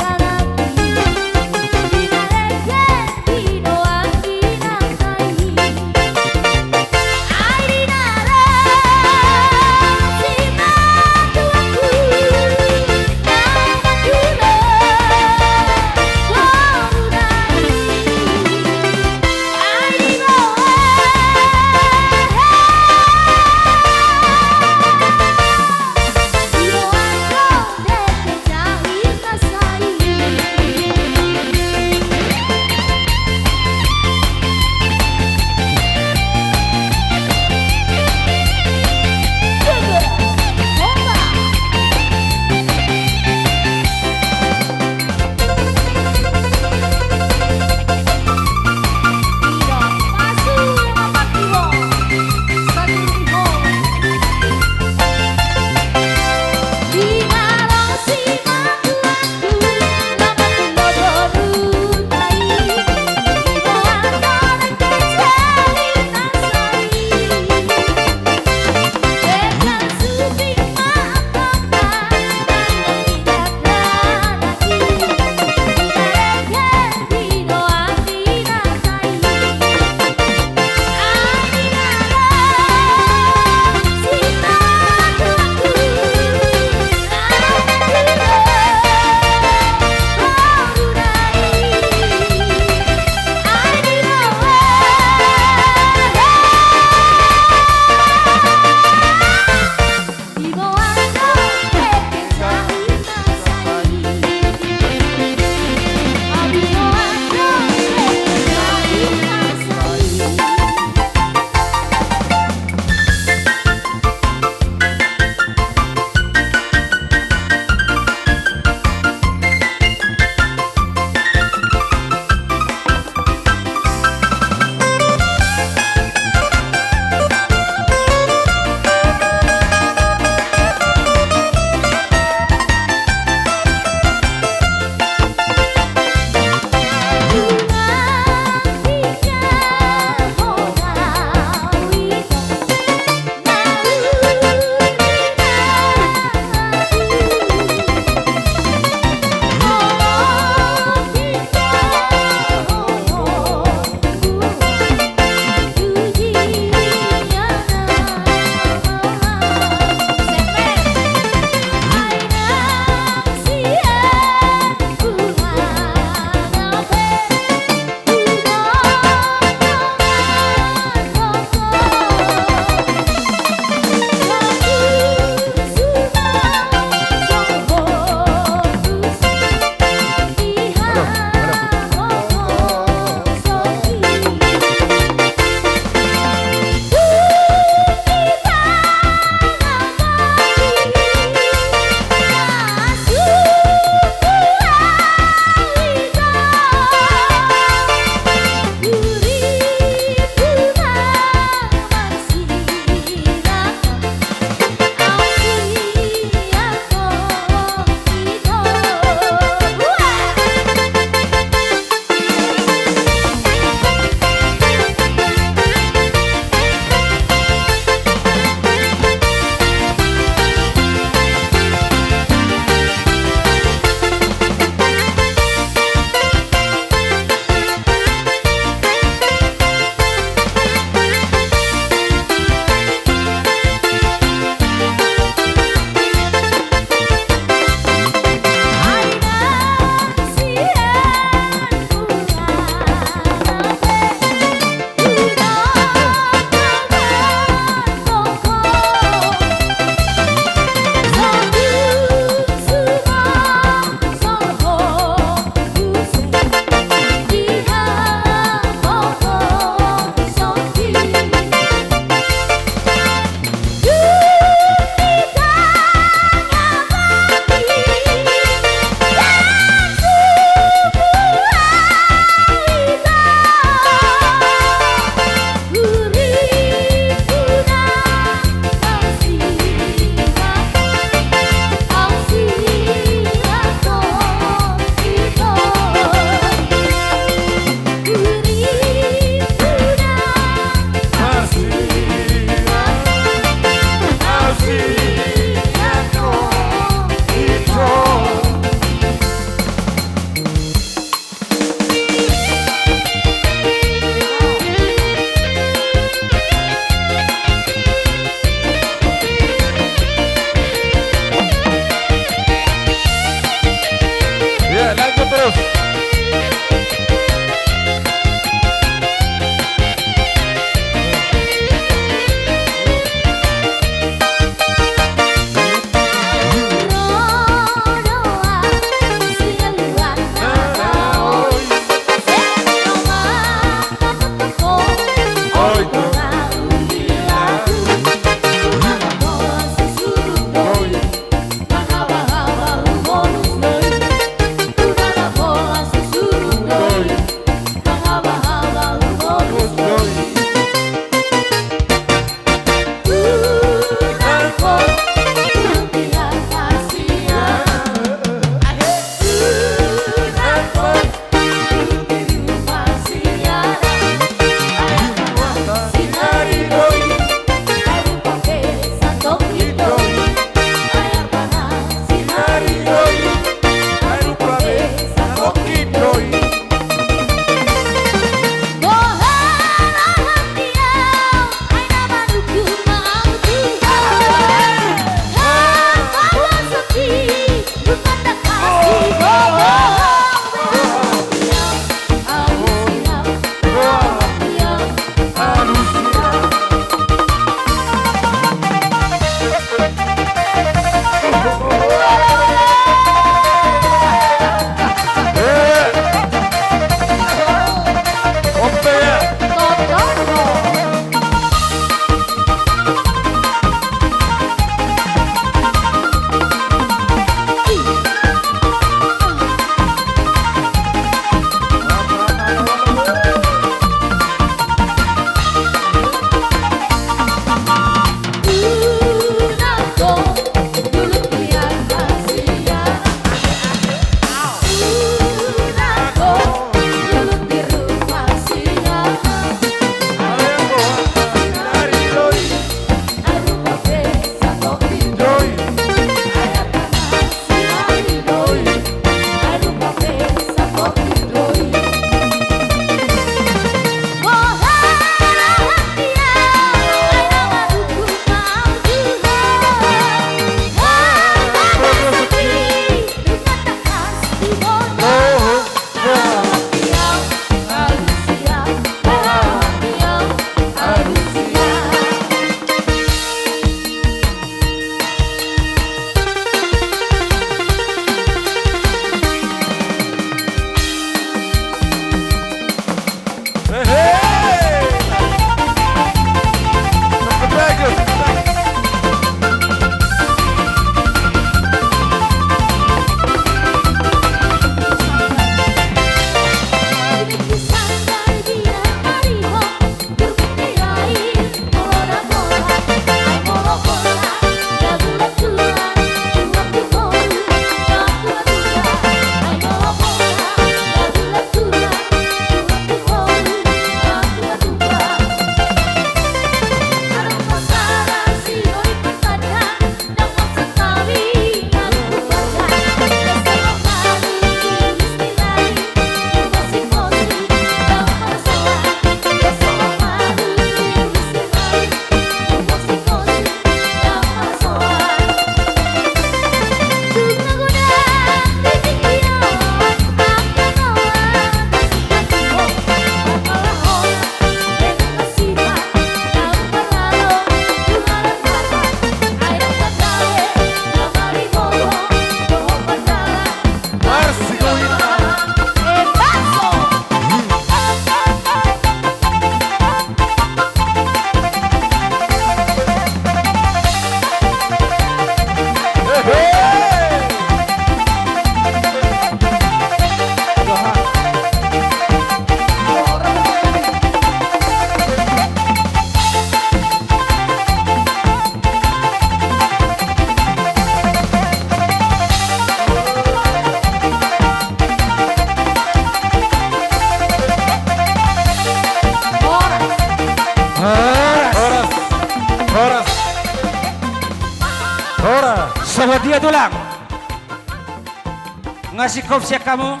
Nga singkop sian hamu.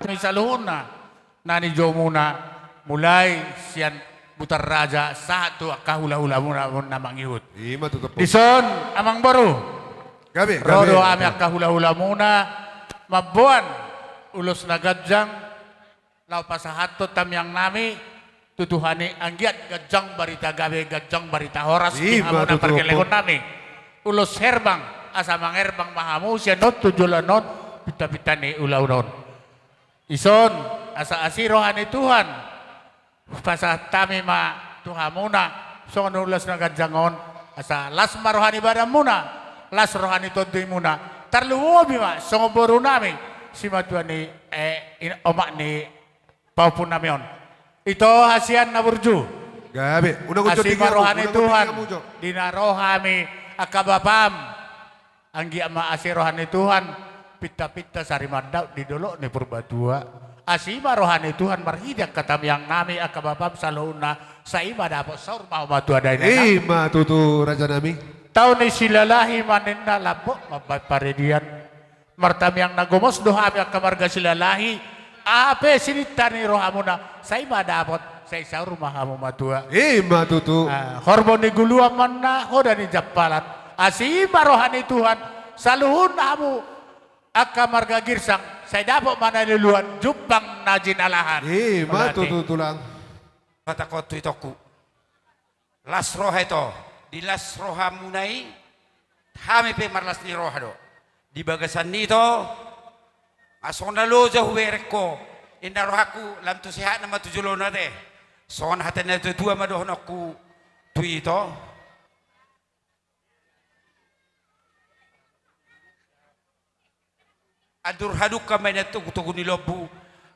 Ni saluhutna na nijou muna, mulai sian Butar Raja sahat tu angka hulahulamuna na mangihut. Ima tutu. Dison, amangboru. Gabe, ro do hami angka hulahulamuna mamboan ulos na ganjang, laho pasahathon tamiangnami tu Tuhan i, anggiat ganjang barita gabe, ganjang barita horas di hamuna pargellengon nami. Ulos herbang, asa mangerbang ma hamu sian on tu joloan on, pintapinta ni ulaon on. Dison, asa asi roha ni Tuhan pasahat hami ma tu hamuna songon ulos na ganjang on, asa las ma roha ni badanmuna, las roha ni tondimuna, tarlumobi ma songon borunami, simatua ni, eh, in-, omak ni pahompunami on. Ito hasian na burju. Gabe, unang ujo. Asi ma roha ni Tuhan di na ro hami angka bapam. Anggiat ma asi roha ni Tuhan, pintapinta sari mandaut di dolok ni Purbatua. Asi ma roha ni Tuhan marhite angka tamiangnami angka bapam saluhutna, sai ima dapot saur matua dainang. Ima tutu rajanami. Tau ni Silalahi ma ninna, lambok ma baen paridian. Martamiang na gomos do hami angka marga Silalahi, aha pe sininta ni rohamuna, sai ima dapot, sai saur ma hamu matua. Ima tutu. Ah, horbo ni guluan ma ninna, hoda ni jampalan. Asi ma roha ni Tuhan, saluhutna hamu angka marga Girsang, sai dapot ma na niluluan, jumpang na jinalahan. Ima tutu tulang. Patakon tu itongku. Las roha ito, di las rohamuna i, hami pe marlas ni roha do. Di bagasan i ito, nga songon na loja hubereng ho, inna rohangku, lam tu sehatna ma tu jolona te. Songon hata ni natuatua ma dohononku tu ito. Andur hadungka ma inna togutogu ni lombu,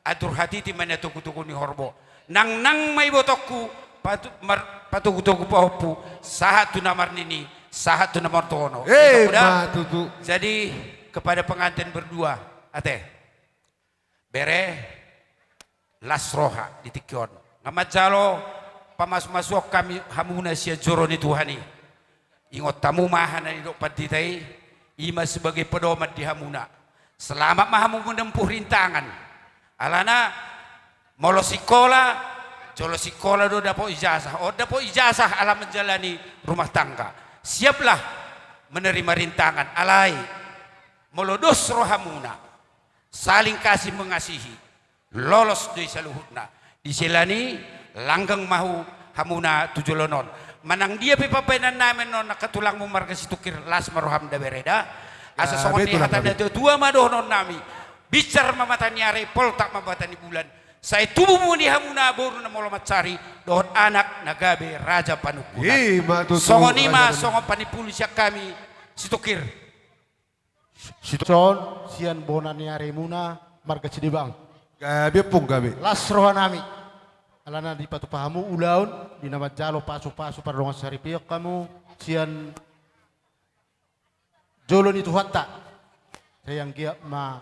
andur hatiti ma inna togutogu ni horbo. Nangnang ma ibotongku, patu-, mar-, patogutogu pahompu, sahat tu na marnini, sahat tu na martono. Ima tutu. Jadi, kepada pengantin berdua, ate. Bere, las roha di tingki on. Nga manjalo pamasumasuon hami hamuna sian joro ni Tuhan i. Ingot hamu ma aha na nidok pandita i, i ma sebagai pedoman di hamuna. Selamat ma hamu menempuh rintangan. Alana, molo sikola, jolo sikola do dapot ijazah. On dapot ijazah ala menjalani rumah tangga. Siaplah menerima rintangan. Alai, molo dos rohamuna, saling kasih mengasihi, lolos do i saluhutna. Di sela ni i, langgeng ma hamu hamuna tu joloan on. Manang dia pe pambahenannami on angka tulangmu marga Situngkir, las ma roham da bere da. Asa songon i hata ni natuatua ma dohononnami. Binsar ma mata ni ari, poltak ma mata ni bulan. Sai tubu ma di hamuna boru na malo mansari, dohot anak na gabe raja panungkunan. Ima tutu. Songon i ma songon panimpuli sian hami Situngkir. Dison sian bona ni arimuna marga Sidebang. Gabe ompung, gabe. Las rohanami. Alana dipatupa hamu ulaon, di na manjalo pasupasu pardongan saripeon hamu sian jolo ni Tuhanta. Sai anggiat ma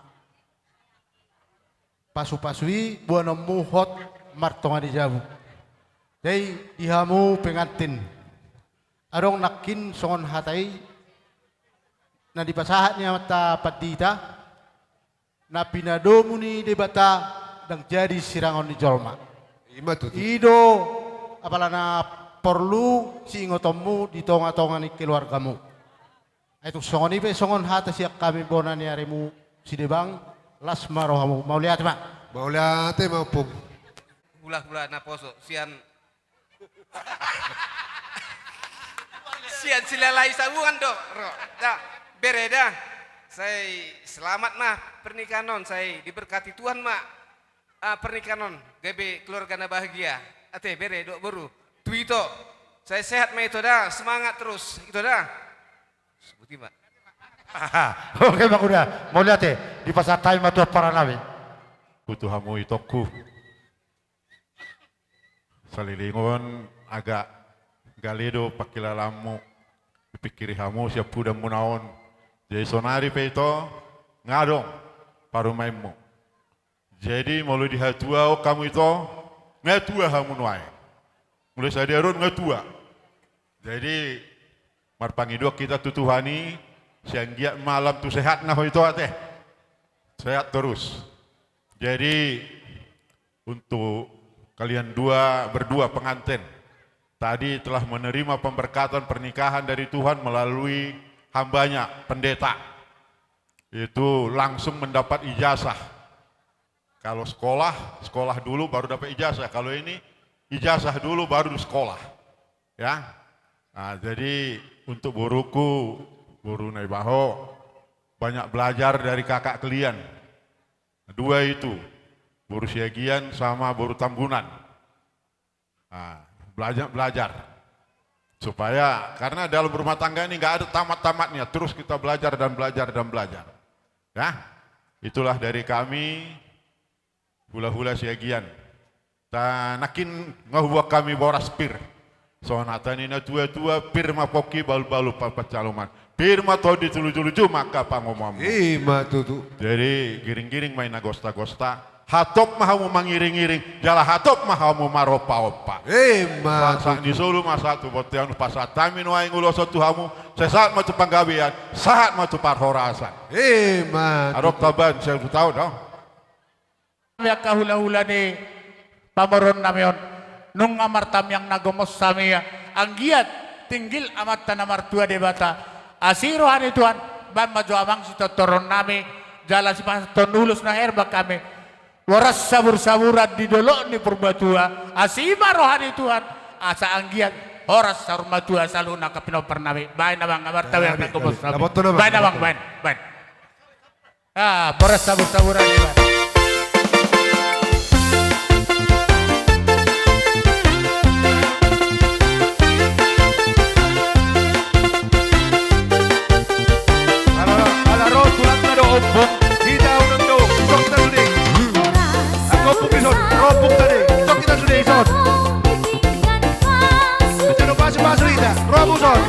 pasupasu i boanonmu hot martonga ni jabu. Jadi di hamu pengantin, adong nangkin songon hata i na dipasahat ni amanta pandita, na pinadomu ni Debata ndang jadi sirangon ni jolma. Ima tutu. I do apala na porlu siingotonmu di tongatonga ni keluargamu. Ai tung songon i pe songon hata sian hami bona ni arimu Sidebang, las ma rohamu. Mauliate ma. Mauliate ma ompung. Hulahula naposo sian, sian Silalahi Sabungan do ro. Da, bere da. Sai selamat ma pernikahan on, sai diberkati Tuhan ma, ah, pernikahan on, gabe keluarga na bahagia. Ate bere dohot boru. Tu ito, sai sehat ma ito da, semangat terus ito da. Sebuti ma. Oke, Bang, udah. Mauliate, dipasahat hami ma tu amparanami. Hutu hamu itongku. Saleleng on agak gale do pangkilalaanmu. Dipingkiri hamu sian pudanmuna on. Jadi sonari pe ito nga adong parumaenmu. Jadi molo dihatuaon hamu ito, nga tua hamu nuaeng. Mulai sadari on nga tua. Jadi marpangidoan hita tu Tuhan i, Sian giat malam tu sehat na ho ito ate. Sehat terus. Jadi untuk kalian dua, berdua pengantin, tadi telah menerima pemberkatan pernikahan dari Tuhan melalui hambanya, pendeta. Itu langsung mendapat ijazah. Kalau sekolah, sekolah dulu baru dapat ijazah. Kalau ini, ijazah dulu baru sekolah. Ya. Nah, jadi untuk boruku, boru Naibaho, banyak belajar dari kakak kalian. Dua itu, boru Siagian sama boru Tambunan. Nah, belajar, belajar. Supaya, karena dalam rumah tangga ini nggak ada tamat-tamatnya, terus kita belajar dan belajar dan belajar. Ya, itulah dari kami, hula-hula Siagian. Ta nangkin nga hubuat hami boras pir. Songon hata ni na tua-tua, pir ma pongki, balu-balu papansaloman. Pir ma tondi tu luju-luju, mangka pangomoanmu. Ima tutu. Jadi giring-giring ma i na gosta-gosta. Hatop ma hamu mangiring-iring, jala hatop ma hamu marompa-ompa. Ima tutu. Sahat ni solu ma sahat tu bontean, pasahat hami nuaeng ulos on tu hamu, sai sahat ma tu panggabean, sahat ma tu parhorasan. Ima tutu. Adong taban, sai tu taon, no? Angka hula-hula ni pamoruon nami on, nunga martamiang na gomos hami ia, anggiat tinggil Amanta na martua Debata, asi roha ni Tuhan, baen ma jo amang sitortoron nami, jala sipasahathon ulos na herbang hami, boras sabur-saburan di dolok ni Purbatua, asi ma roha ni Tuhan, asa anggiat horas saur matua saluhutna angka pinompar nami, baen amang, martamiang na gomos hami, baen amang, baen, baen. Ah, boras sabur-saburan, Iwan. Ala, ala ro tulangna do ompung, hita unang do, ison hita sude. Anggo ompung ison, ro ompung tadi, ison hita sude, ison. Ison do pasu-pasu hita, ro ompung ison.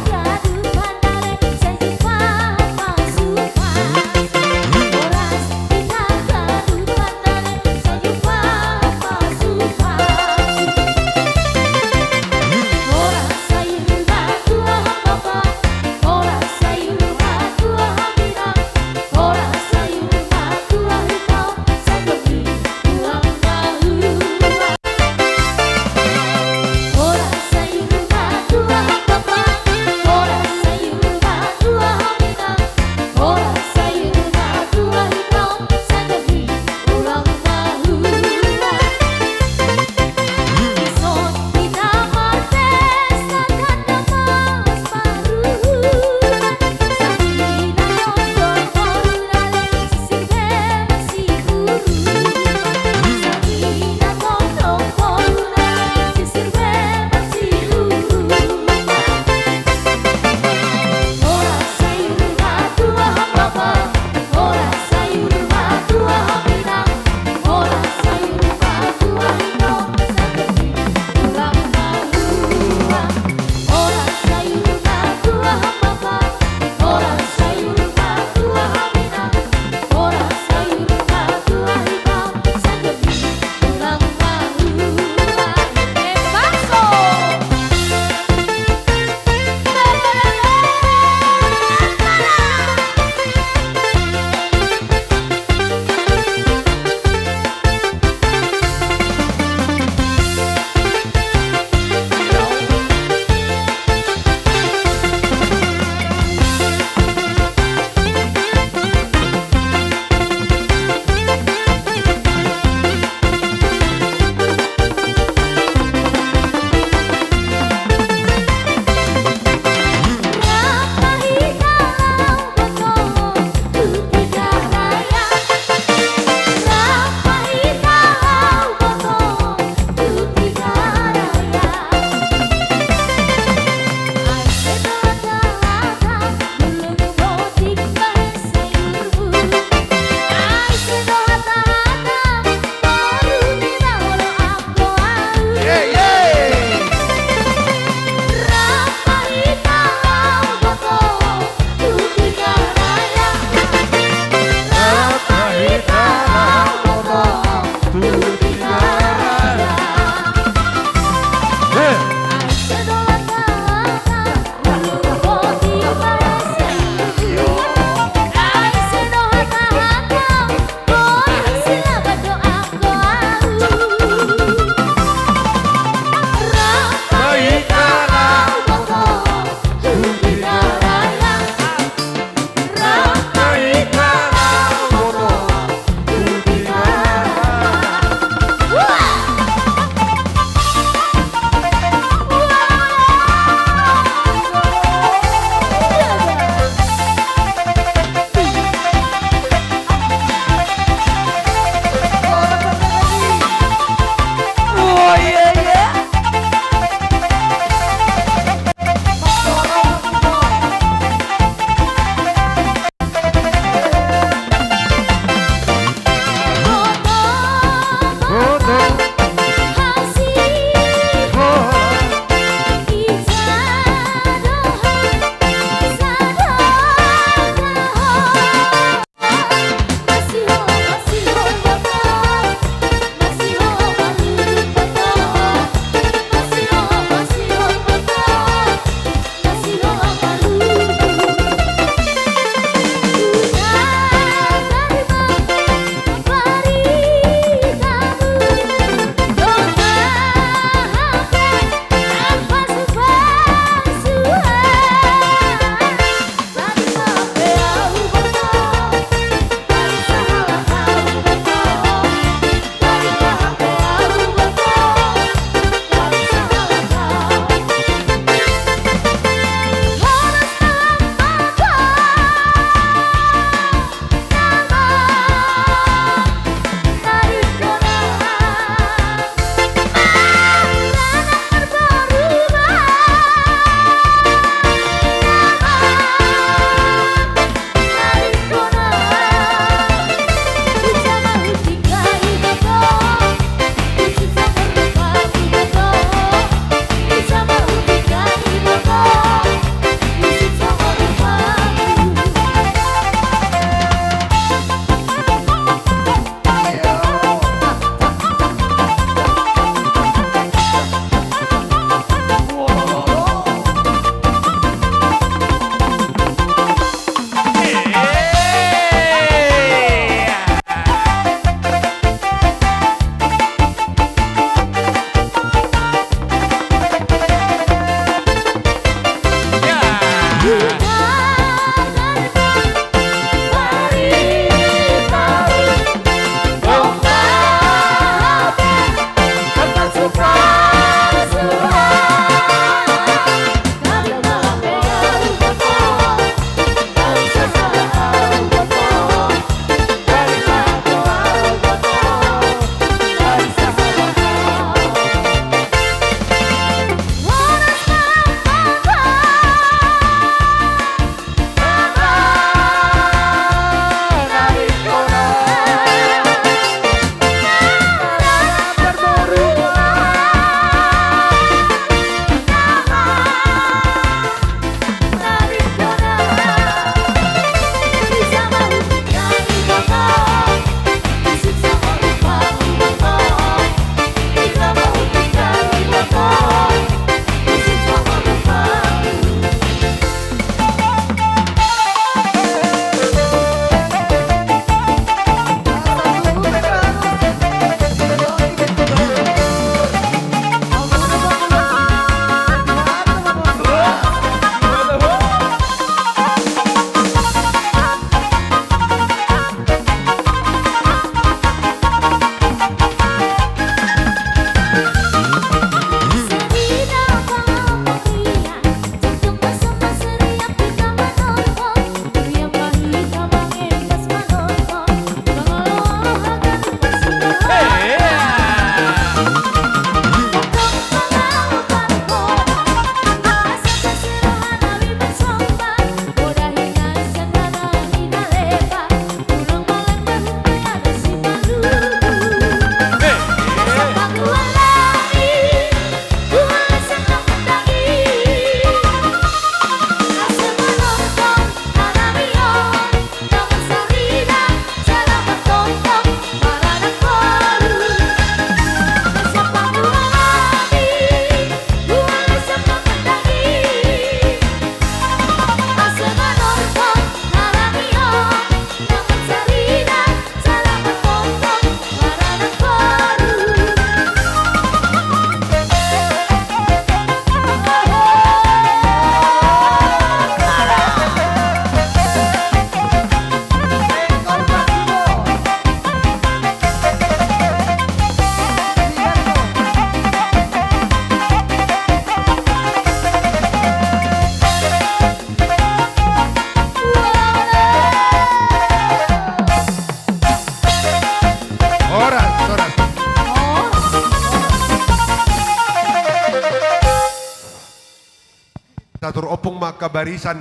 Sahat tu ompung ma angka barisan.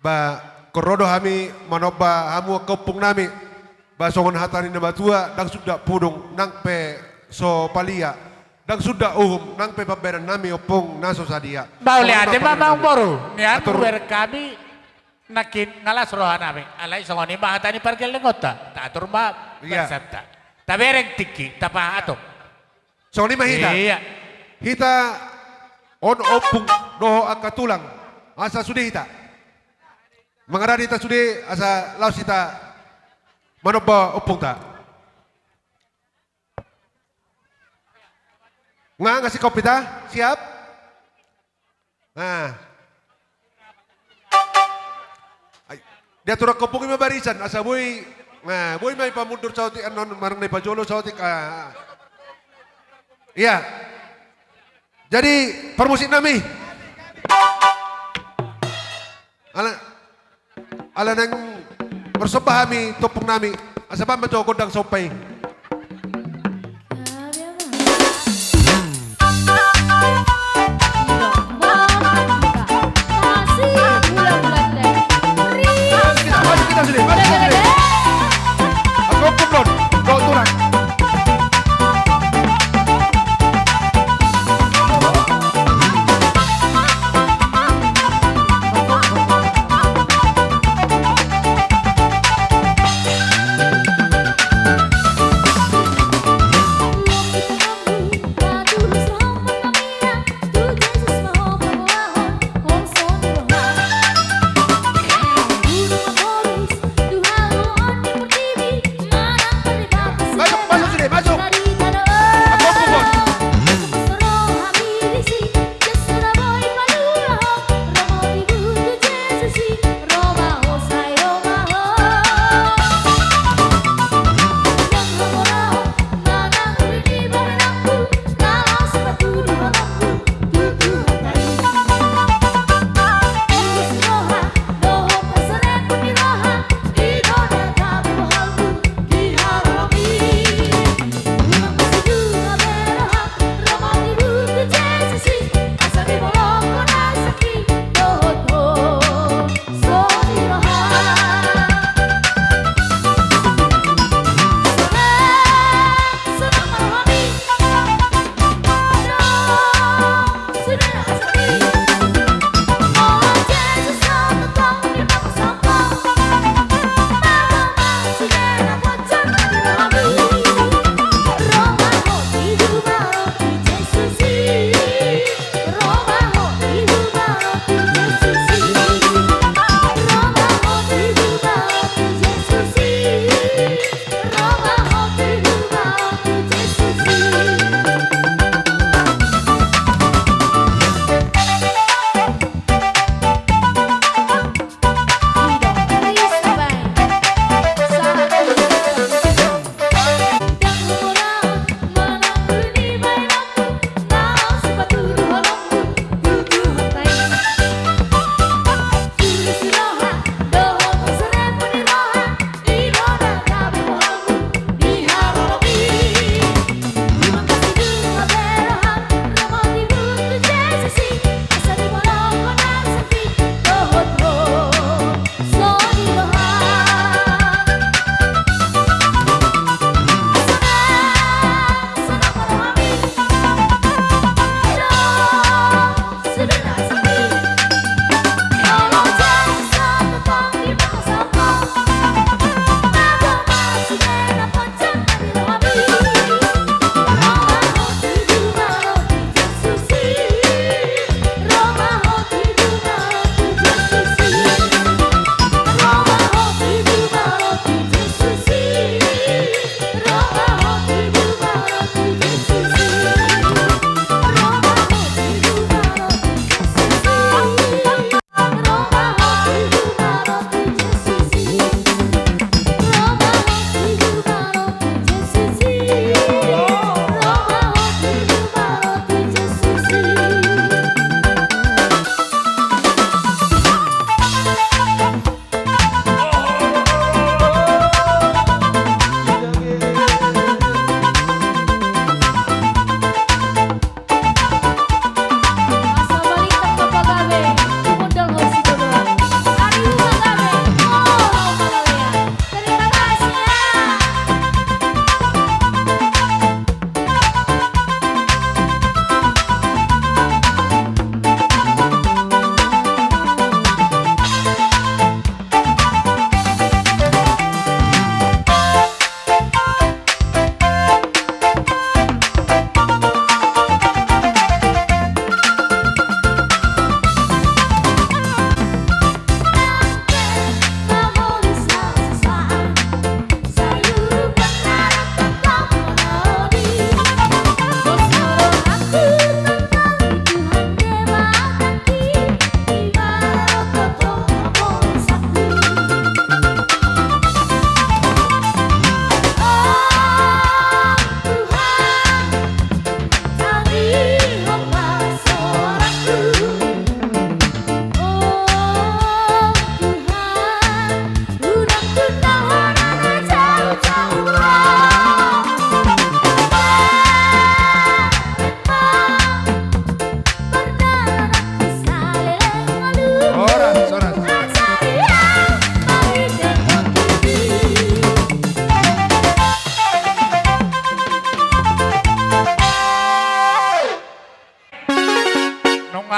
Ba, ro do hami manomba hamu angka ompung nami. Ba, songon hata ni na matua, ndang suda pudung nang pe so palia, ndang suda uhum nang pe pambahenan nami ompung na so sadia. Ba, uli ate ma amangboru, nian uber hami. Nangkin nga las roha nami, alai songon i ma hata ni pargellengonta, taatur ma barsanta. Tabereng tingki, tapahatop. Songon i ma hita. Hita on ompung dohot angka tulang, asa sude hita mangaradei, hita sude asa laos hita manomba ompungta. Nga, nga singkop hita, siap? Nah. Ai, diatur angka ompung i ma barisan, asa boi, nah, boi ma i pamundur saotik annon, manang na i pajolo saotik, ah. Ia. Jadi, parmusik nami. Ala, ala naeng marsomba hami tu ompung nami, asa bahen ma jo gondang sompa i. Masuk kita, masuk kita sini, masuk kita sini. Aku ompung don, don tulang.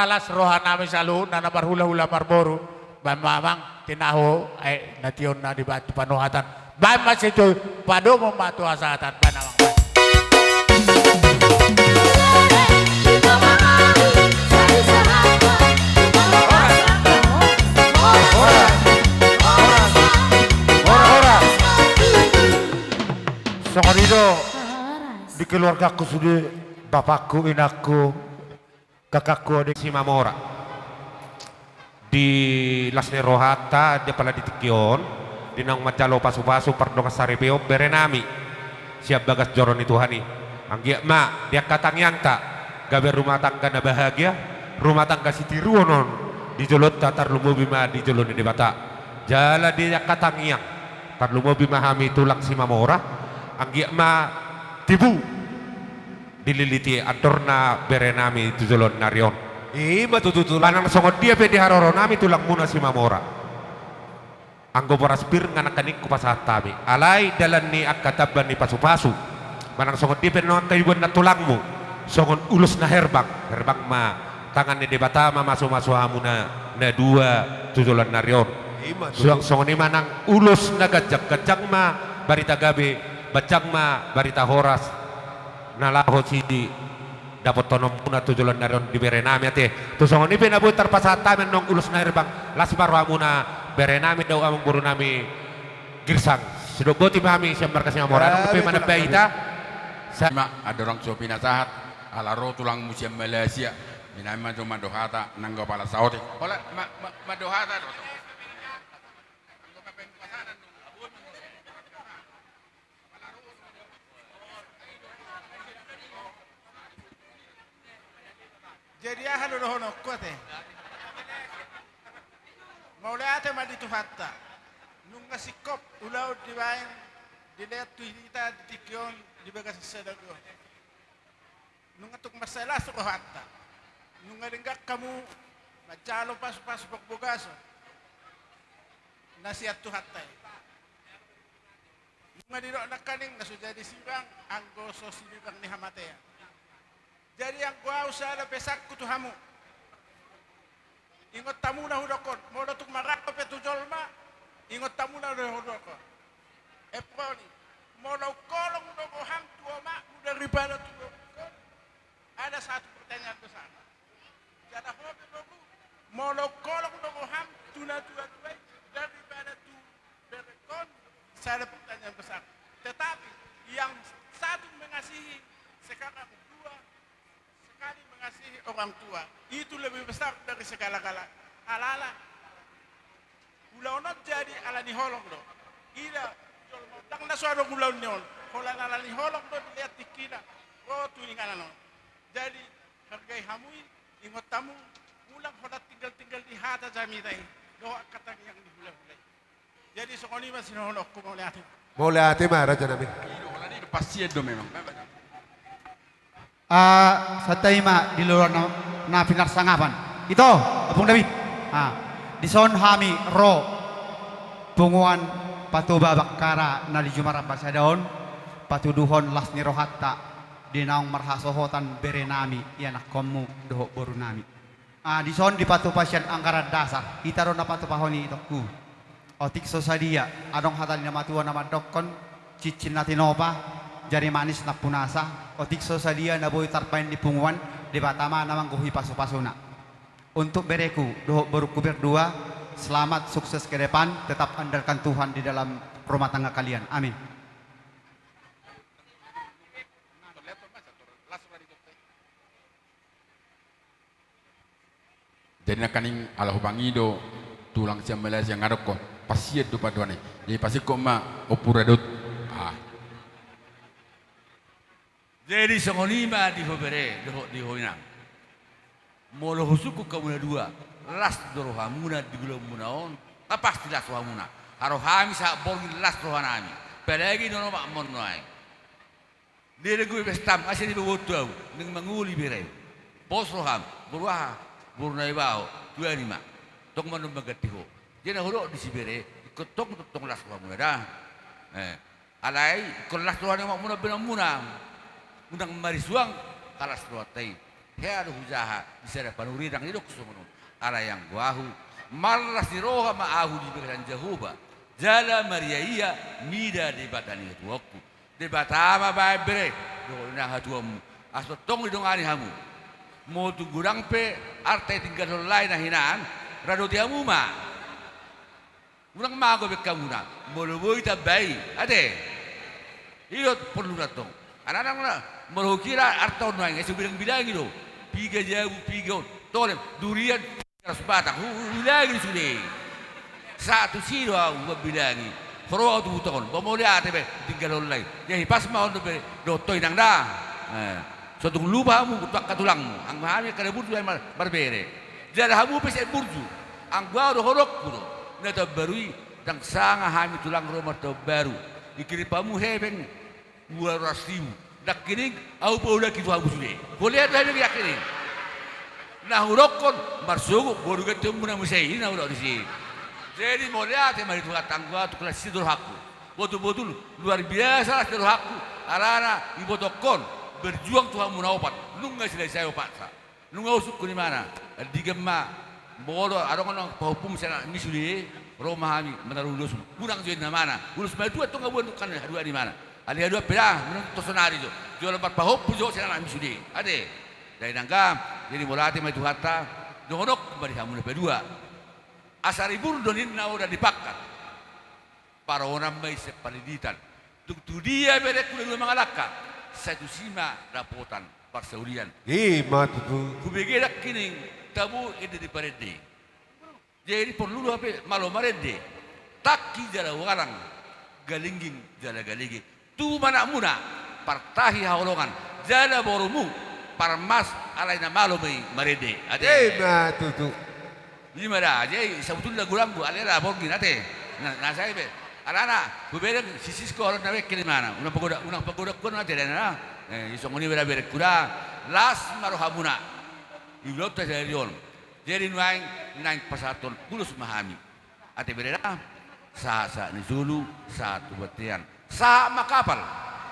Las rohanami saluhutna na marhulahula marboru. Baen ma amang tinahu, eh, na tion na dibaen tu panuhatan. Baen ma sitio, padomu ma tu hasahatan, baen amang. Songon i do di keluargaku sude, bapakku, inangku, kakakku, adek Simamora. Di las ni rohanta, di apala di tingki on, di naung manjalo pasupasu pardongan saripeon berenami sian bagas joro ni Tuhan i. Anggiat ma di angka tangiangta gabe rumah tangga na bahagia, rumah tangga sitiruon on di jolonta, tarlumobi ma di jolo ni Debata. Jala di angka tangiang, tarlumobi ma hami tulang Simamora, anggiat ma tibu dililiti andorna berenami tu joloan ni ari on. I ma tutu, tulang. Manang songon dia pe di haroronami tulangmuna Simamora, anggo boras pir nga nangkaning hupasahat hami, alai dalan ni angka tamba ni pasupasu, manang songon dia pe nang angka iboan na tulangmu, songon ulos na herbang, herbang ma tangan ni Debata mamasumasu hamuna na dua tu joloan ni ari on. I ma tutu. Suang songon i ma nang ulos na ganjang, ganjang ma barita gabe, ganjang ma barita horas na laho sidapothononmuna tu joloan ni ari on di berenami, ate. Tu songon i pe na boi tarpasahat hami annon ulos na herbang, las ma rohamuna berenami, daoh amangborunami Girsang. Sidok boti ma hami sian marga Simamora. Adong dope manambai hita? Sa- Ima, andorang so pinasahat, ala ro tulangmu sian Malaysia, minami ma jo mandok hata nanggo pala saotik. Holan, ma, ma, mandok hata do. Jadi aha do dohononku, ate? Mauliate ma di Tuhanta. Nunga singkop ulaon dibaen, dilean tu hita di tingki on di bagasan sadari on. Nunga tung mansai las rohanta. Nunga denggan hamu manjalo pasupasu parbagason na sian Tuhanta i. Nunga didok nangkaning na so jadi sibang anggo so sinibang ni hamatean. Jadi anggo ahu sada pesanku tu hamu, ingot hamuna hudok on, molo tung maranggo pe tu jolma, ingot hamuna do hudok on. Ephron i, molo ungkolong do roham tu omakmu daripada tu borungkon, ada satu pertanyaan besar. Jala ho pe boru, molo ungkolong do roham tu natuatua i daripada tu berengkon, sada pertanyaan besar. Tetapi yang satu mengasihi sekarang dua sekali mengasihi orang tua, itu lebih besar dari segala-gala. Alana ulaon on jadi ala ni holong do. Ida jolma on ndang na so adong ulaon ni on, holan ala ni holong do dilean tingkina ro tu inganan on. Jadi hargai hamu i, ingot hamu, ulang holan tinggal-tinggal di hata jamita i dohot angka tangiang ni hulahula i. Jadi songon i ma sidohononku, mauliate. Mauliate ma, rajanami. I do, holan i do, parsien do memang. Ah, santabi ma di loloan na, na pinarsangapan. Ito, Ompung David. Ah, dison hami ro punguan Patoba Bakkara na di Jumaramba sada on, patuduhon las ni rohanta di naung marhasohotan berenami, ianakkonmu dohot borunami. Ah, dison dipatupa sian anggaran dasar, hita do na patupahon i, itongku. Otik so sadia, adong hata ni na matua na mandokkon, cincin na tinopa, jari manis nampunasa, otik so sadia na boi tarbaen di punguan, Debata ma na manggohi pasupasuna. Untuk bereku dohot borungku berdua, selamat, sukses ke depan, tetap andalkan Tuhan di dalam rumah tangga kalian. Amin. Jadi nangkaning ala hupangido tulang sian Malaysia nga dokkon, parsien do pandohan i. Jadi pasingkop ma, Ompu Radot. Ah. Jadi songon i ma di ho bere, dohot di ho inang. Molo husungkun hamu na dua, las do rohamuna di ulaonmuna on, na pasti las rohamuna. Harohami sahat borngin las rohanami. Apalagi nono makmon nuaeng. Dia denggu be pestam, asa diboto ahu, naeng mangoli bere. Pos roham, boru aha, boru Naibaho, tuani ma. Tong mandok mangganti ho. Dia na hudok di si bere, ingkon tong, tong las rohamuna da. Eh, alai, ingkon las roha ni omakmuna, benomuna. Unang marisuang, halas rohanta i. Hea do hujaha di sada panurirang, didok songon on. Alai anggo ahu, marlas ni roha ma ahu di bagasan Jahowa, jala mariaia mida Debata ni hatuaonku. Debata ma baen bere dohot inang hatuaonmu, asa tongtong didongani hamu. Molo tung godang pe arta i tinggalhon lae na hinan, radoti hamu ma. Unang mago be hamuna, molo boi tamba i, ate. I do porluna tong. Alana molo hukira arta on nuaeng, asa hubilang-bilangi do. Piga jabu, piga on, tolep, durian, seratus batang, hu-, hu-, hubilangi do sude. Sahat tusi do ahu mambilangi. Huroha tu huta on, ba mauliate be tinggalhon lae. Jadi pas ma on dope dohot ho inang da. Eh, so tung lupa hamu tu angka tulangmu, anggo hami angka na burju ai mar-, marbere. Jala hamu pe sai burju. Anggo ahu dohononku do, na taon baru i, ndang sanga hami tulang ro martaon baru. Dikirim hamu hepeng dua ratus ribu. Nangkining ahu paulaki tu hamu sude. Hulean do hami nangkining. Na hudokkon, marsogot, boru ganti on muna muse i, na hudok disi. Jadi mauliate ma di Tuhanta, anggo ahu tung las do rohangku. Botul-botul luar biasa las do rohangku. Alana ibotongkon, berjuang tu hamu na opat. Nunga silai sai opatsa. Nunga usungkon imana, andigan ma, molo adong na pahompum sian anakmi sude, ro ma hami manaruhon ulosmu. Unang jo inna mana, ulos ma dua tong habuan tu kan haduan imana. Alai haduan pe da, unang tu sonari jo. Jolo marpahompu jo sian anakmi sude. Ate, da inang da, jadi mauliate ma di Tuhanta, dohononku ma di hamu na padua. Asa ribur do ninna oda di pangkat. Paronan ma i sian pandiditan. Tung tu dia berengku na dua mangalangka, sai tusi ma dapotan parsaulian. I ma tutu. Hubege nangkining tabo ende ni parende. Jadi porlu do hape malo marende. Tangki jala ualang, galingging jala galege. Tubu ma anakmuna, partahi haholongan, jala borumu, parmas alai na malo ma i marende. Ate. I ma tutu. I ma da, jadi sabutulna godang do, alai da borngin ate. Na, na sai be. Alana, hubereng si Sisko, alana na bengkel imana. Unang pagoda, unang pagoda kuan ate da na. Eh, i songon i be da berengku da. Las ma rohamuna. Di ulaonta sadari on. Jadi nuaeng, naeng pasahathon ulos ma hami. Ate bere da, sahat-sahat ni solu, sahat tu bontean, sahat ma kapal,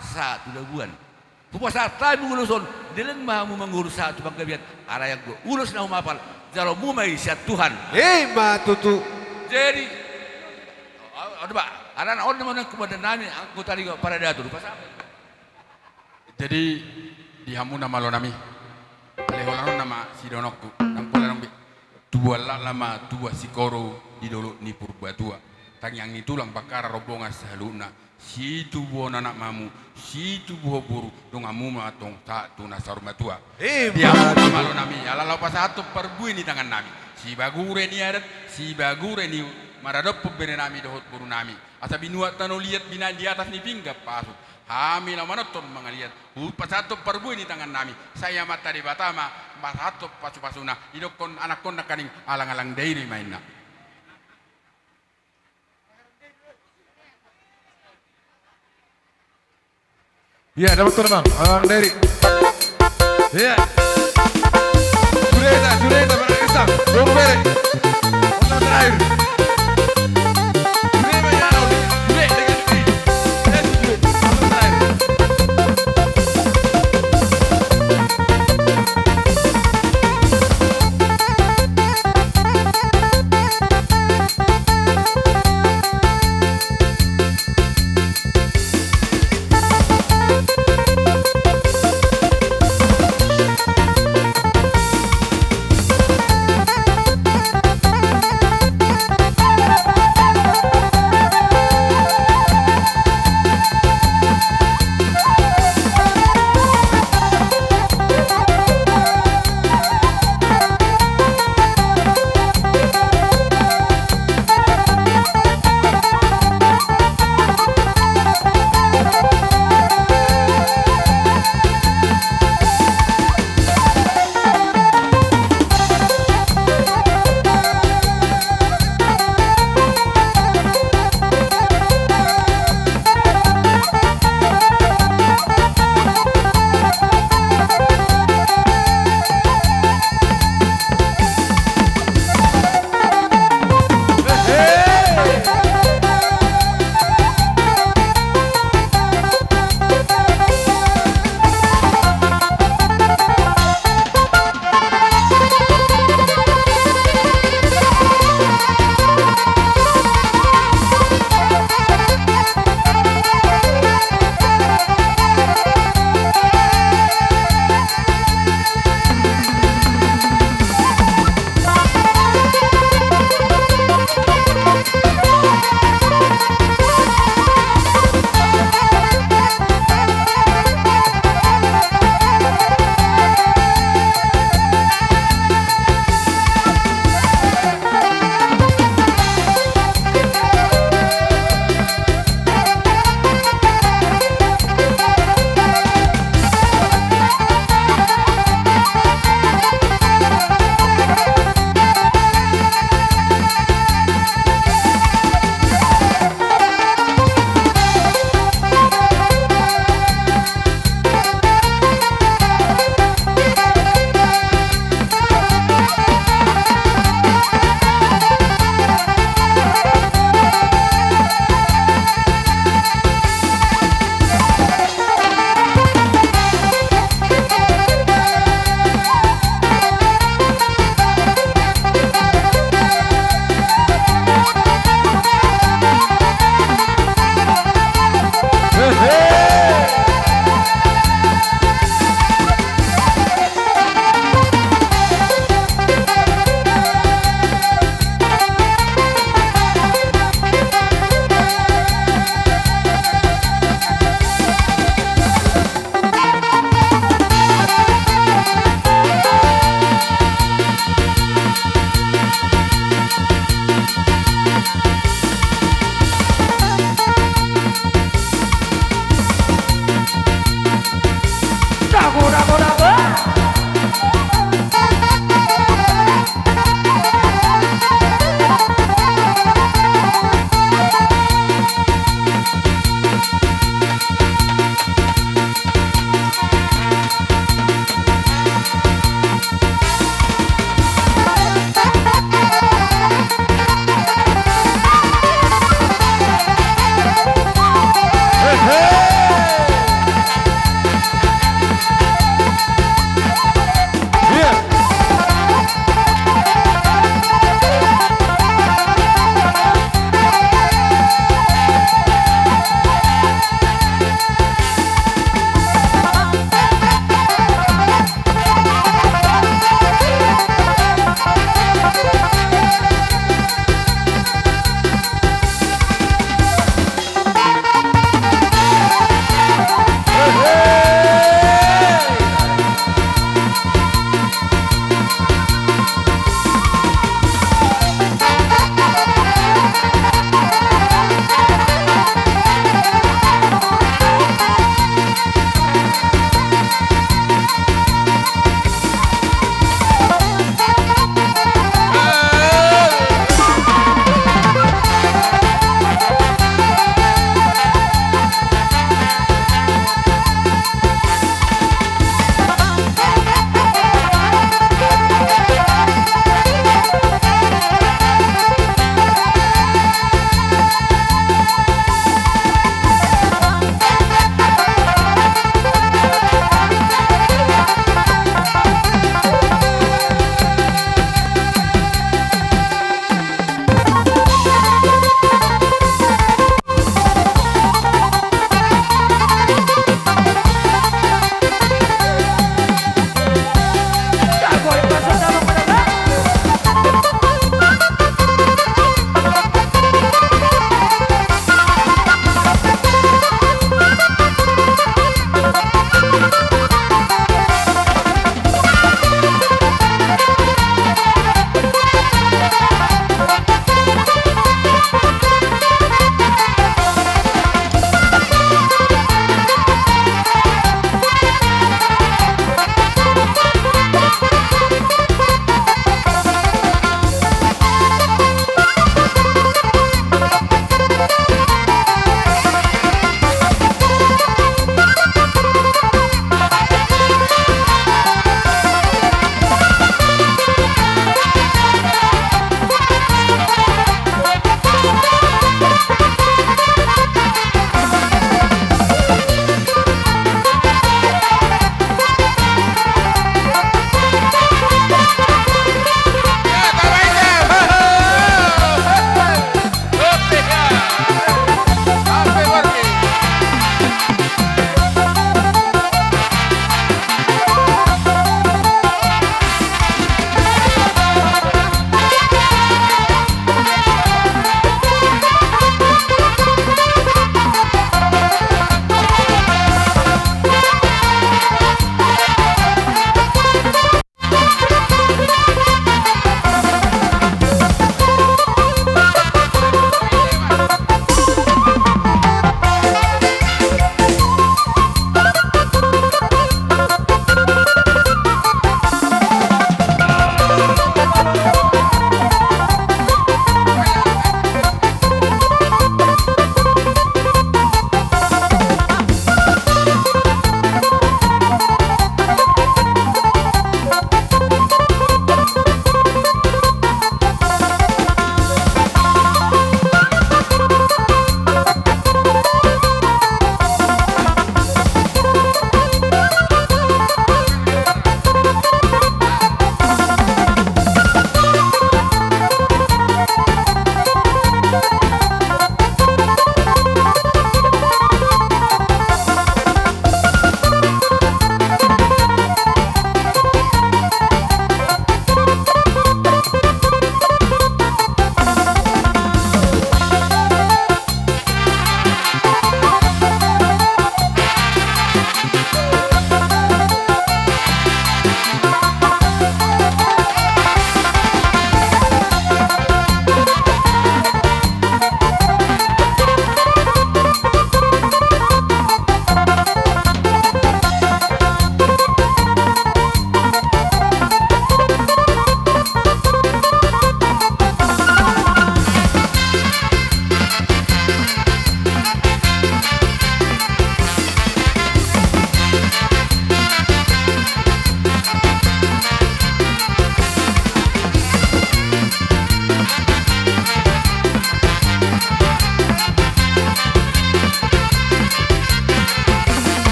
sahat tu labuan. Hupasahat hami ulos on, leleng ma hamu mangolu sahat tu panggabean, alai anggo ulos na humapal, jaloonmu ma i sian Tuhan. I ma tutu. Jadi, on, on, ba, alana on ma nuaeng komandan nami, anggo tadi paradaton, hupasahat. Jadi, di hamu na malo nami, alai holan on nama sidohononku, ndang pola adong be. Tubuan laklak ma tubuan singkoru di dolok ni Purbatua. Tangiang ni tulang, bangkara rombongan saluhutna. Situbuhon anak ma hamu, situbuhon boru, donganmu ma tong sahat tu na saur matua. I ma tutu. Di hamu na malo nami, ala laho pasahathon parbue ni tangan nami. Sibagure ni adat, sibagure ni maradophon bere nami dohot boru nami. Asa binuat tano liat binahen di atas ni pinggan pasu. Hami laho manonton mangaliat, hupasahathon parbue ni tangan nami, sai Amanta Debata ma pasahathon pasu-pasuna, didokkon anakkon nangkaning alang-alang dairi ma inna. Ia, dapothon ma, alang-alang dairi. Ia. Sude hita, sude hita, barang isang, dong bere. Otak terakhir. Sude ma ia, sude, sude, sude. Eh, sude, otak terakhir.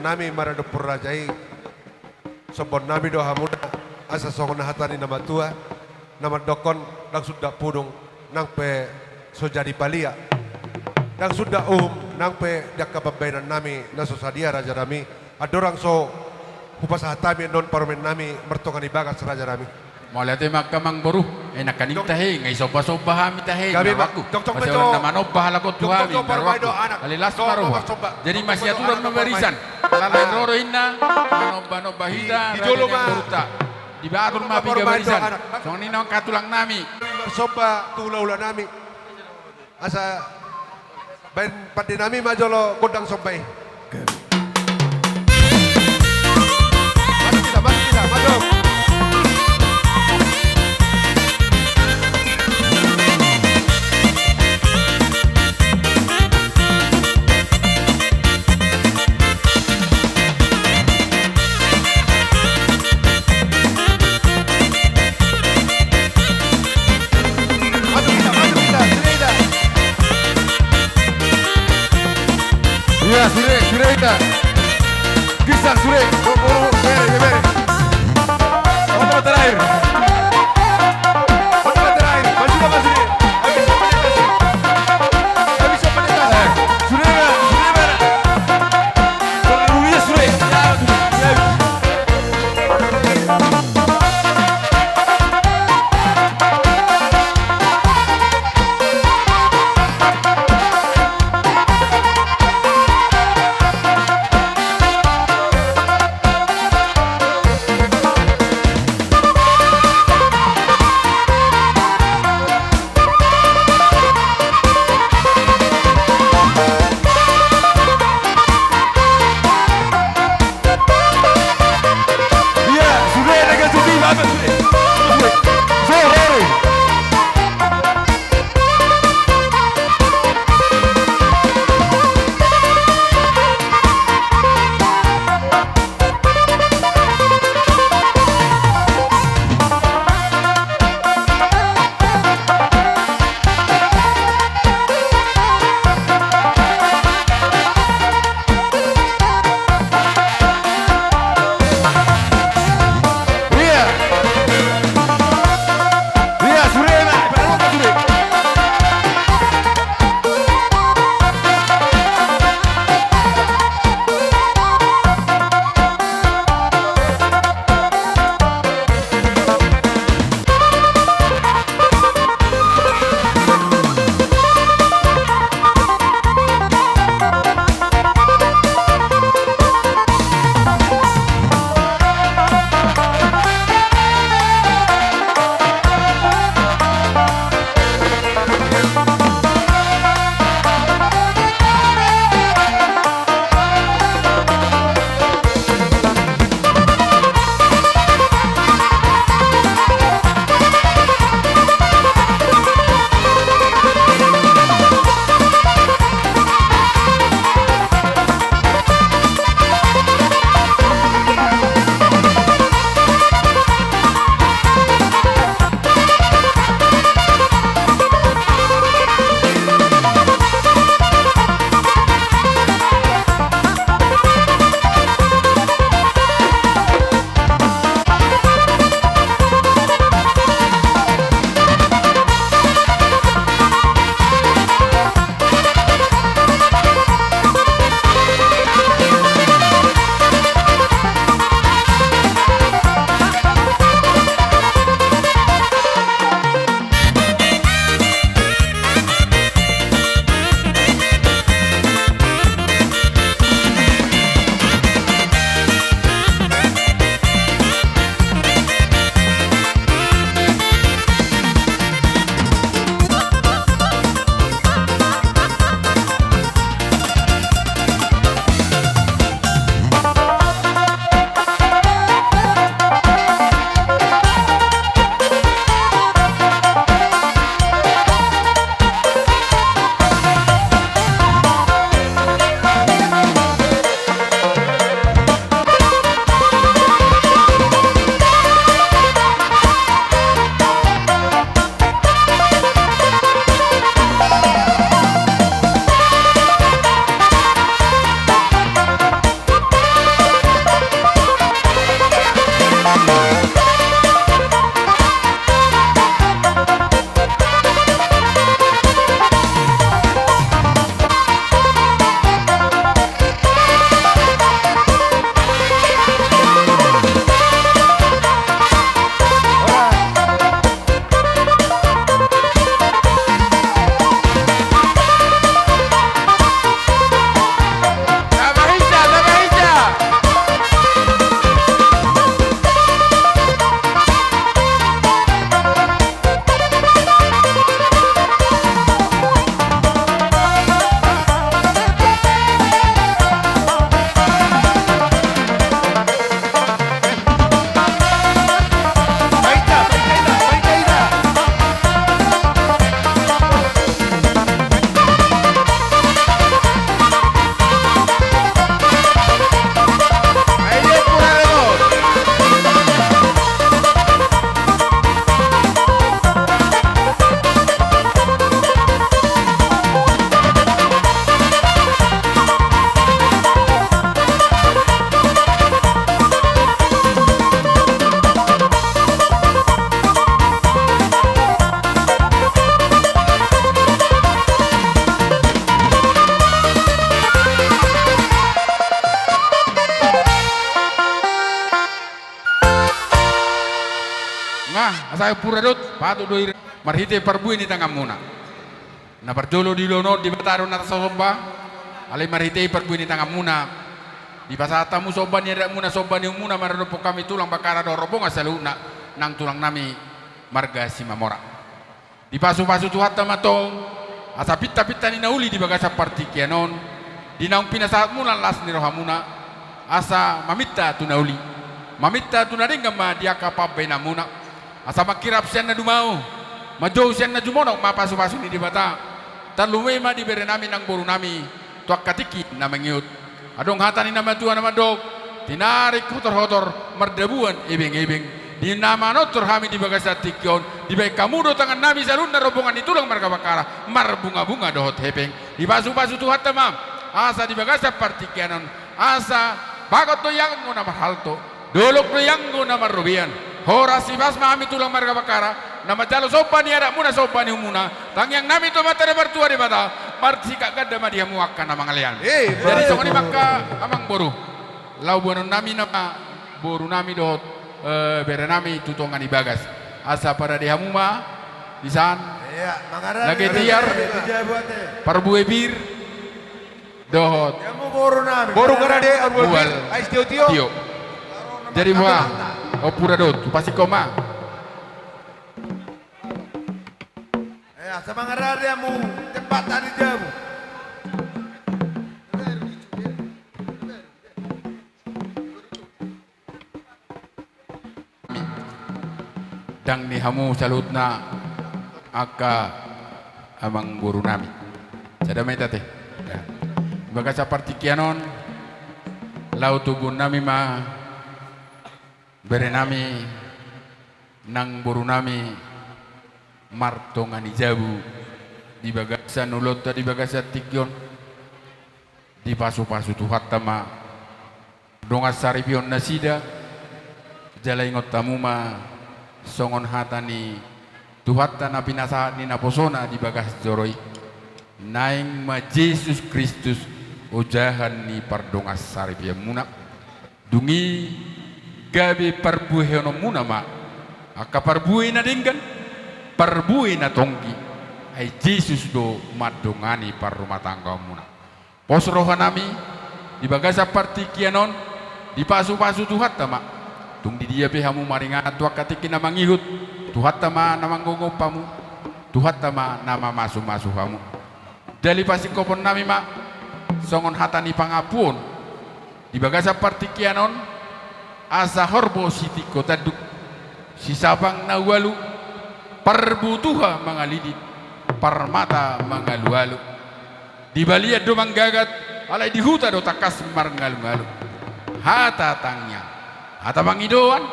nami maradophon raja i, sombaon nami do hamuna, asa songon hata ni na matua, na mandokkon, ndang sundat pudung, nang pe so jadi palia. Ndang sundat uhum, nang pe di angka pambahenan nami na so sadia raja nami, andorang so hupasahat hami annon parumaen nami martonga ni bagas raja nami. Mauliate ma angka amangboru, eh, nangkaning tahe, nga i somba-somba hami tahe, gabe ma, na rohangku. Tong, tong, tong, tong. Masa na manomba halak on tu hami, na rohangku. Tong, tong, tong, parumaen do anak. Alai las ma roha. Tong, tong, tong, tong. Jadi masiaturan ma barisan. Alai ro do inna, manomba-nomba hita, di jolo ma. Di batur ma piga barisan. Songon i nang angka tulang nami. Somba tu hula-hula nami. Asa baen pande nami ma jolo gondang somba i. Masuk kita, masuk kita, masuk. Masuk kita, masuk kita, sude hita. Iya, sude, sude hita. Gisang, sude. Oh, oh, oh, bere, bere. Oto terakhir. Oto terakhir. Maju, maju, sude. Habis, habis, habis. Habis, habis, habis. Eh, sude, sude, sude. Nah, asa Ompu Radot, patut do i marhite parbue ni tanganmuna. Na parjolo di ulaon on Debata do na tasomba, alai marhite parbue ni tanganmuna. Dipasahat hamu somba ni adatmuna, somba ni uhumuna maradophon hami tulang Bakkara dohot rombongan saluhutna, nang tulang nami marga Simamora. Dipasupasu Tuhanta ma tong, asa pintapinta ni na uli di bagasan partingkian on, di naung pinasahatmuna las ni rohamuna, asa maminta tu na uli, maminta tu na denggan ma di angka pambahenanmuna, asa mangkirap sian na dumao, manjou sian na jumonok ma pasupasu ni Debata, tarlumobi ma di berenami nang borunami, tu angka tingki na mangihut. Adong hata ni na matua na mandok: Tinarik hotorhotor, mardabuan ebengebeng. Di na manortor hami di bagasan tingki on, dibahen hamu do tangannami saluhutna rombongan ni tulang marga Bakkara, marbungabunga dohot hepeng. Dipasupasu Tuhanta ma, asa di bagasan partingkian on, asa bagot do i anggo na marhalto, dolok do i anggo na marrobean. Horas hipas ma hami tulang marga Bakkara, na manjalo somba ni adatmuna, somba ni uhumuna, tangiangnami tu Amanta na martua Debata, marsikap ganda ma di hamu angka na mangalean. Eh, jadi baik. Songon i ma angka amangboru, laho boanonnami nama borunami dohot, eh, berenami tu tonga ni bagas. Asa parade hamu ma, di san. Iya, mangarade. Lage tiar, parbue pir. Dohot. Ia mu boru nami. Boru nami, boru nami. Mual. Ais tio-tio. Tio. Jadi ma, Ompu Radot, tu pasik koma. Eh, asa mangarade hamu, tempat tadi jamu. Dang ni hamu saluhutna angka amangboru nami. Sada ma hita te. Ya. Di bagasan partingkian on, laho toguonnami ma berenami nang borunami martonga ni jabu di bagasan ulaonta di bagasan tingki on. Dipasupasu Tuhanta ma dongan saripeon nasida, jala ingot hamu ma songon hata ni Tuhanta na pinasahat ni naposona di bagas joro i. Naeng ma Jesus Kristus ojahan ni pardongan saripeonmuna. Dung i gabe parbuehononmuna ma angka parbue na denggan, parbue na tonggi, ai Jesus do mandongani parrumatanggaonmuna. Pos rohanami di bagasan partingkian on, dipasupasu Tuhanta ma. Tung di dia pe hamu maringanan tu angka tingki na mangihut, Tuhanta ma na manggomgom hamu, Tuhanta ma na mamasumasu hamu. Jala pasingkoponnami ma songon hata ni pangampuon di bagasan partingkian on, asa horbo sitingko tanduk, sisapang na ualu, parbutuha mangalidit, parmata mangalualu. Di balian do manggagat, alai di huta do tangkas marngalungalu. Hata tangiang, hata pangidoan,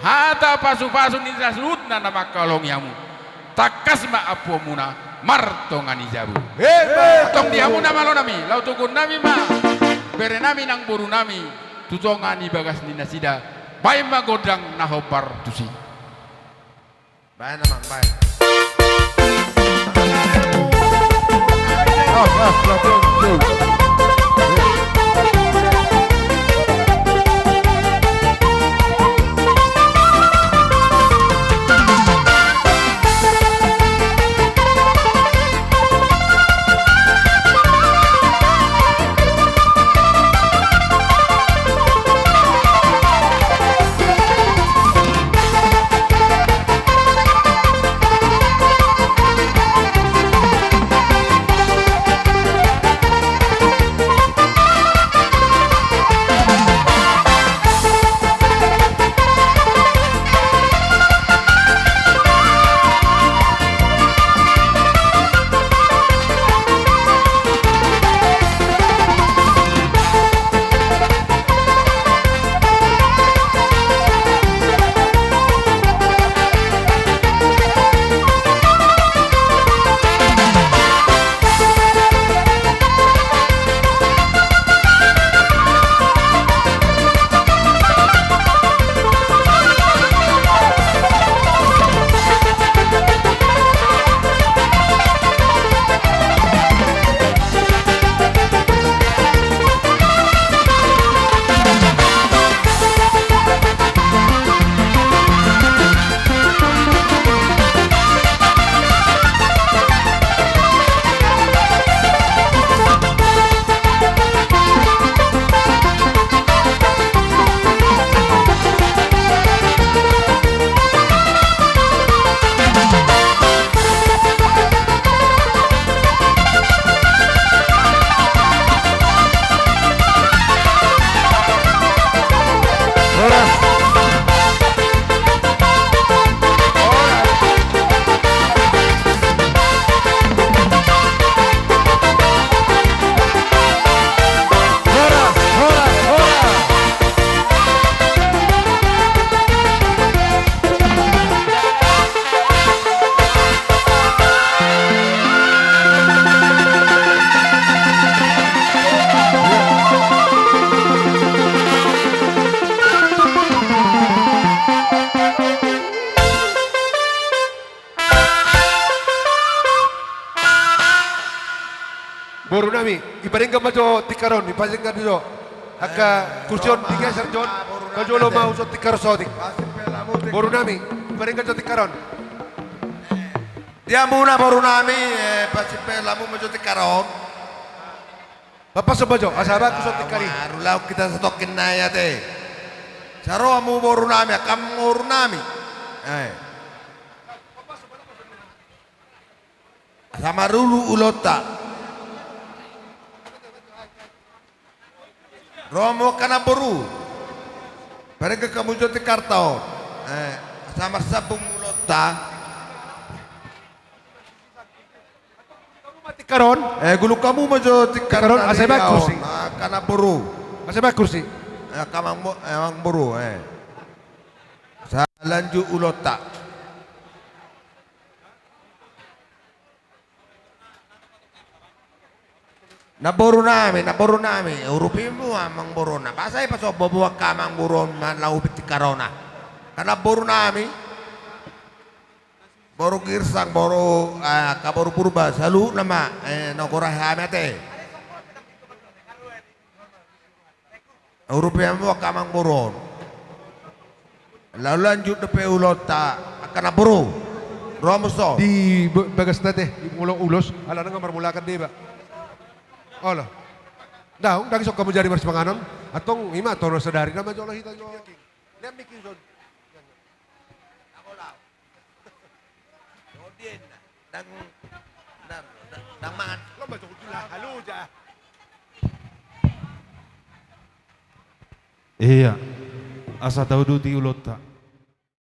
hata pasupasu ni saluhutna na mangkaholongi hamu. Tangkas ma ampuonmuna martonga ni jabu. Emma. Antong di hamu na malonami, laho toguonnami ma berenami nang borunami tu tonga ni bagas ni nasida, baen ma gondang na hombar tusi. Baen amang, baen. Boru nami, ipadenggan ma jo tikar on, ipadenggan jo. Angka kursi on digeser jo on, ma jolo ma huson tikar on saotik. Boru nami, ipadenggan jo tikar on. Di hamuna boru nami, eh, pasimpelamuna ma jo tikar on. Papasu ma jo, asa bagus on tikar i. Marulaon hita satongkin nai ate. Asa ro hamu boru nami, angka amang boru nami. Eh. Asa marulu ulaonta. Ro hamu angka namboru. Paregang hamu jo tikarta on. Eh, asa marsambung ulaonta. Tikar on. Eh, gulung hamu ma jo tikarta on, asa baen kursi. Angka namboru. Asa baen kursi. Eh, angka amang bo-, eh, amang boru, eh. Asa lanjut ulaonta. Namboru nami, namboru nami, urupi hamu amang boru on. Boasa i pasombu hamu angka amang boru on manang urupi tikar on? Angka namboru nami. Boru Girsang, boru, eh, angka boru Purba, saluhutna ma, eh, na hugoari hami ate. Urupi hamu angka amang boru on. Laho lanjut dope ulaonta angka namboru. Ro hamu so. Di ba-, bagas na ate, di molo ulos, ala nunga marmulakan deba. Olo. Ndang, ndang dison hamu jadi marsipanganon. Antong ima toro sadari nama jolo hita jo. Lihat miki son. Ndang, ndang, ndang mangan. Iya. Asa tauduti ulaonta.